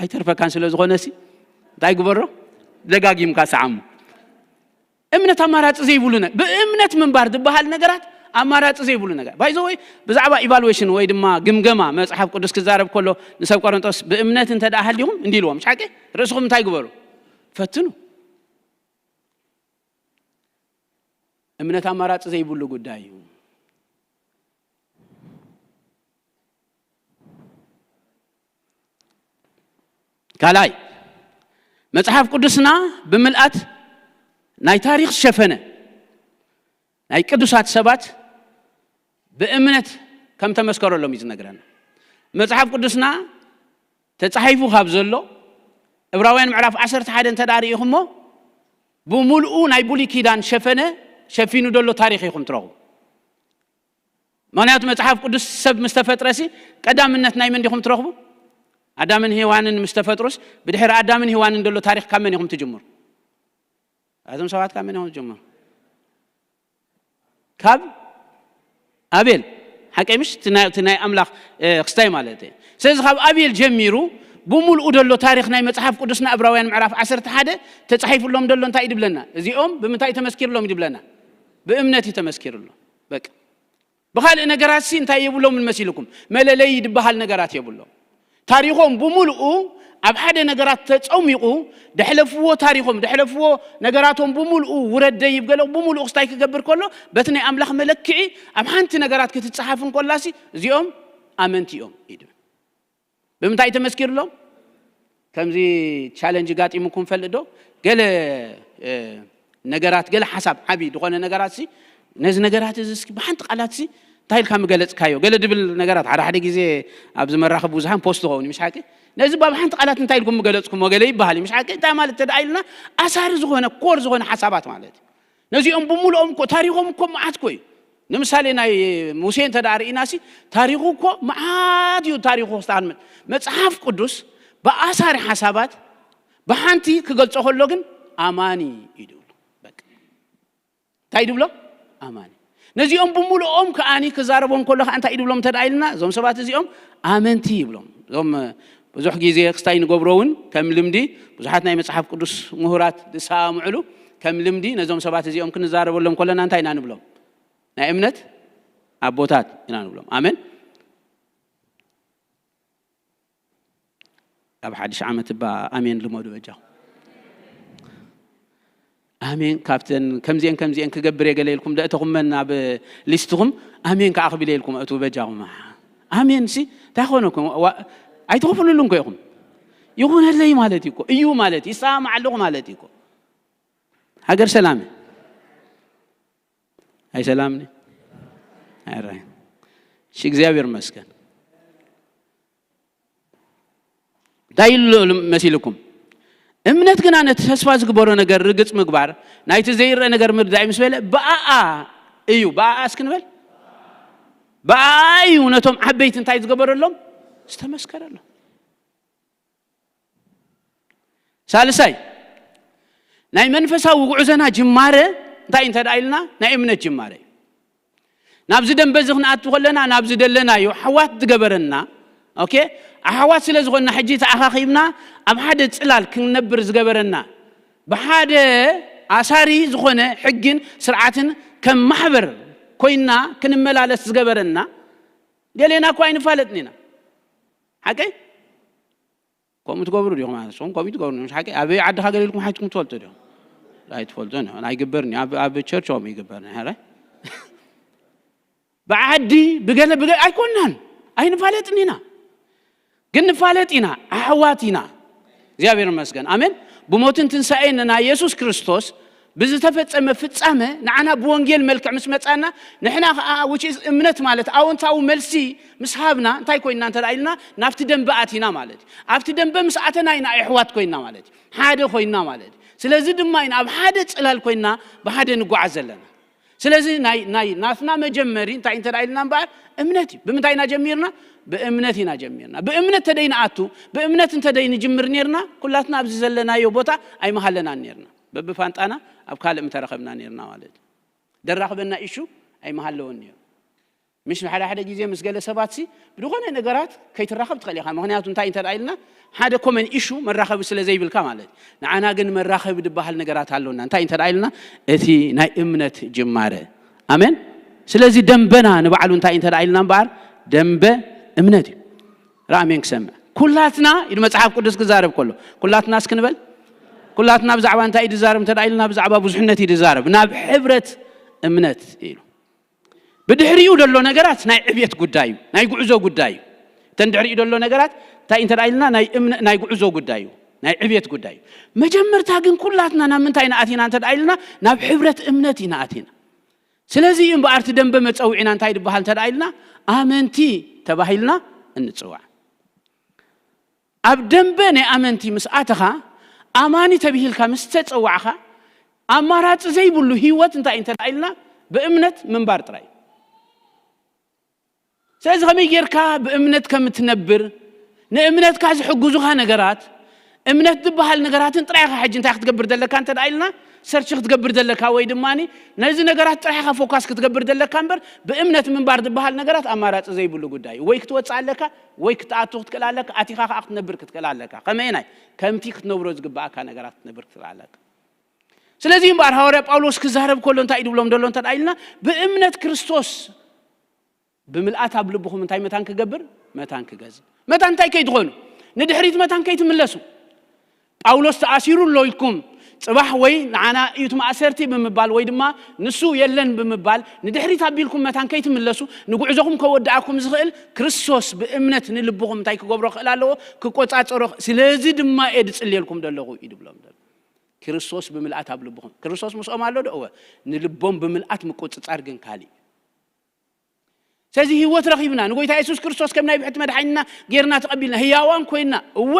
ኣይተርፈካን ስለ ዝኾነሲ እንታይ ግበሮ? ደጋጊምካ ሰዓሙ። እምነት ኣማራፂ ዘይብሉ ነ ብእምነት ምንባር ዝበሃል ነገራት ኣማራፂ ዘይብሉ ነገር ባይዘወይ ብዛዕባ ኢቫሉዌሽን ወይ ድማ ግምገማ መፅሓፍ ቅዱስ ክዛረብ ከሎ ንሰብ ቆሮንጦስ ብእምነት እንተ ደኣ ሃሊኹም እንዲ ኢልዎም ሓቂ ርእስኹም እንታይ ግበሩ? ፈትኑ። እምነት ኣማራፂ ዘይብሉ ጉዳይ እዩ። ካልኣይ መፅሓፍ ቅዱስና ብምልኣት ናይ ታሪክ ዝሸፈነ ናይ ቅዱሳት ሰባት ብእምነት ከም ተመስከረሎም እዩ ዝነግረና። መፅሓፍ ቅዱስና ተፃሒፉ ካብ ዘሎ እብራውያን ምዕራፍ ዓሰርተ ሓደ እንተ ርኢኹሞ ብምልኡ ናይ ብሉይ ኪዳን ሸፈነ ሸፊኑ ዘሎ ታሪክ ኢኹም ትረኽቡ። ምክንያቱ መፅሓፍ ቅዱስ ሰብ ምስ ተፈጥረሲ ቀዳምነት ናይ መን ዲኹም ትረኽቡ? ኣዳምን ሄዋንን ምስ ተፈጥሩስ ብድሕሪ ኣዳምን ሄዋንን ዘሎ ታሪክ ካብ መን ኢኹም ትጅምሩ? ኣቶም ሰባት ካብ መን ኢኹም ትጅምሩ? ካብ ኣቤል ሓቀይ ምሽ እቲ ናይ ኣምላኽ ክስታይ ማለት እዩ። ስለዚ ካብ ኣቤል ጀሚሩ ብምልኡ ደሎ ታሪክ ናይ መፅሓፍ ቅዱስና እብራውያን ምዕራፍ ዓሰርተ ሓደ ተፃሒፉሎም ደሎ እንታይ ድብለና? እዚኦም ብምንታይ ተመስኪርሎም ድብለና? ብእምነት እዩ ተመስኪርሎም። በቃ ብካልእ ነገራት ሲ እንታይ የብሎምን መሲልኩም መለለይ ድበሃል ነገራት የብሎም። ታሪኾም ብምልኡ ኣብ ሓደ ነገራት ተፀሚቑ ደሕለፍዎ ታሪኾም ደሕለፍዎ ነገራቶም ብምልኡ ውረድ ደይብ ገለ ብምልኡ ክስታይ ክገብር ከሎ በቲ ናይ ኣምላኽ መለክዒ ኣብ ሓንቲ ነገራት ክትፀሓፍ እንኮላሲ እዚኦም ኣመንቲ እዮም እዩ ድብል። ብምንታይ ተመስኪርሎም? ከምዚ ቻለንጅ ጋጢሙኩም ፈልጥ ዶ? ገለ ነገራት ገለ ሓሳብ ዓብዪ ዝኾነ ነገራት ሲ ነዚ ነገራት እዚ እስኪ ብሓንቲ ቃላት ሲ እንታይ ኢልካ ምገለፅካዮ ገለ ድብል ነገራት ሓደ ሓደ ግዜ ኣብዚ መራኸቢ ብዙሃን ፖስት ትኸውን ምሽ ሓቂ ነዚ ባ ብሓንቲ ቃላት እንታይ ኢልኩም ምገለፅኩሞ ገለ ይበሃል ምሽ ሓቂ እንታይ ማለት ተደኣ ኢልና ኣሳሪ ዝኾነ ኮር ዝኾነ ሓሳባት ማለት እዩ። ነዚኦም ብምልኦም እኮ ታሪኾም እኮ መዓት እኮ እዩ። ንምሳሌ ናይ ሙሴ እንተ ደኣ ርኢና ሲ ታሪኹ እኮ መዓት እዩ። ታሪኹ ክስተኣልመን መፅሓፍ ቅዱስ ብኣሳሪ ሓሳባት ብሓንቲ ክገልፆ ከሎ ግን ኣማኒ እዩ ድብሎ። በቃ እንታይ ድብሎ? ኣማኒ። ነዚኦም ብምልኦም ከኣኒ ክዛረቦም ከሎ ከዓ እንታይ ድብሎም እንተ ደኣ ኢልና እዞም ሰባት እዚኦም ኣመንቲ ይብሎም። እዞም ብዙሕ ግዜ ክስታይ ንገብሮ እውን ከም ልምዲ፣ ብዙሓት ናይ መጽሓፍ ቅዱስ ምሁራት ዝሰማምዕሉ፣ ከም ልምዲ ነዞም ሰባት እዚኦም ክንዛረበሎም ከለና እንታይ ኢና ንብሎም? ናይ እምነት ኣቦታት ኢና ንብሎም። ኣሜን። ኣብ ሓድሽ ዓመት እባ ኣሜን ልመዱ በጃኹም። ኣሜን። ካብተን ከምዚአን ከምዚአን ክገብር እየ ገለ ኢልኩም ደእተኹመን ኣብ ሊስትኹም ኣሜን ከዓ ክብል ኢልኩም እቱ በጃኹም። ኣሜን ሲ እንታይ ኾነኩም? ኣይትኸፍሉሉን ኮ ኢኹም። ይኹነለይ ማለት እዩ እኮ። እዩ ማለት ይሰማማዕ ኣለኹ ማለት እዩ እኮ። ሃገር ሰላም። ኣይሰላምኒ። ኣራይ እሺ፣ እግዚኣብሔር ይመስገን። እንታይ ኢሉ መሲልኩም? እምነት ግና ነቲ ተስፋ ዝግበሮ ነገር ርግጽ ምግባር፣ ናይቲ ዘይረአ ነገር ምርዳእ ምስ በለ፣ ብኣኣ እዩ። ብኣኣ እስኪ ንበል። ብኣኣ እዩ ነቶም ዓበይቲ እንታይ ዝገበረሎም? ዝተመስከረሎም። ሳልሳይ፣ ናይ መንፈሳዊ ጉዕዞና ጅማረ እንታይ እንተ ደኣ ኢልና፣ ናይ እምነት ጅማረ እዩ። ናብዚ ደንበ እዚ ክንኣቱ ከለና፣ ናብዚ ደለናዮ ኣሕዋት ዝገበረና፣ ኦኬ፣ ኣሕዋት ስለ ዝኾንና፣ ሕጂ ተኣኻኺብና ኣብ ሓደ ጽላል ክንነብር ዝገበረና፣ ብሓደ ኣሳሪ ዝኾነ ሕግን ስርዓትን ከም ማሕበር ኮይና ክንመላለስ ዝገበረና፣ ገሌና እኳ ኣይንፋለጥን ኢና። ሓቀይ? ከምኡ ትገብሩ ዲኹም? ኣነ ንስኹም ከምኡ ትገብሩ፣ ንስኹም ሓቂ ኣበይ ዓድኻ ገለ ኢልኩም ሓቲትኩም ትፈልጡ ዲኹም? ኣይትፈልጡን ኢኹም። ኣይግበርን እዩ። ኣብ፣ ኣብ ቸርች ከምኡ ይግበርን እዩ። ሕራይ? ብዓዲ፣ ብገለ፣ ብገ-፣ ኣይኮንናን። ኣይንፋለጥን ኢና። ግን ንፋለጥ ኢና። ኣሕዋት ኢና። እግዚኣብሔር ይመስገን። ኣሜን። ብሞትን ትንሳኤን ናይ የሱስ ክርስቶስ ብዝተፈጸመ ፍጻመ ንዓና ብወንጌል መልክዕ ምስ መጻና፣ ንሕና ኸኣ፣ which is እምነት ማለት ኣወንታዊ መልሲ ምስ ሃብና፣ እንታይ ኮይንና እንተ ደኣ ኢልና፣ ናብቲ ደንበ ኣቲና ማለት እዩ። ኣብቲ ደንበ ምስ ኣተና ኢና ኣሕዋት ኮይንና ማለት እዩ። ሓደ ኮይንና ማለት እዩ። ስለዚ ድማ ኢና ኣብ ሓደ ጽላል ኮይንና ብሓደ ንጓዓዝ ዘለና። ስለዚ ናይ፣ ናይ ናትና መጀመሪ እንታይ እንተ ደኣ ኢልና እምበኣር፣ እምነት እዩ። ብምንታይ ኢና ጀሚርና? ብእምነት ኢና ጀሚርና። ብእምነት እንተ ደይንኣቱ፣ ብእምነት እንተ ደይንጅምር ኔርና፣ ኩላትና ኣብዚ ዘለናዮ ቦታ ኣይምሃለናን ኔርና። በብፋንጣና ኣብ ካልእ ምተረኸብና ኔርና ማለት እዩ። ደራኽበና ኢሹ ኣይምሃለወን ነይሩ። ምሽ ሓደ ሓደ ግዜ ምስ ገለ ሰባትሲ ብዝኾነ ነገራት ከይትራኸብ ትኽእል ኢኻ። ምኽንያቱ እንታይ እንተ ደኣ ኢልና፣ ሓደ ኮመን ኢሹ መራኸቢ ስለ ዘይብልካ ማለት እዩ። ንዓና ግን መራኸቢ ዝበሃል ነገራት ኣሎና። እንታይ እንተ ደኣ ኢልና፣ እቲ ናይ እምነት ጅማረ። ኣሜን። ስለዚ ደንበና ንባዕሉ እንታይ እንተ ደኣ ኢልና እምበኣር፣ ደንበ እምነት እዩ። ራ ኣሜን ክሰምዕ። ኩላትና ኢሉ መጽሓፍ ቅዱስ ክዛረብ ከሎ፣ ኩላትና እስኪ ንበል። ኩላትና ብዛዕባ እንታይ እዩ ዝዛረብ እንተ ደኣ ኢልና፣ ብዛዕባ ብዙሕነት እዩ ዝዛረብ። ናብ ሕብረት እምነት ኢሉ። ብድሕሪኡ ዘሎ ነገራት ናይ ዕብየት ጉዳይ እዩ፣ ናይ ጉዕዞ ጉዳይ እዩ። እተን ድሕሪኡ ዘሎ ነገራት እንታይ እንተ ደኣ ኢልና፣ ናይ እምነ-፣ ናይ ጉዕዞ ጉዳይ እዩ፣ ናይ ዕብየት ጉዳይ እዩ። መጀመርታ ግን ኩላትና ናብ ምንታይ ኢና ኣቲና እንተ ደኣ ኢልና፣ ናብ ሕብረት እምነት ኢና ኣቲና። ስለዚ እዩ እምበኣር እቲ ደንበ መጸውዒና እንታይ ዝበሃል እንተ ደኣ ኢልና፣ ኣመንቲ ተባሂልና እንጽዋዕ። ኣብ ደንበ ናይ ኣመንቲ ምስ ኣተኻ፣ ኣማኒ ተብሂልካ ምስ ተጸዋዕኻ፣ ኣማራጺ ዘይብሉ ህይወት እንታይ እንተ ደኣ ኢልና፣ ብእምነት ምንባር ጥራይ እዩ። ስለዚ ከመይ ጌርካ ብእምነት ከም እትነብር፣ ንእምነትካ ዝሕግዙኻ ነገራት፣ እምነት ዝበሃል ነገራትን ጥራይ ኢኻ ሕጂ እንታይ ክትገብር ዘለካ እንተ ደኣ ኢልና፣ ሰርች ክትገብር ዘለካ ወይ ድማ ነዚ ነገራት ጥራይ ኢኻ ፎካስ ክትገብር ዘለካ እምበር፣ ብእምነት ምንባር ዝበሃል ነገራት ኣማራጺ ዘይብሉ ጉዳይ እዩ። ወይ ክትወጽእ ኣለካ፣ ወይ ክትኣቱ ክትክእል ኣለካ፣ ኣቲኻ ከኣ ክትነብር ክትክእል ኣለካ። ከመይናይ? ከምቲ ክትነብሮ ዝግብኣካ ነገራት ክትነብር ክትክእል ኣለካ። ስለዚ እምበኣር ሃዋርያ ጳውሎስ ክዛረብ ከሎ እንታይ እዩ ድብሎም ዘሎ እንተ ደኣ ኢልና፣ ብእምነት ክርስቶስ ብምልኣት ኣብ ልብኹም እንታይ መታን ክገብር? መታን ክገዝእ። መታን እንታይ ከይትኾኑ? ንድሕሪት መታን ከይትምለሱ። ጳውሎስ ተኣሲሩ ኣሎ ኢልኩም፣ ጽባሕ ወይ ንዓና እዩ እቲ ማእሰርቲ ብምባል ወይ ድማ ንሱ የለን ብምባል ንድሕሪት ኣቢልኩም መታን ከይትምለሱ፣ ንጉዕዞኹም ከወድኣኩም ዝኽእል ክርስቶስ ብእምነት ንልብኹም እንታይ ክገብሮ ክኽእል ኣለዎ? ክቆጻጸሮ። ስለዚ ድማ እየ ድጽልየልኩም ዘለኹ እዩ ድብሎም ዘሎ። ክርስቶስ ብምልኣት ኣብ ልብኹም። ክርስቶስ ምስኦም ኣሎ ዶ? እወ። ንልቦም ብምልኣት ምቁጽጻር ግን ካልእ እዩ። ስለዚ ህይወት ረኺብና፣ ንጎይታ የሱስ ክርስቶስ ከም ናይ ብሕቲ መድሓኒና ጌርና ተቐቢልና፣ ህያዋን ኮይንና፣ እወ።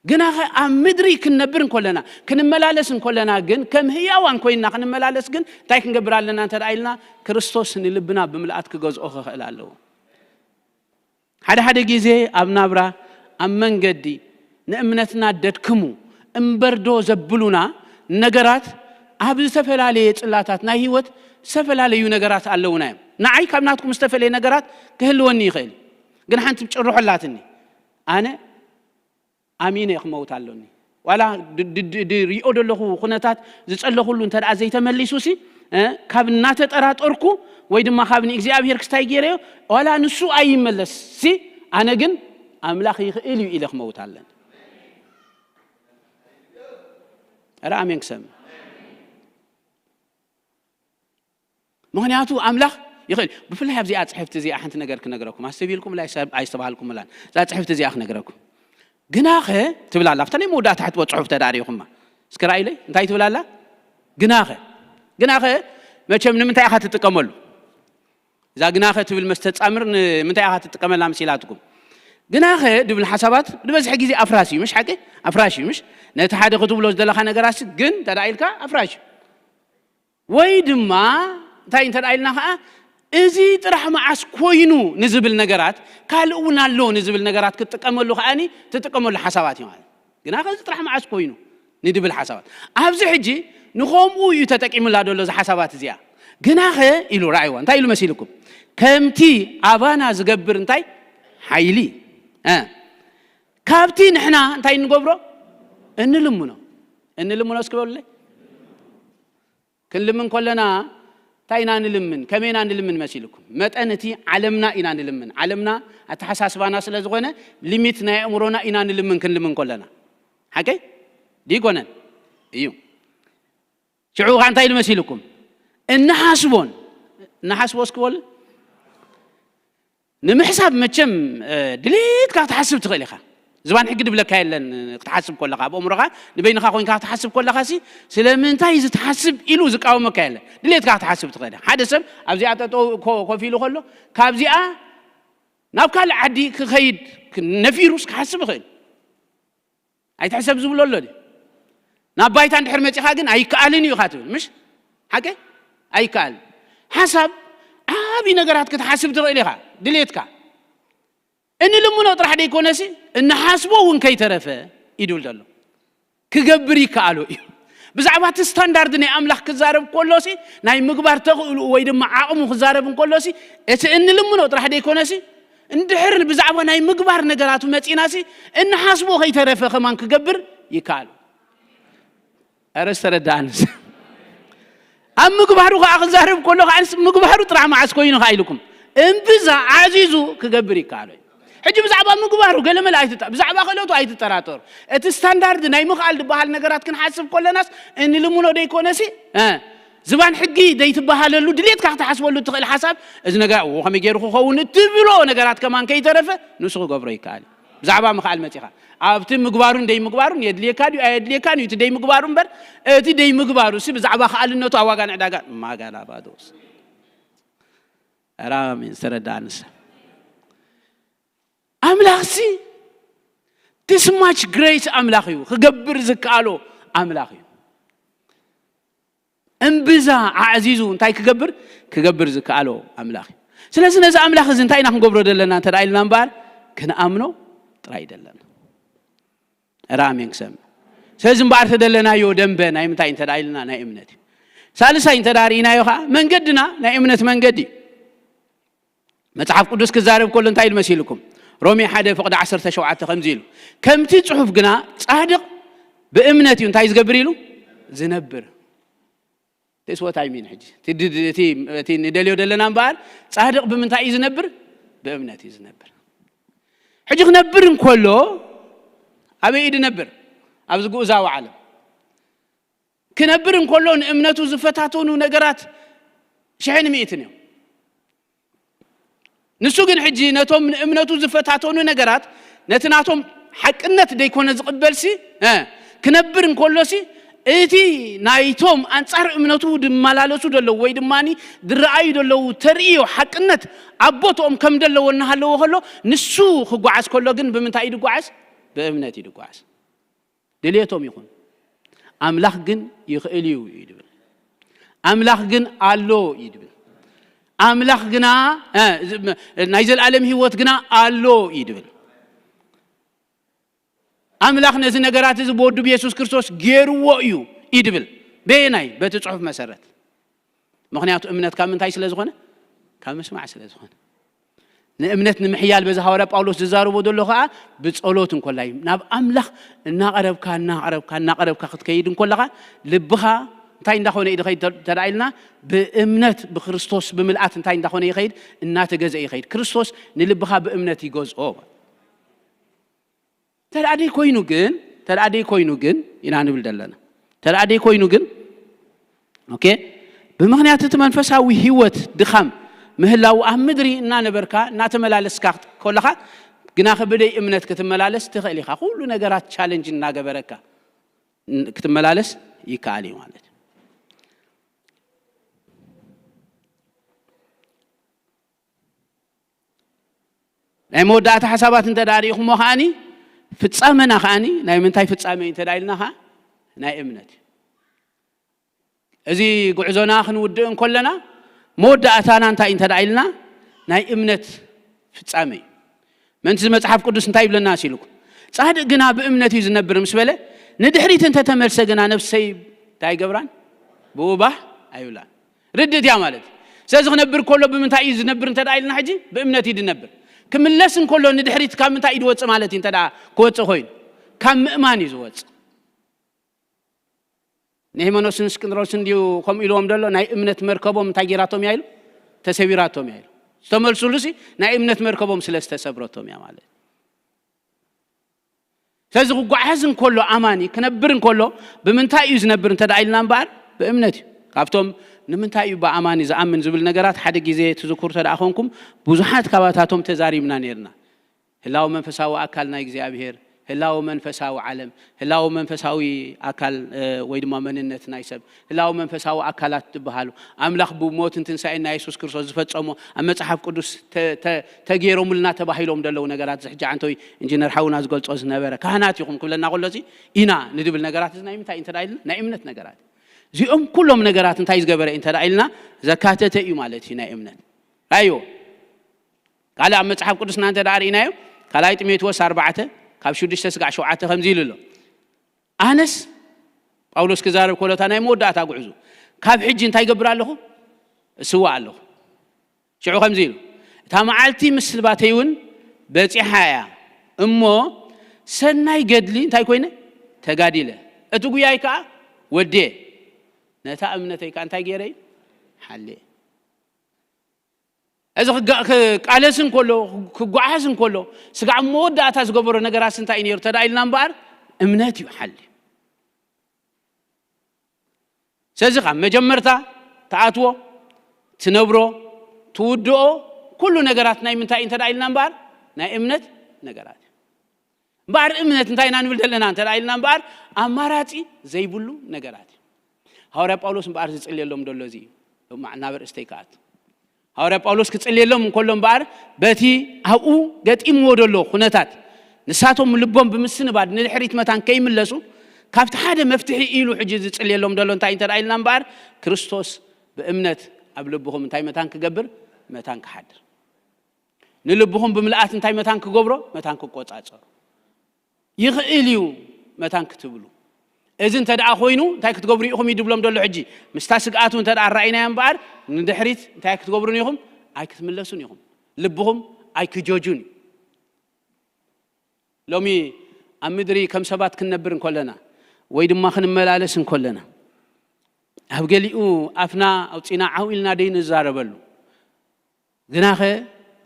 ግናኸ ኣብ ምድሪ ክንነብር እንከለና፣ ክንመላለስ እንከለና ግን፣ ከም ህያዋን ኮይንና ክንመላለስ ግን፣ እንታይ ክንገብር ኣለና እንተ ደኣ ኢልና፣ ክርስቶስ ንልብና ብምልኣት ክገዝኦ ክኽእል ኣለዎ። ሓደ ሓደ ግዜ ኣብ ናብራ፣ ኣብ መንገዲ፣ ንእምነትና ደድክሙ እምበርዶ ዘብሉና ነገራት ኣብ ዝተፈላለየ ጽላታት ናይ ህይወት ዝተፈላለዩ ነገራት ኣለዉና እዮም። ንዓይ ካብ ናትኩም ዝተፈላለየ ነገራት ክህልወኒ ይኽእል እዩ። ግን ሓንቲ ጭርሖ ኣላትኒ። ኣነ ኣሚነ ክመውት ኣሎኒ። ዋላ ድ- ድ- ድ- ድሪኦ ዘለኹ ኩነታት ዝጸለኹሉ እንተ ደኣ ዘይተመሊሱ ሲ እ፣ ካብ እናተጠራጠርኩ ወይ ድማ ካብ ንእግዚኣብሔር ክስታይ ገይረዮ ዋላ ንሱ ኣይመለስ ሲ ኣነ ግን ኣምላኽ ይኽእል እዩ ኢለ ክመውት ኣለኒ። ኧረ ኣሜን ክሰምዕ። ምኽንያቱ ኣምላኽ ይኽእል። ብፍላይ ኣብዚኣ ጽሕፍቲ እዚኣ ሓንቲ ነገር ክነግረኩም ኣስተብሂልኩም ኣይሰብ- ኣይስተባሃልኩምላን እዛ ጽሕፍቲ እዚኣ ክነግረኩም። ግናኸ ትብል ኣላ ኣብታ ናይ መወዳእታ ሕትቦ ጽሑፍ ተዳሪኹማ እስከ ራእይለይ እንታይ ትብል ኣላ? ግናኸ ግናኸ መቸም ንምንታይ ኢኻ ትጥቀመሉ? እዛ ግናኸ ትብል መስተጻምር ንምንታይ ኢኻ ትጥቀመላ መሲላትኩም? ግናኸ ድብል ሓሳባት ንበዝሒ ግዜ ኣፍራስ እዩ ምሽ ሓቂ? ኣፍራሽ እዩ ምሽ? ነቲ ሓደ ክትብሎ ዝደለኻ ነገራት ግን ተዳኢልካ ኣፍራሽ እዩ። ወይ ድማ እንታይ እንተ ኢልና ከዓ እዚ ጥራሕ መዓስ ኮይኑ ንዝብል ነገራት ካልእ እውን ኣሎ ንዝብል ነገራት ክትጥቀመሉ ከዓኒ ትጥቀመሉ ሓሳባት እዩ ማለት ግና ከዚ ጥራሕ መዓስ ኮይኑ ንድብል ሓሳባት ኣብዚ ሕጂ ንኸምኡ እዩ ተጠቂሙላ ዘሎ እዚ ሓሳባት እዚኣ ግናኸ ኢሉ ረኣይዋ እንታይ ኢሉ መሲልኩም ከምቲ ኣባና ዝገብር እንታይ ሓይሊ እ፣ ካብቲ ንሕና እንታይ እንገብሮ እንልምኖ እንልምኖ እስኪ በሉለይ ክንልምን ከለና እንታይ ኢና ንልምን ከመይ ኢና ንልምን መሲልኩም መጠን እቲ ዓለምና ኢና ንልምን ዓለምና ኣተሓሳስባና ስለ ዝኾነ ሊሚት ናይ ኣእምሮና ኢና ንልምን ክንልምን ከለና ሓቀይ ዲኮነን እዩ ሽዑ ከዓ እንታይ ኢሉ መሲልኩም እንሓስቦን እንሓስቦ እስክበሉ ንምሕሳብ መቸም ድሌትካ ክትሓስብ ትኽእል ኢኻ ዝባን ሕጊ ድብለካ የለን ክትሓስብ ከለኻ ኣብ ኣእምሮኻ ንበይንኻ ኮይንካ ክትሓስብ ከለኻ ሲ ስለምንታይ እዚ ትሓስብ ኢሉ ዝቃወመካ የለን ድሌትካ ክትሓስብ ትኽእል ኢኻ ሓደ ሰብ ኣብዚኣ ጠጠው ኮፍ ኢሉ ከሎ ካብዚኣ ናብ ካልእ ዓዲ ክኸይድ ነፊሩስ ክሓስብ ይኽእል ኣይትሕሰብ ዝብሎ ኣሎ ድዩ ናብ ባይታ እንድሕር መፂኻ ግን ኣይከኣልን እዩ ኢኻ ትብል ምሽ ሓቂ ኣይከኣልን ሓሳብ ዓብዪ ነገራት ክትሓስብ ትኽእል ኢኻ ድሌትካ እንልምኖ ጥራሕ ደይኮነሲ እንሓስቦ እውን ከይተረፈ ይድብል ዘሎ ክገብር ይከኣሎ እዩ ብዛዕባ እቲ ስታንዳርድ ናይ ኣምላኽ ክዛረብ ከሎሲ ናይ ምግባር ተኽእልኡ ወይ ድማ ዓቕሙ ክዛረብ እንከሎሲ እቲ እንልምኖ ጥራሕ ደይኮነሲ እንድሕር ብዛዕባ ናይ ምግባር ነገራቱ መፂናሲ እንሓስቦ ከይተረፈ ከማን ክገብር ይከኣል ኧረ ዝተረዳኣንስ ኣብ ምግባሩ ከዓ ክዛረብ ከሎ ከዓ ምግባሩ ጥራሕ መዓስ ኮይኑ ከዓ ኢልኩም እምብዛ ዓዚዙ ክገብር ይከኣሎ እዩ ሕጂ ብዛዕባ ምግባሩ ገለመለ ኣይትጠ ብዛዕባ ክእለቱ ኣይትጠራጠሩ እቲ ስታንዳርድ ናይ ምኽኣል ዝበሃል ነገራት ክንሓስብ ከለናስ እንልምኖ ደይኮነሲ ዝባን ሕጊ ደይትበሃለሉ ድሌትካ ክትሓስበሉ እትኽእል ሓሳብ እዚ ነገር እዎ ከመይ ገይሩ ክኸውን እትብሎ ነገራት ከማን ከይተረፈ ንሱ ክገብሮ ይከኣል እዩ ብዛዕባ ምኽኣል መፂኻ ኣብቲ ምግባሩን ደይምግባሩን የድልየካ ድዩ ኣየድልየካን እዩ እቲ ደይምግባሩ እምበር እቲ ደይምግባሩ ሲ ብዛዕባ ክኣልነቱ ኣብ ዋጋ ንዕዳጋ ማጋላባዶስ ራሚን ዝተረዳእንሰ ኣምላኽሲ this much great ኣምላኽ እዩ ክገብር ዝከኣሎ ኣምላኽ እዩ እምብዛ ኣዕዚዙ እንታይ ክገብር ክገብር ዝከኣሎ ኣምላኽ እዩ ስለዚ ነዚ ኣምላኽ እዚ እንታይ ኢና ክንገብሮ ዘለና እንተ ኢልና እምበኣር ክንኣምኖ ጥራይ ደለና ራሜን ክሰምዕ ስለዚ እምበኣር ተደለናዮ ደንበ ናይ ምንታይ እንተ ኢልና ናይ እምነት እዩ ሳልሳይ እንተ ርኢናዮ ከዓ መንገድና ናይ እምነት መንገዲ እዩ መጽሓፍ ቅዱስ ክዛረብ ከሎ እንታይ ኢሉ መሲልኩም ሮሜ ሓደ ፍቕዲ ዓሰርተ ሸውዓተ ከምዚ ኢሉ ከምቲ ጽሑፍ ግና ጻድቕ ብእምነት እዩ እንታይ ዝገብር ኢሉ ዝነብር This what I mean ሕጂ እቲ ንደልዮ ዘለና እምበኣር ጻድቕ ብምንታይ እዩ ዝነብር ብእምነት እዩ ዝነብር ሕጂ ክነብር እንከሎ ኣበይ እዩ ዝነብር ኣብዚ ግኡዛዊ ዓለም ክነብር እንከሎ ንእምነቱ ዝፈታተኑ ነገራት ሽሕን ሚእትን እዮም ንሱ ግን ሕጂ ነቶም ንእምነቱ ዝፈታተኑ ነገራት ነቲ ናቶም ሓቅነት ደይኮነ ዝቕበልሲ ክነብር እንከሎሲ እቲ ናይቶም ኣንጻር እምነቱ ድመላለሱ ደለዉ ወይ ድማ ድረኣዩ ደለዉ ተርእዮ ሓቅነት ኣብ ቦትኦም ከም ደለዎ እናሃለዎ ከሎ ንሱ ክጓዓዝ ከሎ ግን ብምንታይ እዩ ድጓዓዝ ብእምነት እዩ ድጓዓዝ ድልየቶም ይኹን ኣምላኽ ግን ይኽእል እዩ እዩ ድብል ኣምላኽ ግን ኣሎ እዩ ድብል ኣምላኽ ግና ናይ ዘልኣለም ህይወት ግና ኣሎ እዩ ድብል ኣምላኽ ነዚ ነገራት እዚ ብወዱ ብየሱስ ክርስቶስ ገይርዎ እዩ እዩ ድብል በየናይ በቲ ፅሑፍ መሰረት ምኽንያቱ እምነት ካብ ምንታይ ስለ ዝኾነ ካብ ምስማዕ ስለ ዝኾነ ንእምነት ንምሕያል በዚ ሃዋርያ ጳውሎስ ዝዛረቦ ዘሎ ከዓ ብጸሎት እንኮላ እዩ። ናብ ኣምላኽ እናቐረብካ እናቐረብካ እናቐረብካ ክትከይድ እንኮለኻ ልብኻ እንታይ እንዳኾነ እዩ ዝኸይድ ተደኣ ኢልና፣ ብእምነት ብክርስቶስ ብምልኣት እንታይ እንዳኾነ ይኸይድ? እናተገዘ ይኸይድ። ክርስቶስ ንልብኻ ብእምነት ይገዝኦ። ተደኣ ደይ ኮይኑ ግን ተደኣ ደይ ኮይኑ ግን ኢና ንብል ዘለና። ተደኣ ደይ ኮይኑ ግን ኦኬ፣ ብምኽንያት እቲ መንፈሳዊ ህይወት ድኻም ምህላው ኣብ ምድሪ እናነበርካ እናተመላለስካ ከለኻ ግናኸ ብደይ እምነት ክትመላለስ ትኽእል ኢኻ። ኩሉ ነገራት ቻለንጅ እናገበረካ ክትመላለስ ይከኣል እዩ ማለት እዩ። ናይ መወዳእታ ሓሳባት እንተ ደኣ ርኢኹሞ ከዓኒ ፍጻመና ከዓኒ ናይ ምንታይ ፍጻመ እዩ እንተ ደኣ ኢልና ከዓ ናይ እምነት እዩ። እዚ ጉዕዞና ክንውድእ እንከለና መወዳእታና እንታይ እንተ ደኣ ኢልና ናይ እምነት ፍጻመ እዩ። ምእንቲ እዚ መጽሓፍ ቅዱስ እንታይ ይብለና ሲልኩ? ጻድቅ ግና ብእምነት እዩ ዝነብር ምስ በለ ንድሕሪት እንተ ተመልሰ ግና ነፍሰይ እንታይ ይገብራን? ብኡ ባህ ኣይብላን። ርድእት እያ ማለት እዩ። ስለዚ ክነብር ከሎ ብምንታይ እዩ ዝነብር እንተ ደኣ ኢልና ሕጂ ብእምነት እዩ ዝነብር። ክምለስ እንከሎ ንድሕሪት ካብ ምንታይ እዩ ዝወፅእ ማለት እዩ? እንተ ደኣ ክወፅእ ኮይኑ ካብ ምእማን እዩ ዝወፅእ። ንሄመኖስን እስክንድሮስን እንዲዩ ከምኡ ኢልዎም ደሎ ናይ እምነት መርከቦም እንታይ ጌራቶም እያ ኢሉ? ተሰቢራቶም እያ ኢሉ። ዝተመልሱሉ ሲ ናይ እምነት መርከቦም ስለ ዝተሰብረቶም እያ ማለት እዩ። ስለዚ ክጓዓዝ እንከሎ ኣማኒ ክነብር እንከሎ ብምንታይ እዩ ዝነብር እንተ ደኣ ኢልና እምበኣር ብእምነት እዩ። ካብቶም ንምንታይ እዩ ብኣማኒ ዝኣምን ዝብል ነገራት ሓደ ግዜ ትዝክሩ ተደኣ ኮንኩም ብዙሓት ካባታቶም ተዛሪብና ነይርና። ህላው መንፈሳዊ ኣካል ናይ እግዚኣብሔር፣ ህላው መንፈሳዊ ዓለም፣ ህላው መንፈሳዊ ኣካል ወይ ድማ መንነት ናይ ሰብ፣ ህላው መንፈሳዊ ኣካላት ትበሃሉ ኣምላኽ ብሞትን ትንሳኤን ናይ የሱስ ክርስቶስ ዝፈጸሞ ኣብ መጽሓፍ ቅዱስ ተገይሮምልና ተባሂሎም ዘለዉ ነገራት እዚ ሕጂ ዓንቶይ ኢንጂነር ሓውና ዝገልጾ ዝነበረ ካህናት ኢኹም ክብለና ከሎ እዚ ኢና ንድብል ነገራት እዚ ናይ ምንታይ እንተ ኢልና ናይ እምነት ነገራት እዚኦም ኩሎም ነገራት እንታይ ዝገበረ እንተ ኢልና ዘካተተ እዩ ማለት እዩ ናይ እምነት ኣዮ ካልእ ኣብ መጽሓፍ ቅዱስና እንተ ደኣ ርኢናዮ ካልኣይ ጢሞቴዎስ ኣርባዕተ ካብ ሽዱሽተ ስጋዕ ሸውዓተ ከምዚ ኢሉ ኣሎ ኣነስ ጳውሎስ ክዛረብ ኮሎታ ናይ መወዳእታ ጉዕዞ ካብ ሕጂ እንታይ ገብር ኣለኹ እስዋ ኣለኹ ሽዑ ከምዚ ኢሉ እታ መዓልቲ ምስልባተይ እውን በጺሓ እያ እሞ ሰናይ ገድሊ እንታይ ኮይነ ተጋዲለ እቲ ጉያይ ከዓ ወዴ ነታ እምነተይ ከዓ እንታይ ገይረ እዩ ሓልየ እዚ ክቃለስ እንከሎ ክጓዓዝ እንከሎ ስጋዕ መወዳእታ ዝገበሮ ነገራት እንታይ እዩ ነይሩ ተዳ ኢልና እምበኣር እምነት እዩ ሓሊ ስለዚ ካብ መጀመርታ ትኣትዎ ትነብሮ ትውድኦ ኩሉ ነገራት ናይ ምንታይ እዩ እንተ ኢልና እምበኣር ናይ እምነት ነገራት እዩ እምበኣር እምነት እንታይ ኢና ንብል ዘለና እንተ ኢልና እምበኣር ኣማራፂ ዘይብሉ ነገራት እዩ ሃዋርያ ጳውሎስ እምበኣር ዝፅልየሎም ደሎ እዚ እዩ ሎማዕ ናብ ርእስተይ ከኣት ሃዋርያ ጳውሎስ ክፅልየሎም እንከሎ እምበኣር በቲ ኣብኡ ገጢምዎ ደሎ ኩነታት ንሳቶም ልቦም ብምስንባድ ንድሕሪት መታን ከይምለሱ ካብቲ ሓደ መፍትሒ ኢሉ ሕጂ ዝፅልየሎም ደሎ እንታይ እንተ ኢልና እምበኣር ክርስቶስ ብእምነት ኣብ ልብኹም እንታይ መታን ክገብር መታን ክሓድር ንልብኹም ብምልኣት እንታይ መታን ክገብሮ መታን ክቆፃፀሩ ይኽእል እዩ መታን ክትብሉ እዚ እንተ ደኣ ኮይኑ እንታይ ክትገብሩ ኢኹም እዩ ድብሎም ደሎ ሕጂ ምስታ ስግኣቱ እንተ ደኣ ኣራኢናዮ እምበኣር ንድሕሪት እንታይ ክትገብሩን ኢኹም ኣይክትምለሱን ኢኹም ልብኹም ኣይክጆጁን እዩ ሎሚ ኣብ ምድሪ ከም ሰባት ክንነብር እንከለና ወይ ድማ ክንመላለስ እንከለና ኣብ ገሊኡ ኣፍና ኣውፂና ዓው ኢልና ደይ ንዛረበሉ ግናኸ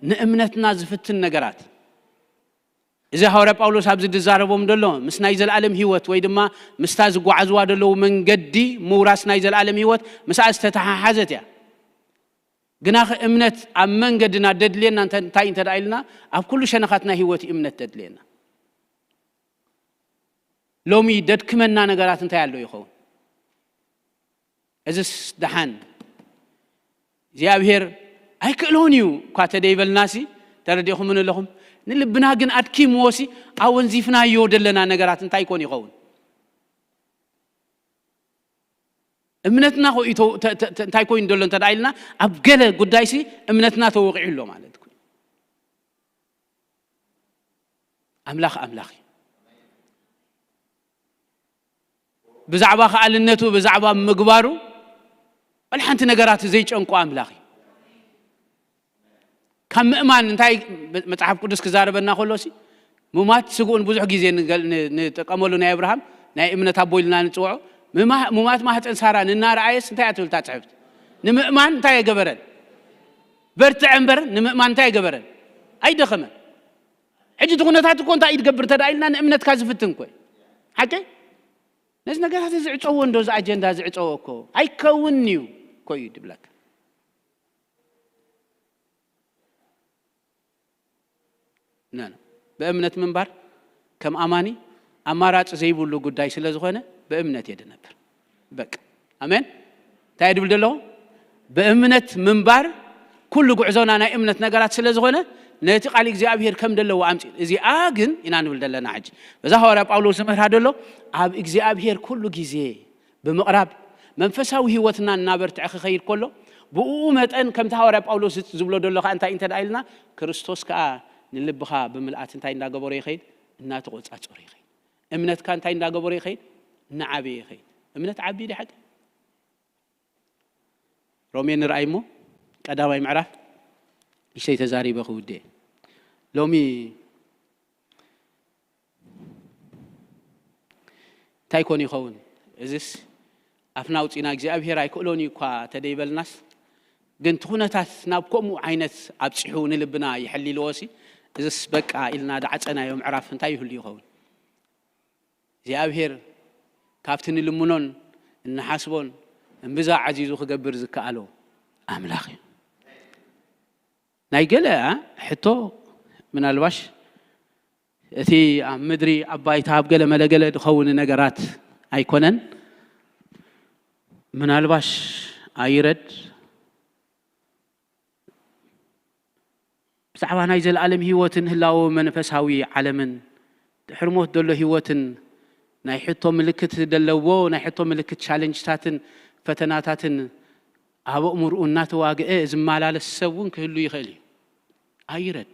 ንእምነትና ዝፍትን ነገራት እዚ ሃዋርያ ጳውሎስ ኣብዚ ዝዛረቦም ዘሎ ምስ ናይ ዘለኣለም ህይወት ወይ ድማ ምስታ ዝጓዓዝዋ ዘለዉ መንገዲ ምውራስ ናይ ዘለኣለም ህይወት ምስኣ ዝተተሓሓዘት እያ ግናኸ እምነት ኣብ መንገድና ደድልየና እንታይ እንተ ኢልና ኣብ ኩሉ ሸነኻት ናይ ህይወት እምነት ደድልየና ሎሚ ደድክመና ነገራት እንታይ ኣሎ ይኸውን እዝስ ደሓን እግዚኣብሔር ኣይክእሎን እዩ እኳ ተደይበልናሲ ተረዲኹምን ኣለኹም ንልብና ግን ኣድኪምዎሲ ኣወንዚፍናዮ ዘለና ነገራት እንታይ ይኮን ይኸውን እምነትና እንታይ ኮይኑ ዘሎ እንተ ኢልና ኣብ ገለ ጉዳይሲ እምነትና ተወቂዑ ኣሎ ማለት ኣምላኽ ኣምላኽ እዩ ብዛዕባ ከኣልነቱ ብዛዕባ ምግባሩ ወላ ሓንቲ ነገራት ዘይጨንቆ ኣምላኽ እዩ ካብ ምእማን እንታይ መጽሓፍ ቅዱስ ክዛረበና ከሎሲ፣ ሙማት ስግኡን ብዙሕ ግዜ ንገል- ን- ንጥቀመሉ ናይ ኣብርሃም ናይ እምነት ኣቦ ኢልና ንጽውዖ፣ ምማ- ሙማት ማህፀን ሳራ ንናረኣየስ እንታይ እያ ትብል እታ ጽሕፍቲ? ንምእማን እንታይ ኣይገበረን? በርትዐ እምበር ንምእማን እንታይ ኣይገበረን? ኣይደኸመን። ሕጂ እቲ ኩነታት እኮ እንታይ እዩ ትገብር እንተ ደኣ ኢልና፣ ንእምነትካ ዝፍትን እኮ እዩ። ሓቀይ? ነዚ ነገራት እዚ ዕጸዎ፣ እንዶ እዚ ኣጀንዳ እዚ ዕጸዎ እኮ ኣይከውን እዩ እኮ እዩ ድብለካ። ነ- ነ። ብእምነት ምንባር ከም ኣማኒ ኣማራጺ ዘይብሉ ጉዳይ ስለ ዝኾነ ብእምነት እየ ድነብር። በቃ። ኣሜን። እንታይ እየ ድብል ዘለኹ? ብእምነት ምንባር ኩሉ ጉዕዞና ናይ እምነት ነገራት ስለ ዝኾነ ነቲ ቃል እግዚኣብሔር ከም ደለዎ ኣምጺእ። እዚኣ ግን ኢና ንብል ዘለና ሕጂ። በዛ ሃዋርያ ጳውሎስ ዝምህራ ደሎ ኣብ እግዚኣብሔር ኩሉ ግዜ ብምቕራብ መንፈሳዊ ህይወትና እናበርትዐ ክኸይድ ከሎ፣ ብኡ መጠን ከምቲ ሃዋርያ ጳውሎስ ዝብሎ ደሎ ኸዓ እንታይ እንተ ደኣ ኢልና፣ ክርስቶስ ከኣ ንልብኻ ብምልኣት እንታይ እንዳገበሮ ይኸይድ? እናተቖጻጸሮ ይኸይድ። እምነትካ እንታይ እንዳገበሮ ይኸይድ? እናዓበየ ይኸይድ። እምነት ዓቢ ድዩ ሓቂ? ሮሜ ንርኣይ እሞ ቀዳማይ ምዕራፍ እሽተይ ተዛሪበ ክውድእ እየ። ሎሚ እንታይ ኮን ይኸውን? እዝስ ኣፍና ኣውፂና እግዚኣብሔር ኣይክእሎን እዩ እኳ ተደይበልናስ፣ ግን እቲ ኩነታት ናብ ከምኡ ዓይነት ኣብፂሑ ንልብና ይሐሊልዎ ሲ፣ እዝስ በቃ ኢልና ዳዓፀናዮ ምዕራፍ እንታይ ይህሉ ይኸውን? እግዚኣብሔር ካብቲ ንልምኖን እንሓስቦን እምብዛ ዓዚዙ ክገብር ዝከኣሎ ኣምላኽ እዩ። ናይ ገለ ሕቶ ምናልባሽ እቲ ኣብ ምድሪ ኣብ ባይታ ኣብ ገለ መለገለ ዝኸውን ነገራት ኣይኮነን። ምናልባሽ ኣይረድ ብዛዕባ ናይ ዘለኣለም ህይወትን ህላወ መንፈሳዊ ዓለምን ድሕሪ ሞት ዘሎ ህይወትን ናይ ሕቶ ምልክት ዘለዎ ናይ ሕቶ ምልክት ቻለንጅታትን ፈተናታትን ኣብ ኣእምርኡ እናተዋግአ ዝመላለስ ሰብ እውን ክህሉ ይኽእል እዩ። ኣይረድ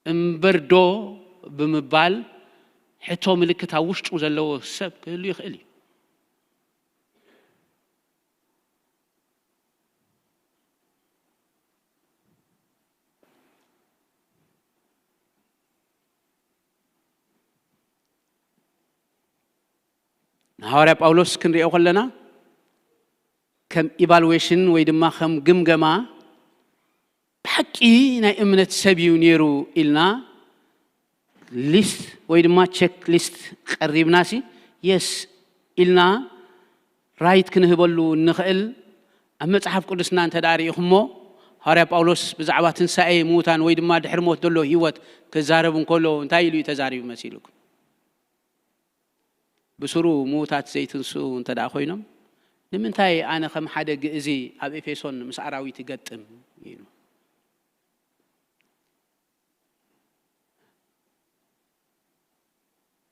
እምበር ዶ ብምባል ሕቶ ምልክት ኣብ ውሽጡ ዘለዎ ሰብ ክህሉ ይኽእል እዩ። ንሃዋርያ ጳውሎስ ክንሪኦ ከለና ከም ኢቫሉዌሽን ወይ ድማ ከም ግምገማ ብሓቂ ናይ እምነት ሰብ እዩ ነይሩ ኢልና ሊስት ወይ ድማ ቸክ ሊስት ቀሪብናሲ የስ ኢልና ራይት ክንህበሉ እንኽእል ኣብ መጽሓፍ ቅዱስና እንተ ደኣ ርኢኹሞ፣ ሃዋርያ ጳውሎስ ብዛዕባ ትንሳኤ ምዉታን ወይ ድማ ድሕሪ ሞት ዘሎ ህይወት ክዛረብ እንከሎ እንታይ ኢሉ እዩ ተዛሪቡ መሲልኩም? ብስሩ ምዉታት ዘይትንስኡ እንተ ደኣ ኮይኖም፣ ንምንታይ ኣነ ከም ሓደ ግእዚ ኣብ ኤፌሶን ምስ ኣራዊት ይገጥም? ኢሉ።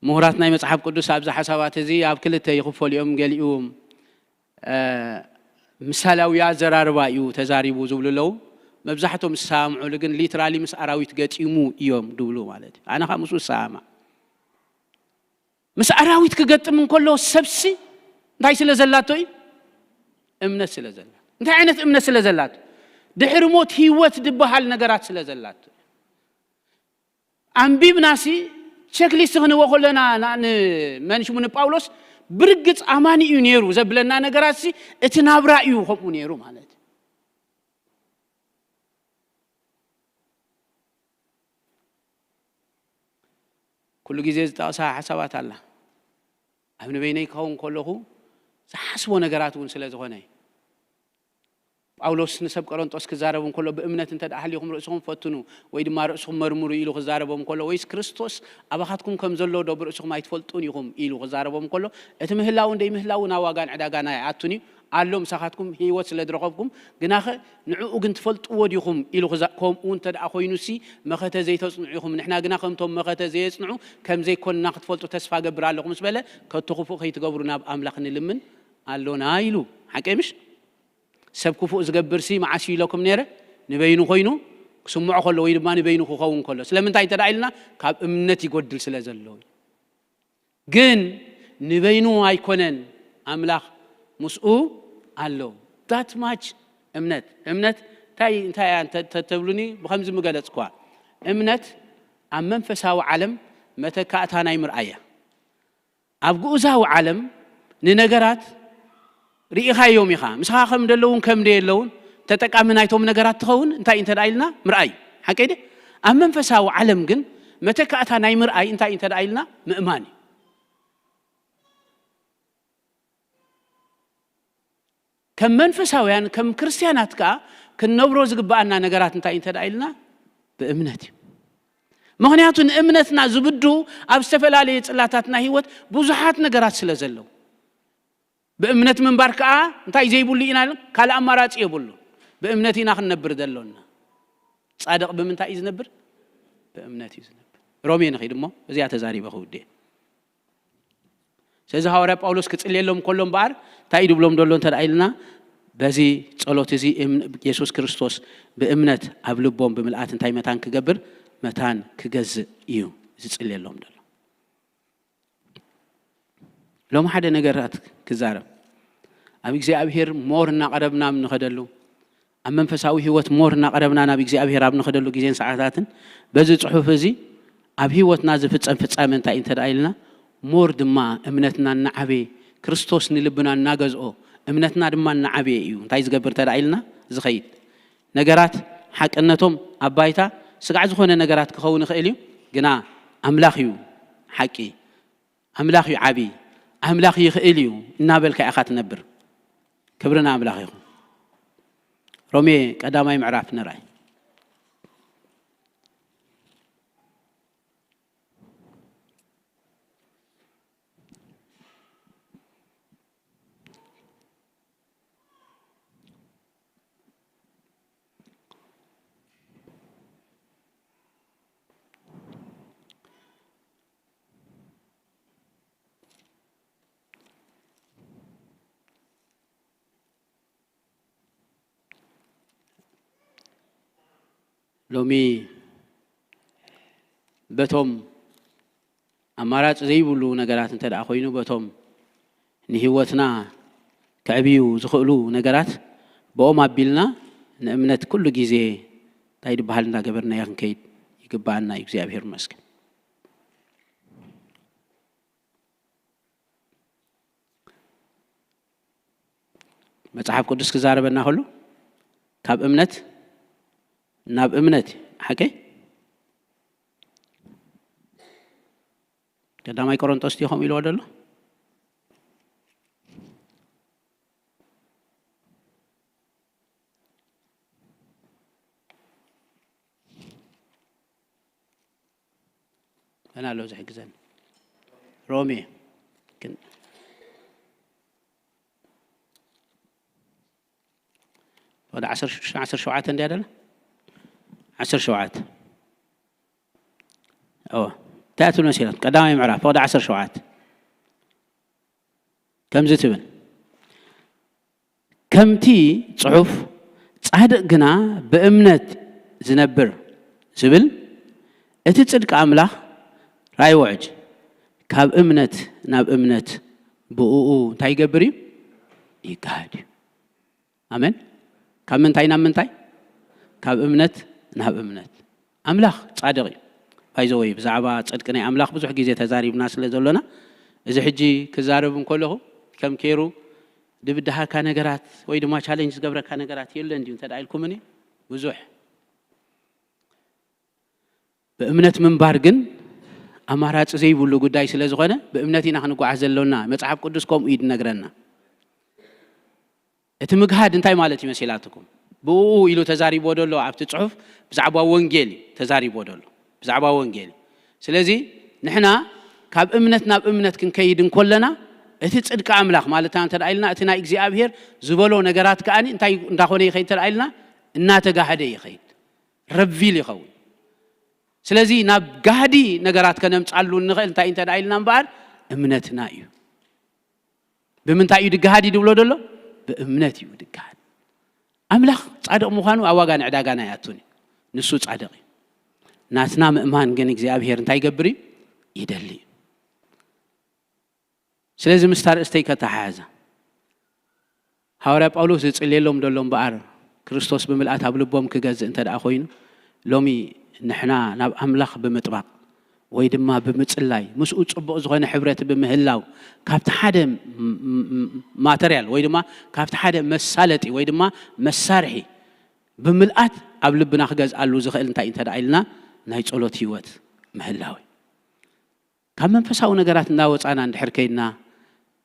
ምሁራት ናይ መጽሓፍ ቅዱስ ኣብዚ ሓሳባት እዚ ኣብ ክልተ ይኽፈሉ እዮም። ገሊኡ እ፣ ምሳሌያዊ ኣዘራርባ እዩ ተዛሪቡ ዝብሉ ኣለዉ። መብዛሕትኦም ዝሰማምዑሉ ግን ሊትራሊ ምስ ኣራዊት ገጢሙ እዮም ድብሉ ማለት እዩ። ኣነ ከዓ ምስኡ ዝሰማማዕ። ምስ ኣራዊት ክገጥም እንከሎ ሰብሲ እንታይ ስለ ዘላቶ እዩ? እምነት ስለ ዘላቶ። እንታይ ዓይነት እምነት ስለ ዘላቶ? ድሕሪ ሞት ህይወት ዝበሃል ነገራት ስለ ዘላቶ። ኣንቢብናሲ ቸክሊስት ክንህቦ ከለና ና- ንመን ሽሙ ንጳውሎስ ብርግፅ ኣማኒ እዩ ነይሩ ዘብለና ነገራትሲ እቲ ናብራ እዩ ከምኡ ነይሩ ማለት እዩ። ኩሉ ግዜ ዝጠቕሳ ሓሳባት ኣላ። ኣብ ንበይነይ ክኸውን ከለኹ ዝሓስቦ ነገራት እውን ስለ ዝኾነ እዩ። ጳውሎስ ንሰብ ቆሮንጦስ ክዛረብ እንከሎ ብእምነት እንተ ደኣ ሃልዩኹም ርእስኹም ፈትኑ ወይ ድማ ርእስኹም መርምሩ ኢሉ ክዛረቦም እንከሎ ወይስ ክርስቶስ ኣባኻትኩም ከም ዘሎ ዶ ብርእስኹም ኣይትፈልጡን ኢኹም ኢሉ ክዛረቦም እንከሎ እቲ ምህላውን ደይምህላውን ኣብ ዋጋን ዕዳጋን ኣይኣቱን እዩ ኣሎ ምሳኻትኩም ህይወት ስለ ዝረኸብኩም ግናኸ ንዕኡ ግን ትፈልጥዎ ዲኹም ኢሉ ክዛ- ከምኡ እንተ ደኣ ኮይኑሲ መኸተ ዘይተጽንዑ ኢኹም ንሕና ግና ከምቶም መኸተ ዘየጽንዑ ከም ዘይኮንና ክትፈልጡ ተስፋ ገብር ኣለኹ ምስ በለ ከቶ ክፉእ ከይትገብሩ ናብ ኣምላኽ ንልምን ኣሎና ኢሉ ሓቀይ ምሽ ሰብ ክፉእ ዝገብርሲ መዓስ እዩ ኢለኩም ነይረ ንበይኑ ኮይኑ ክስምዖ ከሎ ወይ ድማ ንበይኑ ክኸውን ከሎ ስለምንታይ እንተ ኢልና ካብ እምነት ይጎድል ስለ ዘሎ ግን ንበይኑ ኣይኮነን ኣምላኽ ምስኡ ኣሎ that much እምነት እምነት እንታይ እንታይ እያ እንተ- እንተ- ተብሉኒ፣ ብኸምዚ ምገለጽኳ። እምነት ኣብ መንፈሳዊ ዓለም መተካእታ ናይ ምርኣይ እያ። ኣብ ግኡዛዊ ዓለም ንነገራት ርኢኻዮም ኢኻ፣ ምስኻ ከም ደለውን ከም ደየለውን ተጠቃሚ ናይቶም ነገራት ትኸውን እንታይ እንተ ደኣ ኢልና ምርኣይ፣ ሓቀይ ደ? ኣብ መንፈሳዊ ዓለም ግን መተካእታ ናይ ምርኣይ እንታይ እንተ ደኣ ኢልና ምእማን እዩ። ከም መንፈሳውያን ከም ክርስትያናት ከኣ ክንነብሮ ዝግብኣና ነገራት እንታይ እንተ ደኣ ኢልና ብእምነት እዩ። ምኽንያቱ ንእምነትና ዝብድሁ ኣብ ዝተፈላለየ ጽላታት ናይ ህይወት ብዙሓት ነገራት ስለ ዘለዉ፣ ብእምነት ምንባር ከኣ እንታይ ዘይብሉ ኢና ካልእ ኣማራጺ የብሉ። ብእምነት ኢና ክንነብር ዘሎና። ጻድቕ ብምንታይ እዩ ዝነብር? ብእምነት እዩ ዝነብር። ሮሜ ንኺድ እሞ እዚኣ ተዛሪበ ክውድእ። ስለዚ ሃዋርያ ጳውሎስ ክጽልየሎም ከሎ እምበኣር እንታይ እዩ ድብሎም ዘሎ እንተ ኢልና፣ በዚ ጸሎት እዚ እም- የሱስ ክርስቶስ ብእምነት ኣብ ልቦም ብምልኣት እንታይ መታን ክገብር፣ መታን ክገዝእ እዩ ዝጽልየሎም ዘሎ። ሎም ሓደ ነገራት ክዛረብ፣ ኣብ እግዚኣብሔር ሞር እናቐረብና ኣብ ንኸደሉ፣ ኣብ መንፈሳዊ ህይወት ሞር እናቐረብና ናብ እግዚኣብሔር ኣብ ንኸደሉ ግዜን ሰዓታትን፣ በዚ ጽሑፍ እዚ ኣብ ህይወትና ዝፍጸም ፍጻመ እንታይ እንተ ኢልና፣ ሞር ድማ እምነትና እናዓበየ፣ ክርስቶስ ንልብና እናገዝኦ፣ እምነትና ድማ እናዓበየ እዩ እንታይ ዝገብር እንተ ኢልና ዝኸይድ። ነገራት ሓቅነቶም ኣብ ባይታ ስጋዕ ዝኾነ ነገራት ክኸውን ይኽእል እዩ፣ ግና ኣምላኽ እዩ ሓቂ፣ ኣምላኽ እዩ ዓቢ፣ ኣምላኽ ይኽእል እዩ እናበልካ ኢኻ ትነብር። ክብሪ ንኣምላኽ ይኹን። ሮሜ ቀዳማይ ምዕራፍ ንርኣይ። ሎሚ በቶም ኣማራጺ ዘይብሉ ነገራት እንተ ደኣ ኮይኑ፣ በቶም ንህይወትና ከዕብዩ ዝኽእሉ ነገራት ብኦም ኣቢልና ንእምነት ኩሉ ግዜ እንታይ ድበሃል እንዳገበርናዮ ክንከይድ ይግብኣና እዩ። እግዚኣብሔር ይመስገን። መጽሓፍ ቅዱስ ክዛረበና ከሎ ካብ እምነት ናብ እምነት፣ ሓቀይ? ቀዳማይ ቆሮንቶስ ድዩ ከምኡ ኢልዎ ዘሎ? መን ኣሎ ዝሕግዘኒ? ሮሜ ግን ወደ ዓሰርተ ሽዱሽተ ዓሰርተ ሸውዓተ እንድያ ደለ? ዓሰርተ ሸውዓተ። እወ። እንታይ ትብል መሲላት? ቀዳማይ ምዕራፍ ወደ ዓሰርተ ሸውዓተ። ከምዚ ትብል፣ ከምቲ ጽሑፍ፣ "ጻድቕ ግና ብእምነት ዝነብር" ዝብል፣ እቲ ጽድቂ ኣምላኽ ራእይ ውዕጅ፣ ካብ እምነት ናብ እምነት ብእኡ እንታይ ይገብር እዩ? ይጋሃድ እዩ። ኣሜን። ካብ ምንታይ ናብ ምንታይ? ካብ እምነት ናብ እምነት። ኣምላኽ ጻድቕ እዩ። ባይዘወይ፣ ብዛዕባ ጽድቂ ናይ ኣምላኽ ብዙሕ ግዜ ተዛሪብና ስለ ዘሎና፣ እዚ ሕጂ ክዛረብ እንከለኹ ከም ኬሩ ድብድሃካ ነገራት ወይ ድማ ቻሌንጅ ዝገብረካ ነገራት የለን ድዩ እንተ ደኣ ኢልኩምኒ፣ ብዙሕ። ብእምነት ምንባር ግን ኣማራጺ ዘይብሉ ጉዳይ ስለ ዝኾነ፣ ብእምነት ኢና ክንጓዓዝ ዘሎና። መጽሓፍ ቅዱስ ከምኡ እዩ ዝነግረና። እቲ ምግሃድ እንታይ ማለት እዩ መሲላትኩም? ብእኡ ኢሉ ተዛሪብዎ ደሎ ኣብቲ ጽሑፍ ብዛዕባ ወንጌል እዩ ተዛሪብዎ ደሎ። ብዛዕባ ወንጌል እዩ። ስለዚ ንሕና ካብ እምነት ናብ እምነት ክንከይድ እንኮለና፣ እቲ ጽድቂ ኣምላኽ ማለትና እንተ ደኣ ኢልና፣ እቲ ናይ እግዚኣብሔር ዝበሎ ነገራት ከኣ እንታይ እንዳኾነ ይኸይድ እንተ ደኣ ኢልና፣ እናተጋህደ ይኸይድ። ረቪል ይኸውን። ስለዚ ናብ ጋህዲ ነገራት ከነምጻሉ እንኽእል እንታይ እንተ ደኣ ኢልና እምበኣር እምነትና እዩ። ብምንታይ እዩ ድጋሃድ እዩ ድብሎ ደሎ? ብእምነት እዩ ድጋሃድ። ኣምላኽ ጻድቕ ምዃኑ ኣብ ዋጋ ንዕዳጋና ኣይኣቱን እዩ። ንሱ ጻድቕ እዩ። ናትና ምእማን ግን እግዚኣብሔር እንታይ ይገብር እዩ? ይደሊ እዩ። ስለዚ ምስታ ርእስተይ ከተሓያዛ። ሃዋርያ ጳውሎስ ዝጽልየሎም ደሎ እምበኣር ክርስቶስ ብምልኣት ኣብ ልቦም ክገዝእ እንተ ደኣ ኮይኑ፣ ሎሚ ንሕና ናብ ኣምላኽ ብምጥባቕ ወይ ድማ ብምጽላይ፣ ምስኡ ጽቡቕ ዝኾነ ሕብረት ብምህላው፣ ካብቲ ሓደ ም-፣ ም-፣ ም-፣ ማተርያል ወይ ድማ ካብቲ ሓደ መሳለጢ ወይ ድማ መሳርሒ ብምልኣት ኣብ ልብና ክገዝኣሉ ዝኽእል እንታይ እንተ ደኣ ኢልና፣ ናይ ጸሎት ህይወት ምህላው እዩ። ካብ መንፈሳዊ ነገራት እናወጻና እንድሕር ከይድና፣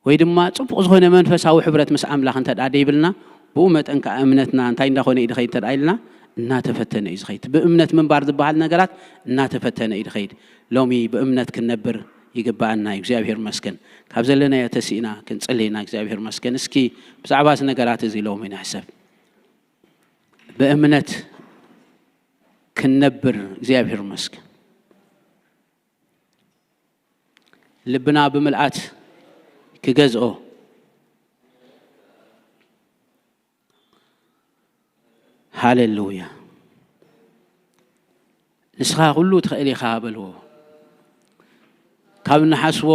ወይ ድማ ጽቡቕ ዝኾነ መንፈሳዊ ሕብረት ምስ ኣምላኽ እንተ ደኣ ደይብልና፣ ብኡ መጠን ከኣ እምነትና እንታይ እንዳኾነ እዩ ዝኸይድ እንተ ደኣ ኢልና፣ እናተፈተነ እዩ ዝኸይድ። ብእምነት ምንባር ዝበሃል ነገራት እናተፈተነ እዩ ዝኸይድ። ሎሚ ብእምነት ክንነብር ይግብኣና እዩ። እግዚኣብሔር ይመስገን። ካብ ዘለናዮ ተሲእና ክንጽሊ ኢና። እግዚኣብሔር ይመስገን። እስኪ ብዛዕባ እዚ ነገራት እዚ ሎሚ ንሕሰብ። ብእምነት ክንነብር እግዚኣብሔር ይመስገን። ልብና ብምልኣት ክገዝኦ። ሃሌሉያ። ንስኻ ኩሉ ትኽእል ኢኻ በልዎ። ካብ እንሓስቦ፣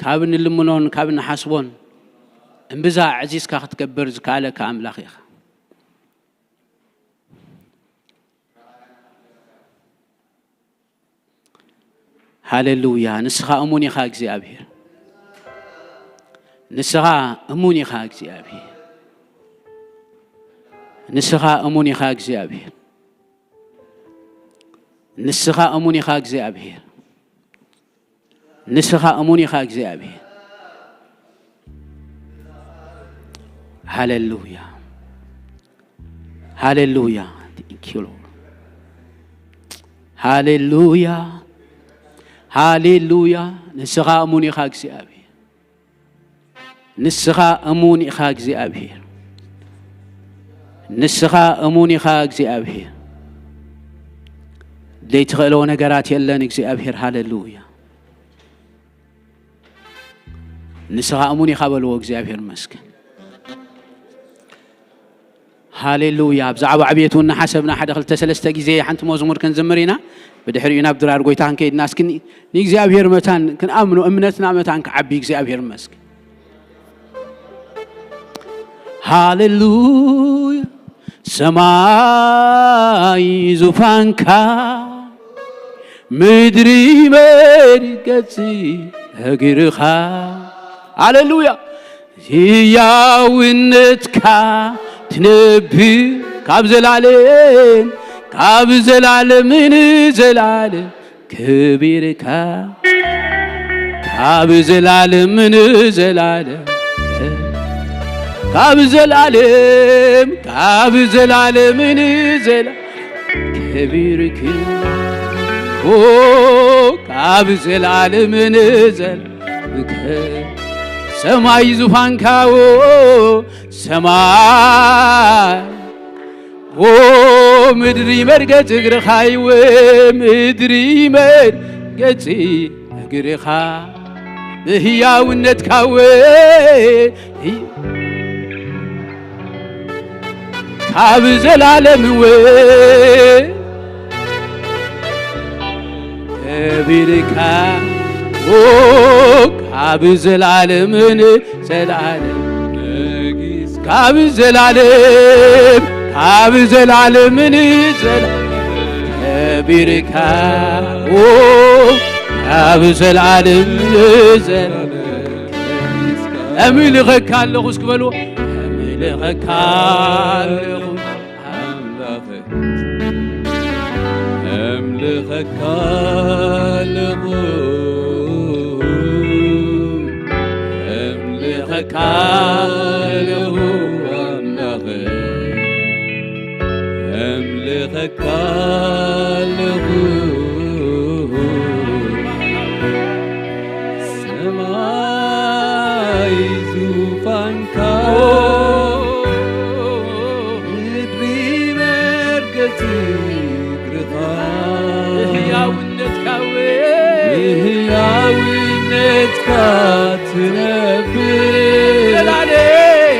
ካብ እንልምኖን ካብ እንሓስቦን እምብዛ ኣዕዚዝካ ክትገብር ዝከኣለካ ኣምላኽ ኢኻ። ሃሌሉያ። ንስኻ እሙን ኢኻ እግዚኣብሔር። ንስኻ እሙን ኢኻ እግዚኣብሔር። ንስኻ እሙን ኢኻ እግዚኣብሔር። ንስኻ እሙን ኢኻ እግዚኣብሔር። ንስኻ እሙን ኢኻ እግዚኣብሔር። ሃሌሉያ። ሃሌሉያ። Thank you, Lord. ሃሌሉያ። ሃሌሉያ። ንስኻ እሙን ኢኻ እግዚኣብሔር። ንስኻ እሙን ኢኻ እግዚኣብሔር። ንስኻ እሙን ኢኻ እግዚኣብሔር። ዘይትኽእሎ ነገራት የለን እግዚኣብሔር። ሃሌሉያ። ንስኻ እሙን ኢኻ በልዎ። እግዚኣብሔር ይመስገን። ሃሌሉያ። ብዛዕባ ዕብየቱ እናሓሰብና ሓደ ክልተ ሰለስተ ግዜ ሓንቲ መዝሙር ክንዝምር ኢና። ብድሕሪኡ ናብ ድራር ጎይታ ክንከይድና እስኪ ንእግዚኣብሔር መታን ክንኣምኖ እምነትና መታን ክዓቢ እግዚኣብሔር ይመስገን። ሃሌሉያ። ሰማይ ዙፋንካ፣ ምድሪ መርገጺ እግርኻ። ሃሌሉያ። ህያውነትካ ትነብር ካብ ዘላለም፣ ካብ ዘላለም ንዘላለም ክብርካ ካብ ዘላለም ንዘላለም፣ ካብ ዘላለም፣ ካብ ዘላለም ንዘላለም ክብርክ፣ ኦ፣ ካብ ዘላለም ንዘላለም። ሰማይ ዙፋንካ፣ ኦ፣ ሰማይ ኦ ምድሪ መርገጽ እግርኻ እዩ፣ ምድሪ መርገጽ እግርኻ ብህያውነትካ፣ እ፣ ካብ ዘላለም፣ እ፣ ከቢርካ፣ ኦ፣ ካብ ዘላለም ንዘላለም፣ ካብ ዘላለም፣ ካብ ዘላለም ንዘላለም ከቢርካ፣ ኦ፣ ካብ ዘላለም ንዘላለም። እምልኸካ ኣለኹ እስኪ በልዎ። እምልኸካ ኣለኹ ኣምላኸይ፣ እምልኸካ ኣለኹ፣ እምልኸካ ኣለኹ ኣምላኸይ፣ እምልኸካ ኣለኹ። ሰማይ ዙፋንካ፣ ምድሪ መርገጺ እግርኻ፣ ብህያውነትካ፣ ብህያውነትካ ትነብር፣ ዘላለም፣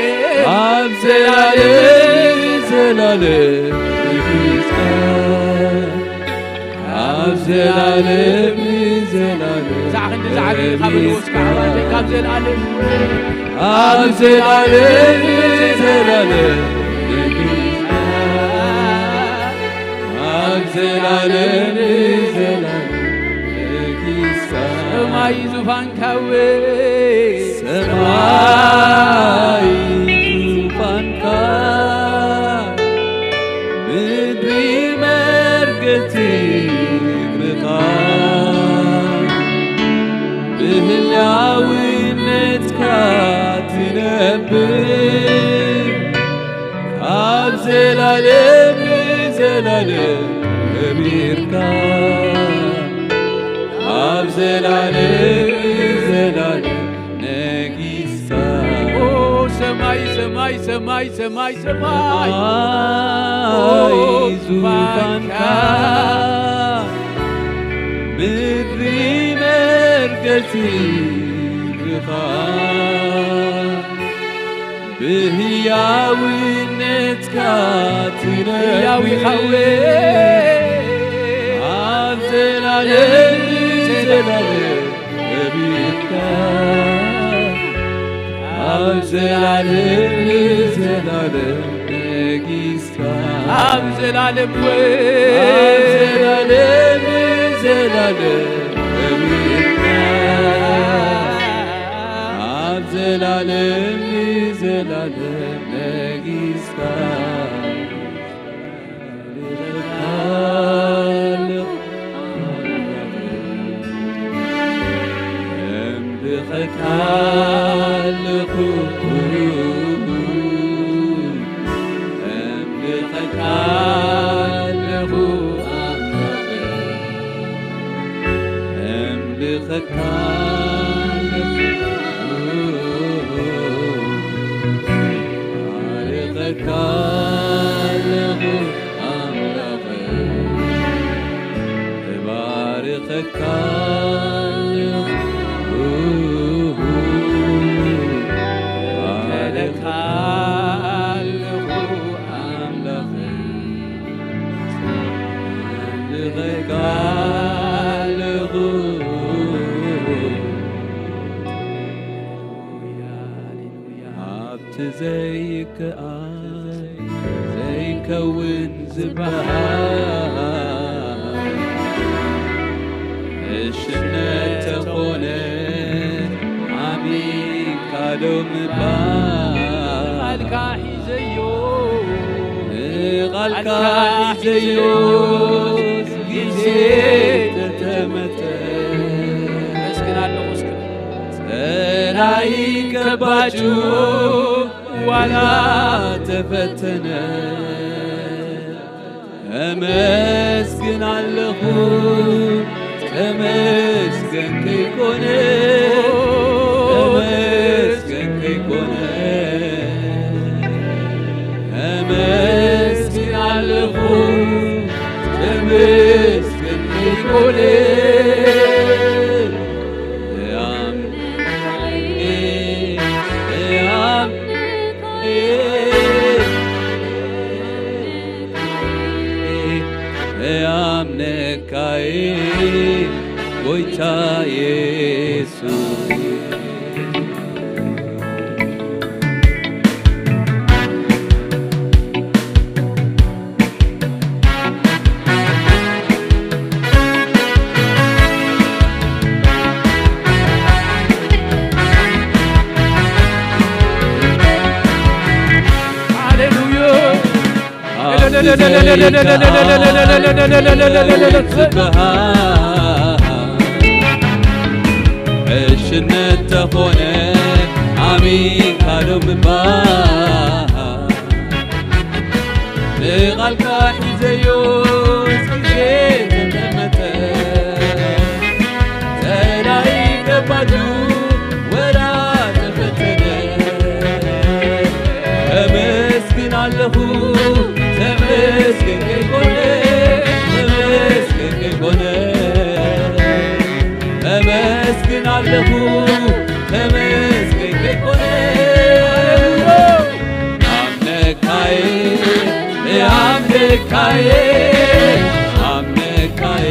ኣብ ዘላለም ዘላለም ንግስካ። ኣብ ዘላለም ዘላለም እዛ ክንዲ ዝዓበየ ካብ ንጉስካ ኣባቴ ካብ ዘላለም፣ ኣብ ዘላለም ዘላለም ዘላለም ዘላለም ነጊስካ። ሰማይ ዙፋንካዊ። ሰማይ ዙፋንካ፣ ምድሪ መርገጺ እግርኻ፣ ብህላውነትካ ትነብር፣ ካብ ዘላለም ንዘላለም ከቢርካ፣ ካብ ዘላለም ንዘላለም ነጊስካ። ኦ፣ ሰማይ፣ ሰማይ፣ ሰማይ፣ ሰማይ፣ ሰማይ። ሰማይ ኦ፣ ዙፋንካ፣ ዙፋንካ፣ ምድሪ መርገጺ እግርኻ፣ ብህያውነትካ ትነብር፣ ህያው ኢኻ። ኣብ ዘላለም ዘላለም ነቢርካ፣ ኣብ ዘላለም ዘላለም ነጊስካ፣ ኣብ ዘላለም ኣብ ዘላለም ዘላለም ነቢርካ፣ ኣብ ዘላለም ዘላለም ነጊስካ። ኣምልኸካ ኣለኹ፣ ኣምልኸካ ኣለኹ ኣምላኸይ፣ ኣምልኸካ ኣለኹ፣ ኣምልኸካ ኣለኹ ኣምላኸይ። እባርኸካ ኣለኹ፣ እባርኸካ ኣለኹ ኣምላኸይ፣ እባርኸካ ኣለኹ። ኣብቲ ዘይከኣል ዘይከውን ዝበሃል፣ ዕሽነት ተኾነ ኣሚንካ ዶ ምባል? ቃልካ ሒዘዮ፣ ቃልካ ቃልካ ሒዘዮ፣ ሒዘዮ፣ ግዜ ተተመተ። ኣመስግን ኣለኹ እስኪ። ጸላኢ ከባጩ ዋላ ተፈተነ፣ እመስግን ኣለኹ። ተመስገን ከይኮነ፣ ተመስገን ከይኮነ፣ እመስግን ኣለኹ። ተመስገን ከይኮነ፣ ኣምነካይ ጎይታ ኢየሱስ። ሃሌሉያ። ዕሽነት ተኾነ ኣሚንካ ዶ ምባል? ንቓልካ ሒዘዮ ግዜ ተጠመተ፣ ጸላኢ ከባዱ ወላ ተፈተነ። እመስግን ኣለኹ፣ ተመስገን ከይኮነ፣ ተመስገን ከይኮነ፣ እመስግን ኣለኹ፣ ተመስገን ከይኮነ። ኣምነካይ፣ ኣምነካይ፣ ኣምነካይ፣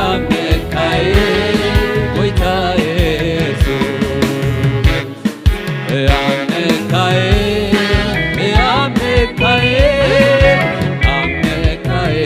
ኣምነካይ፣ ጎይታ ኢየሱስ። ኣምነካይ፣ ኣምነካይ፣ ኣምነካይ፣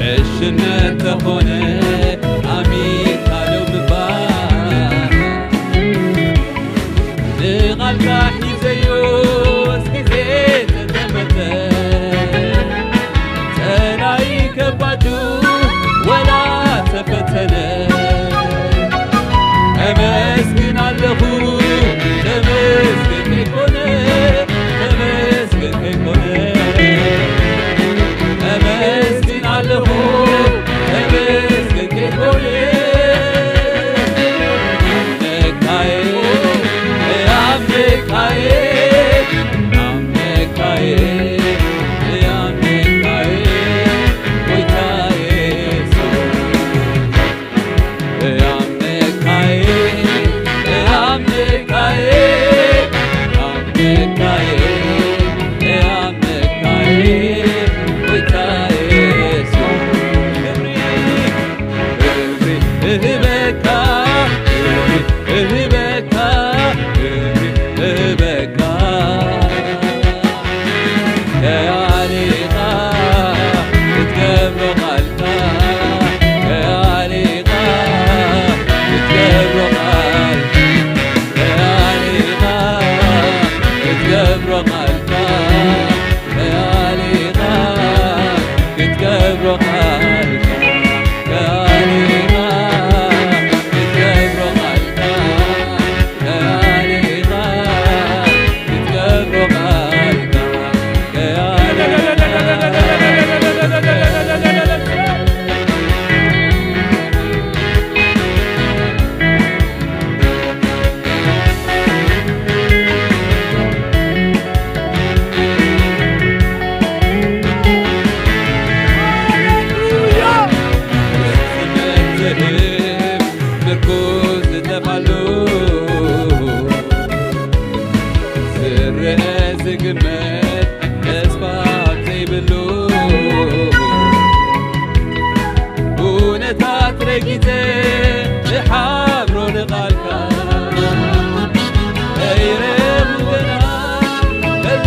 ዕሽነት ተኾነ ኣሚንካ ዶ ምባል? ንቓልካ ሒዘዮስ ግዜ ተተመተ፣ ጸላኢ ከባዱ ወላ ተፈተነ። ኣመስግን ኣለኹ፣ ተመስገን ከይኮነ፣ ተመስገን ከይኮነ፣ ኣመስግን ኣለኹ፣ ተመስገን ከይኮነ። ኣምለካየ፣ ኣምለካየ፣ ኣምለካየ፣ ኣምለካየ፣ ጎይታ የሱስ። ኣምለካየ፣ ኣምለካየ፣ ኣምለካየ፣ ኣምለካየ፣ ጎይታ የሱስ። ክብሪ፣ ክብሪ እህበካ፣ ክብሪ እህበካ፣ ክብሪ እህበካ። ከያኒኻ ክትገብሮ ቃልካ፣ ከያኒኻ ክትገብሮ ቃልካ፣ ከያኒኻ ክትገብሮ ቃልካ፣ ከያኒኻ ክትገብሮ ቃልካ፣ ከያኒኻ ክትገብሮ ቃልካ። ምርኩስ ዝጠፋሉ ዝረአ ዝግመት ተስፋ ዘይብሉ ኩነታት ረጊጸ እሓብሮ ንቓልካ። ከይረሙ ገና ከሎ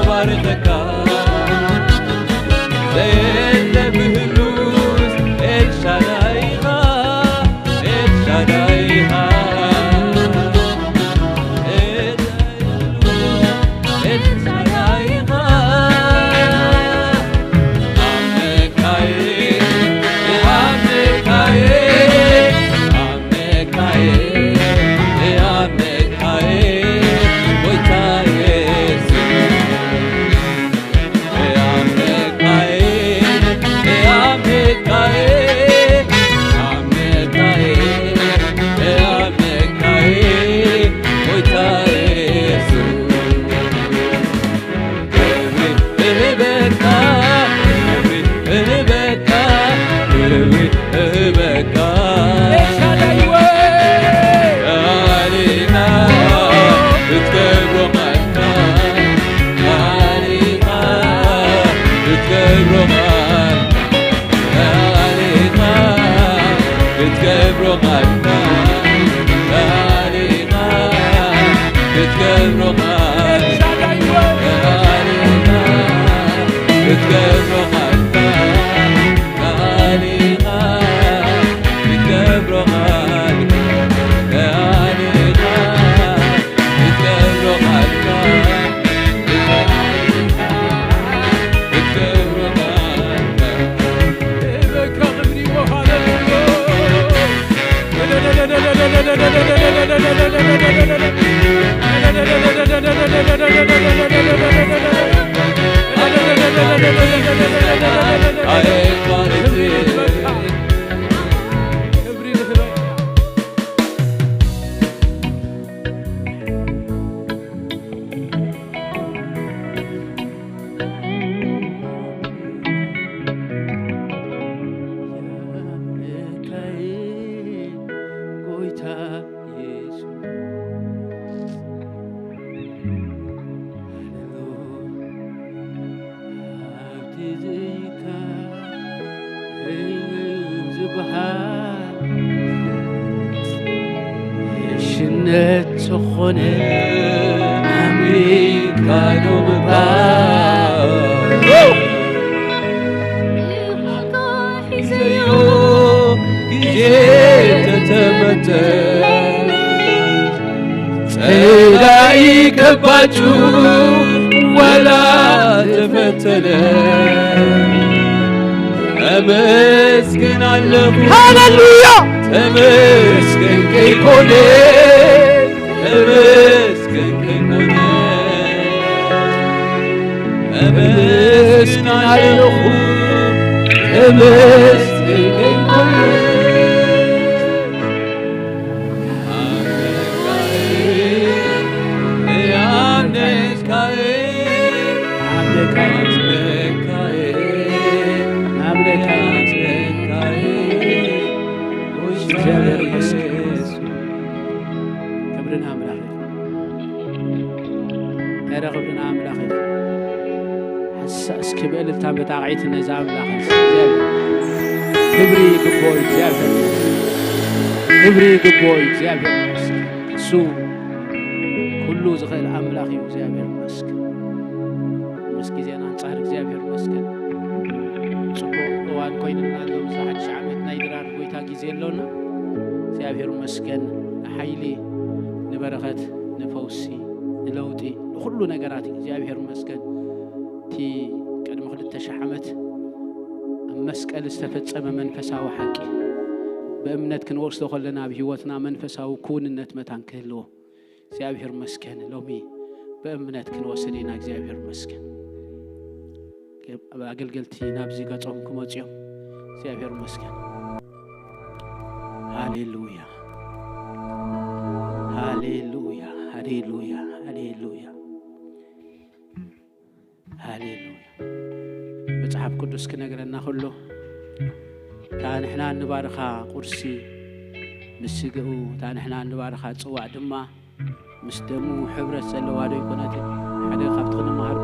ባርኸካ። ዘየለ ብህሉስ ኤልሻዳይ ኢኻ፣ ኤልሻዳይ ኢኻ። ሽነት ዝኾነ ኣምሪካ ዶ ምባል? ወላ ተፈተነ። ኣመስግን ኣለኹ። ሃሌሉያ። ተመስገን ከይኮነ፣ ተመስገን ከይኮነ። ኣመስግን ኣለኹ። ተመስገን ከይኮነ። እግዚኣብሔር ይመስገን። ክብሪ ንኣምላኽ ይኹን። ኧረ ክብሪ ንኣምላኽ ይኹን። ሓሳ እስኪ ብእልልታን ብጣቕዒትን ነዚ ኣምላኽ እስኪ እግዚኣብሔር ክብሪ ይግብኦ። እግዚኣብሔር ክብሪ ይግብኦ። እግዚኣብሔር ይመስገን። እሱ ኩሉ ዝኽእል ኣምላኽ እዩ። እግዚኣብሔር ይመስገን። ምስ ግዜና ኣንጻር እግዚኣብሔር ይመስገን። ጽቡቕ እዋን ኮይኑና ኣሎ። ብዛ ሓድሽ ዓመት ናይ ድራር ጎይታ ግዜ ኣሎና። እግዚኣብሔር ይመስገን። ንሓይሊ፣ ንበረኸት፣ ንፈውሲ፣ ንለውጢ፣ ንኹሉ ነገራት እግዚኣብሔር ይመስገን። እቲ ቅድሚ ክልተ ሽሕ ዓመት ኣብ መስቀል ዝተፈጸመ መንፈሳዊ ሓቂ ብእምነት ክንወስዶ ከለና ኣብ ህይወትና መንፈሳዊ ክውንነት መታን ክህልዎ እግዚኣብሔር ይመስገን። ሎሚ ብእምነት ክንወስድ ኢና። እግዚኣብሔር ይመስገን። ኣብ ኣገልገልቲ ናብዚ ገጾም ክመጹ እዮም። እግዚኣብሔር ይመስገን። ሃሌሉያ፣ ሃሌሉያ፣ ሃሌሉያ፣ ሃሌሉያ፣ ሃሌሉያ። መጽሓፍ ቅዱስ ክነግረና ከሎ፣ እታ ንሕና እንባርኻ ቁርሲ ምስ ስግኡ፣ እታ ንሕና እንባርኻ ጽዋዕ ድማ ምስ ደሙ ሕብረት ዘለዋ ዶ ኣይኮነትን? ሓደ ካብቲ ክንመሃር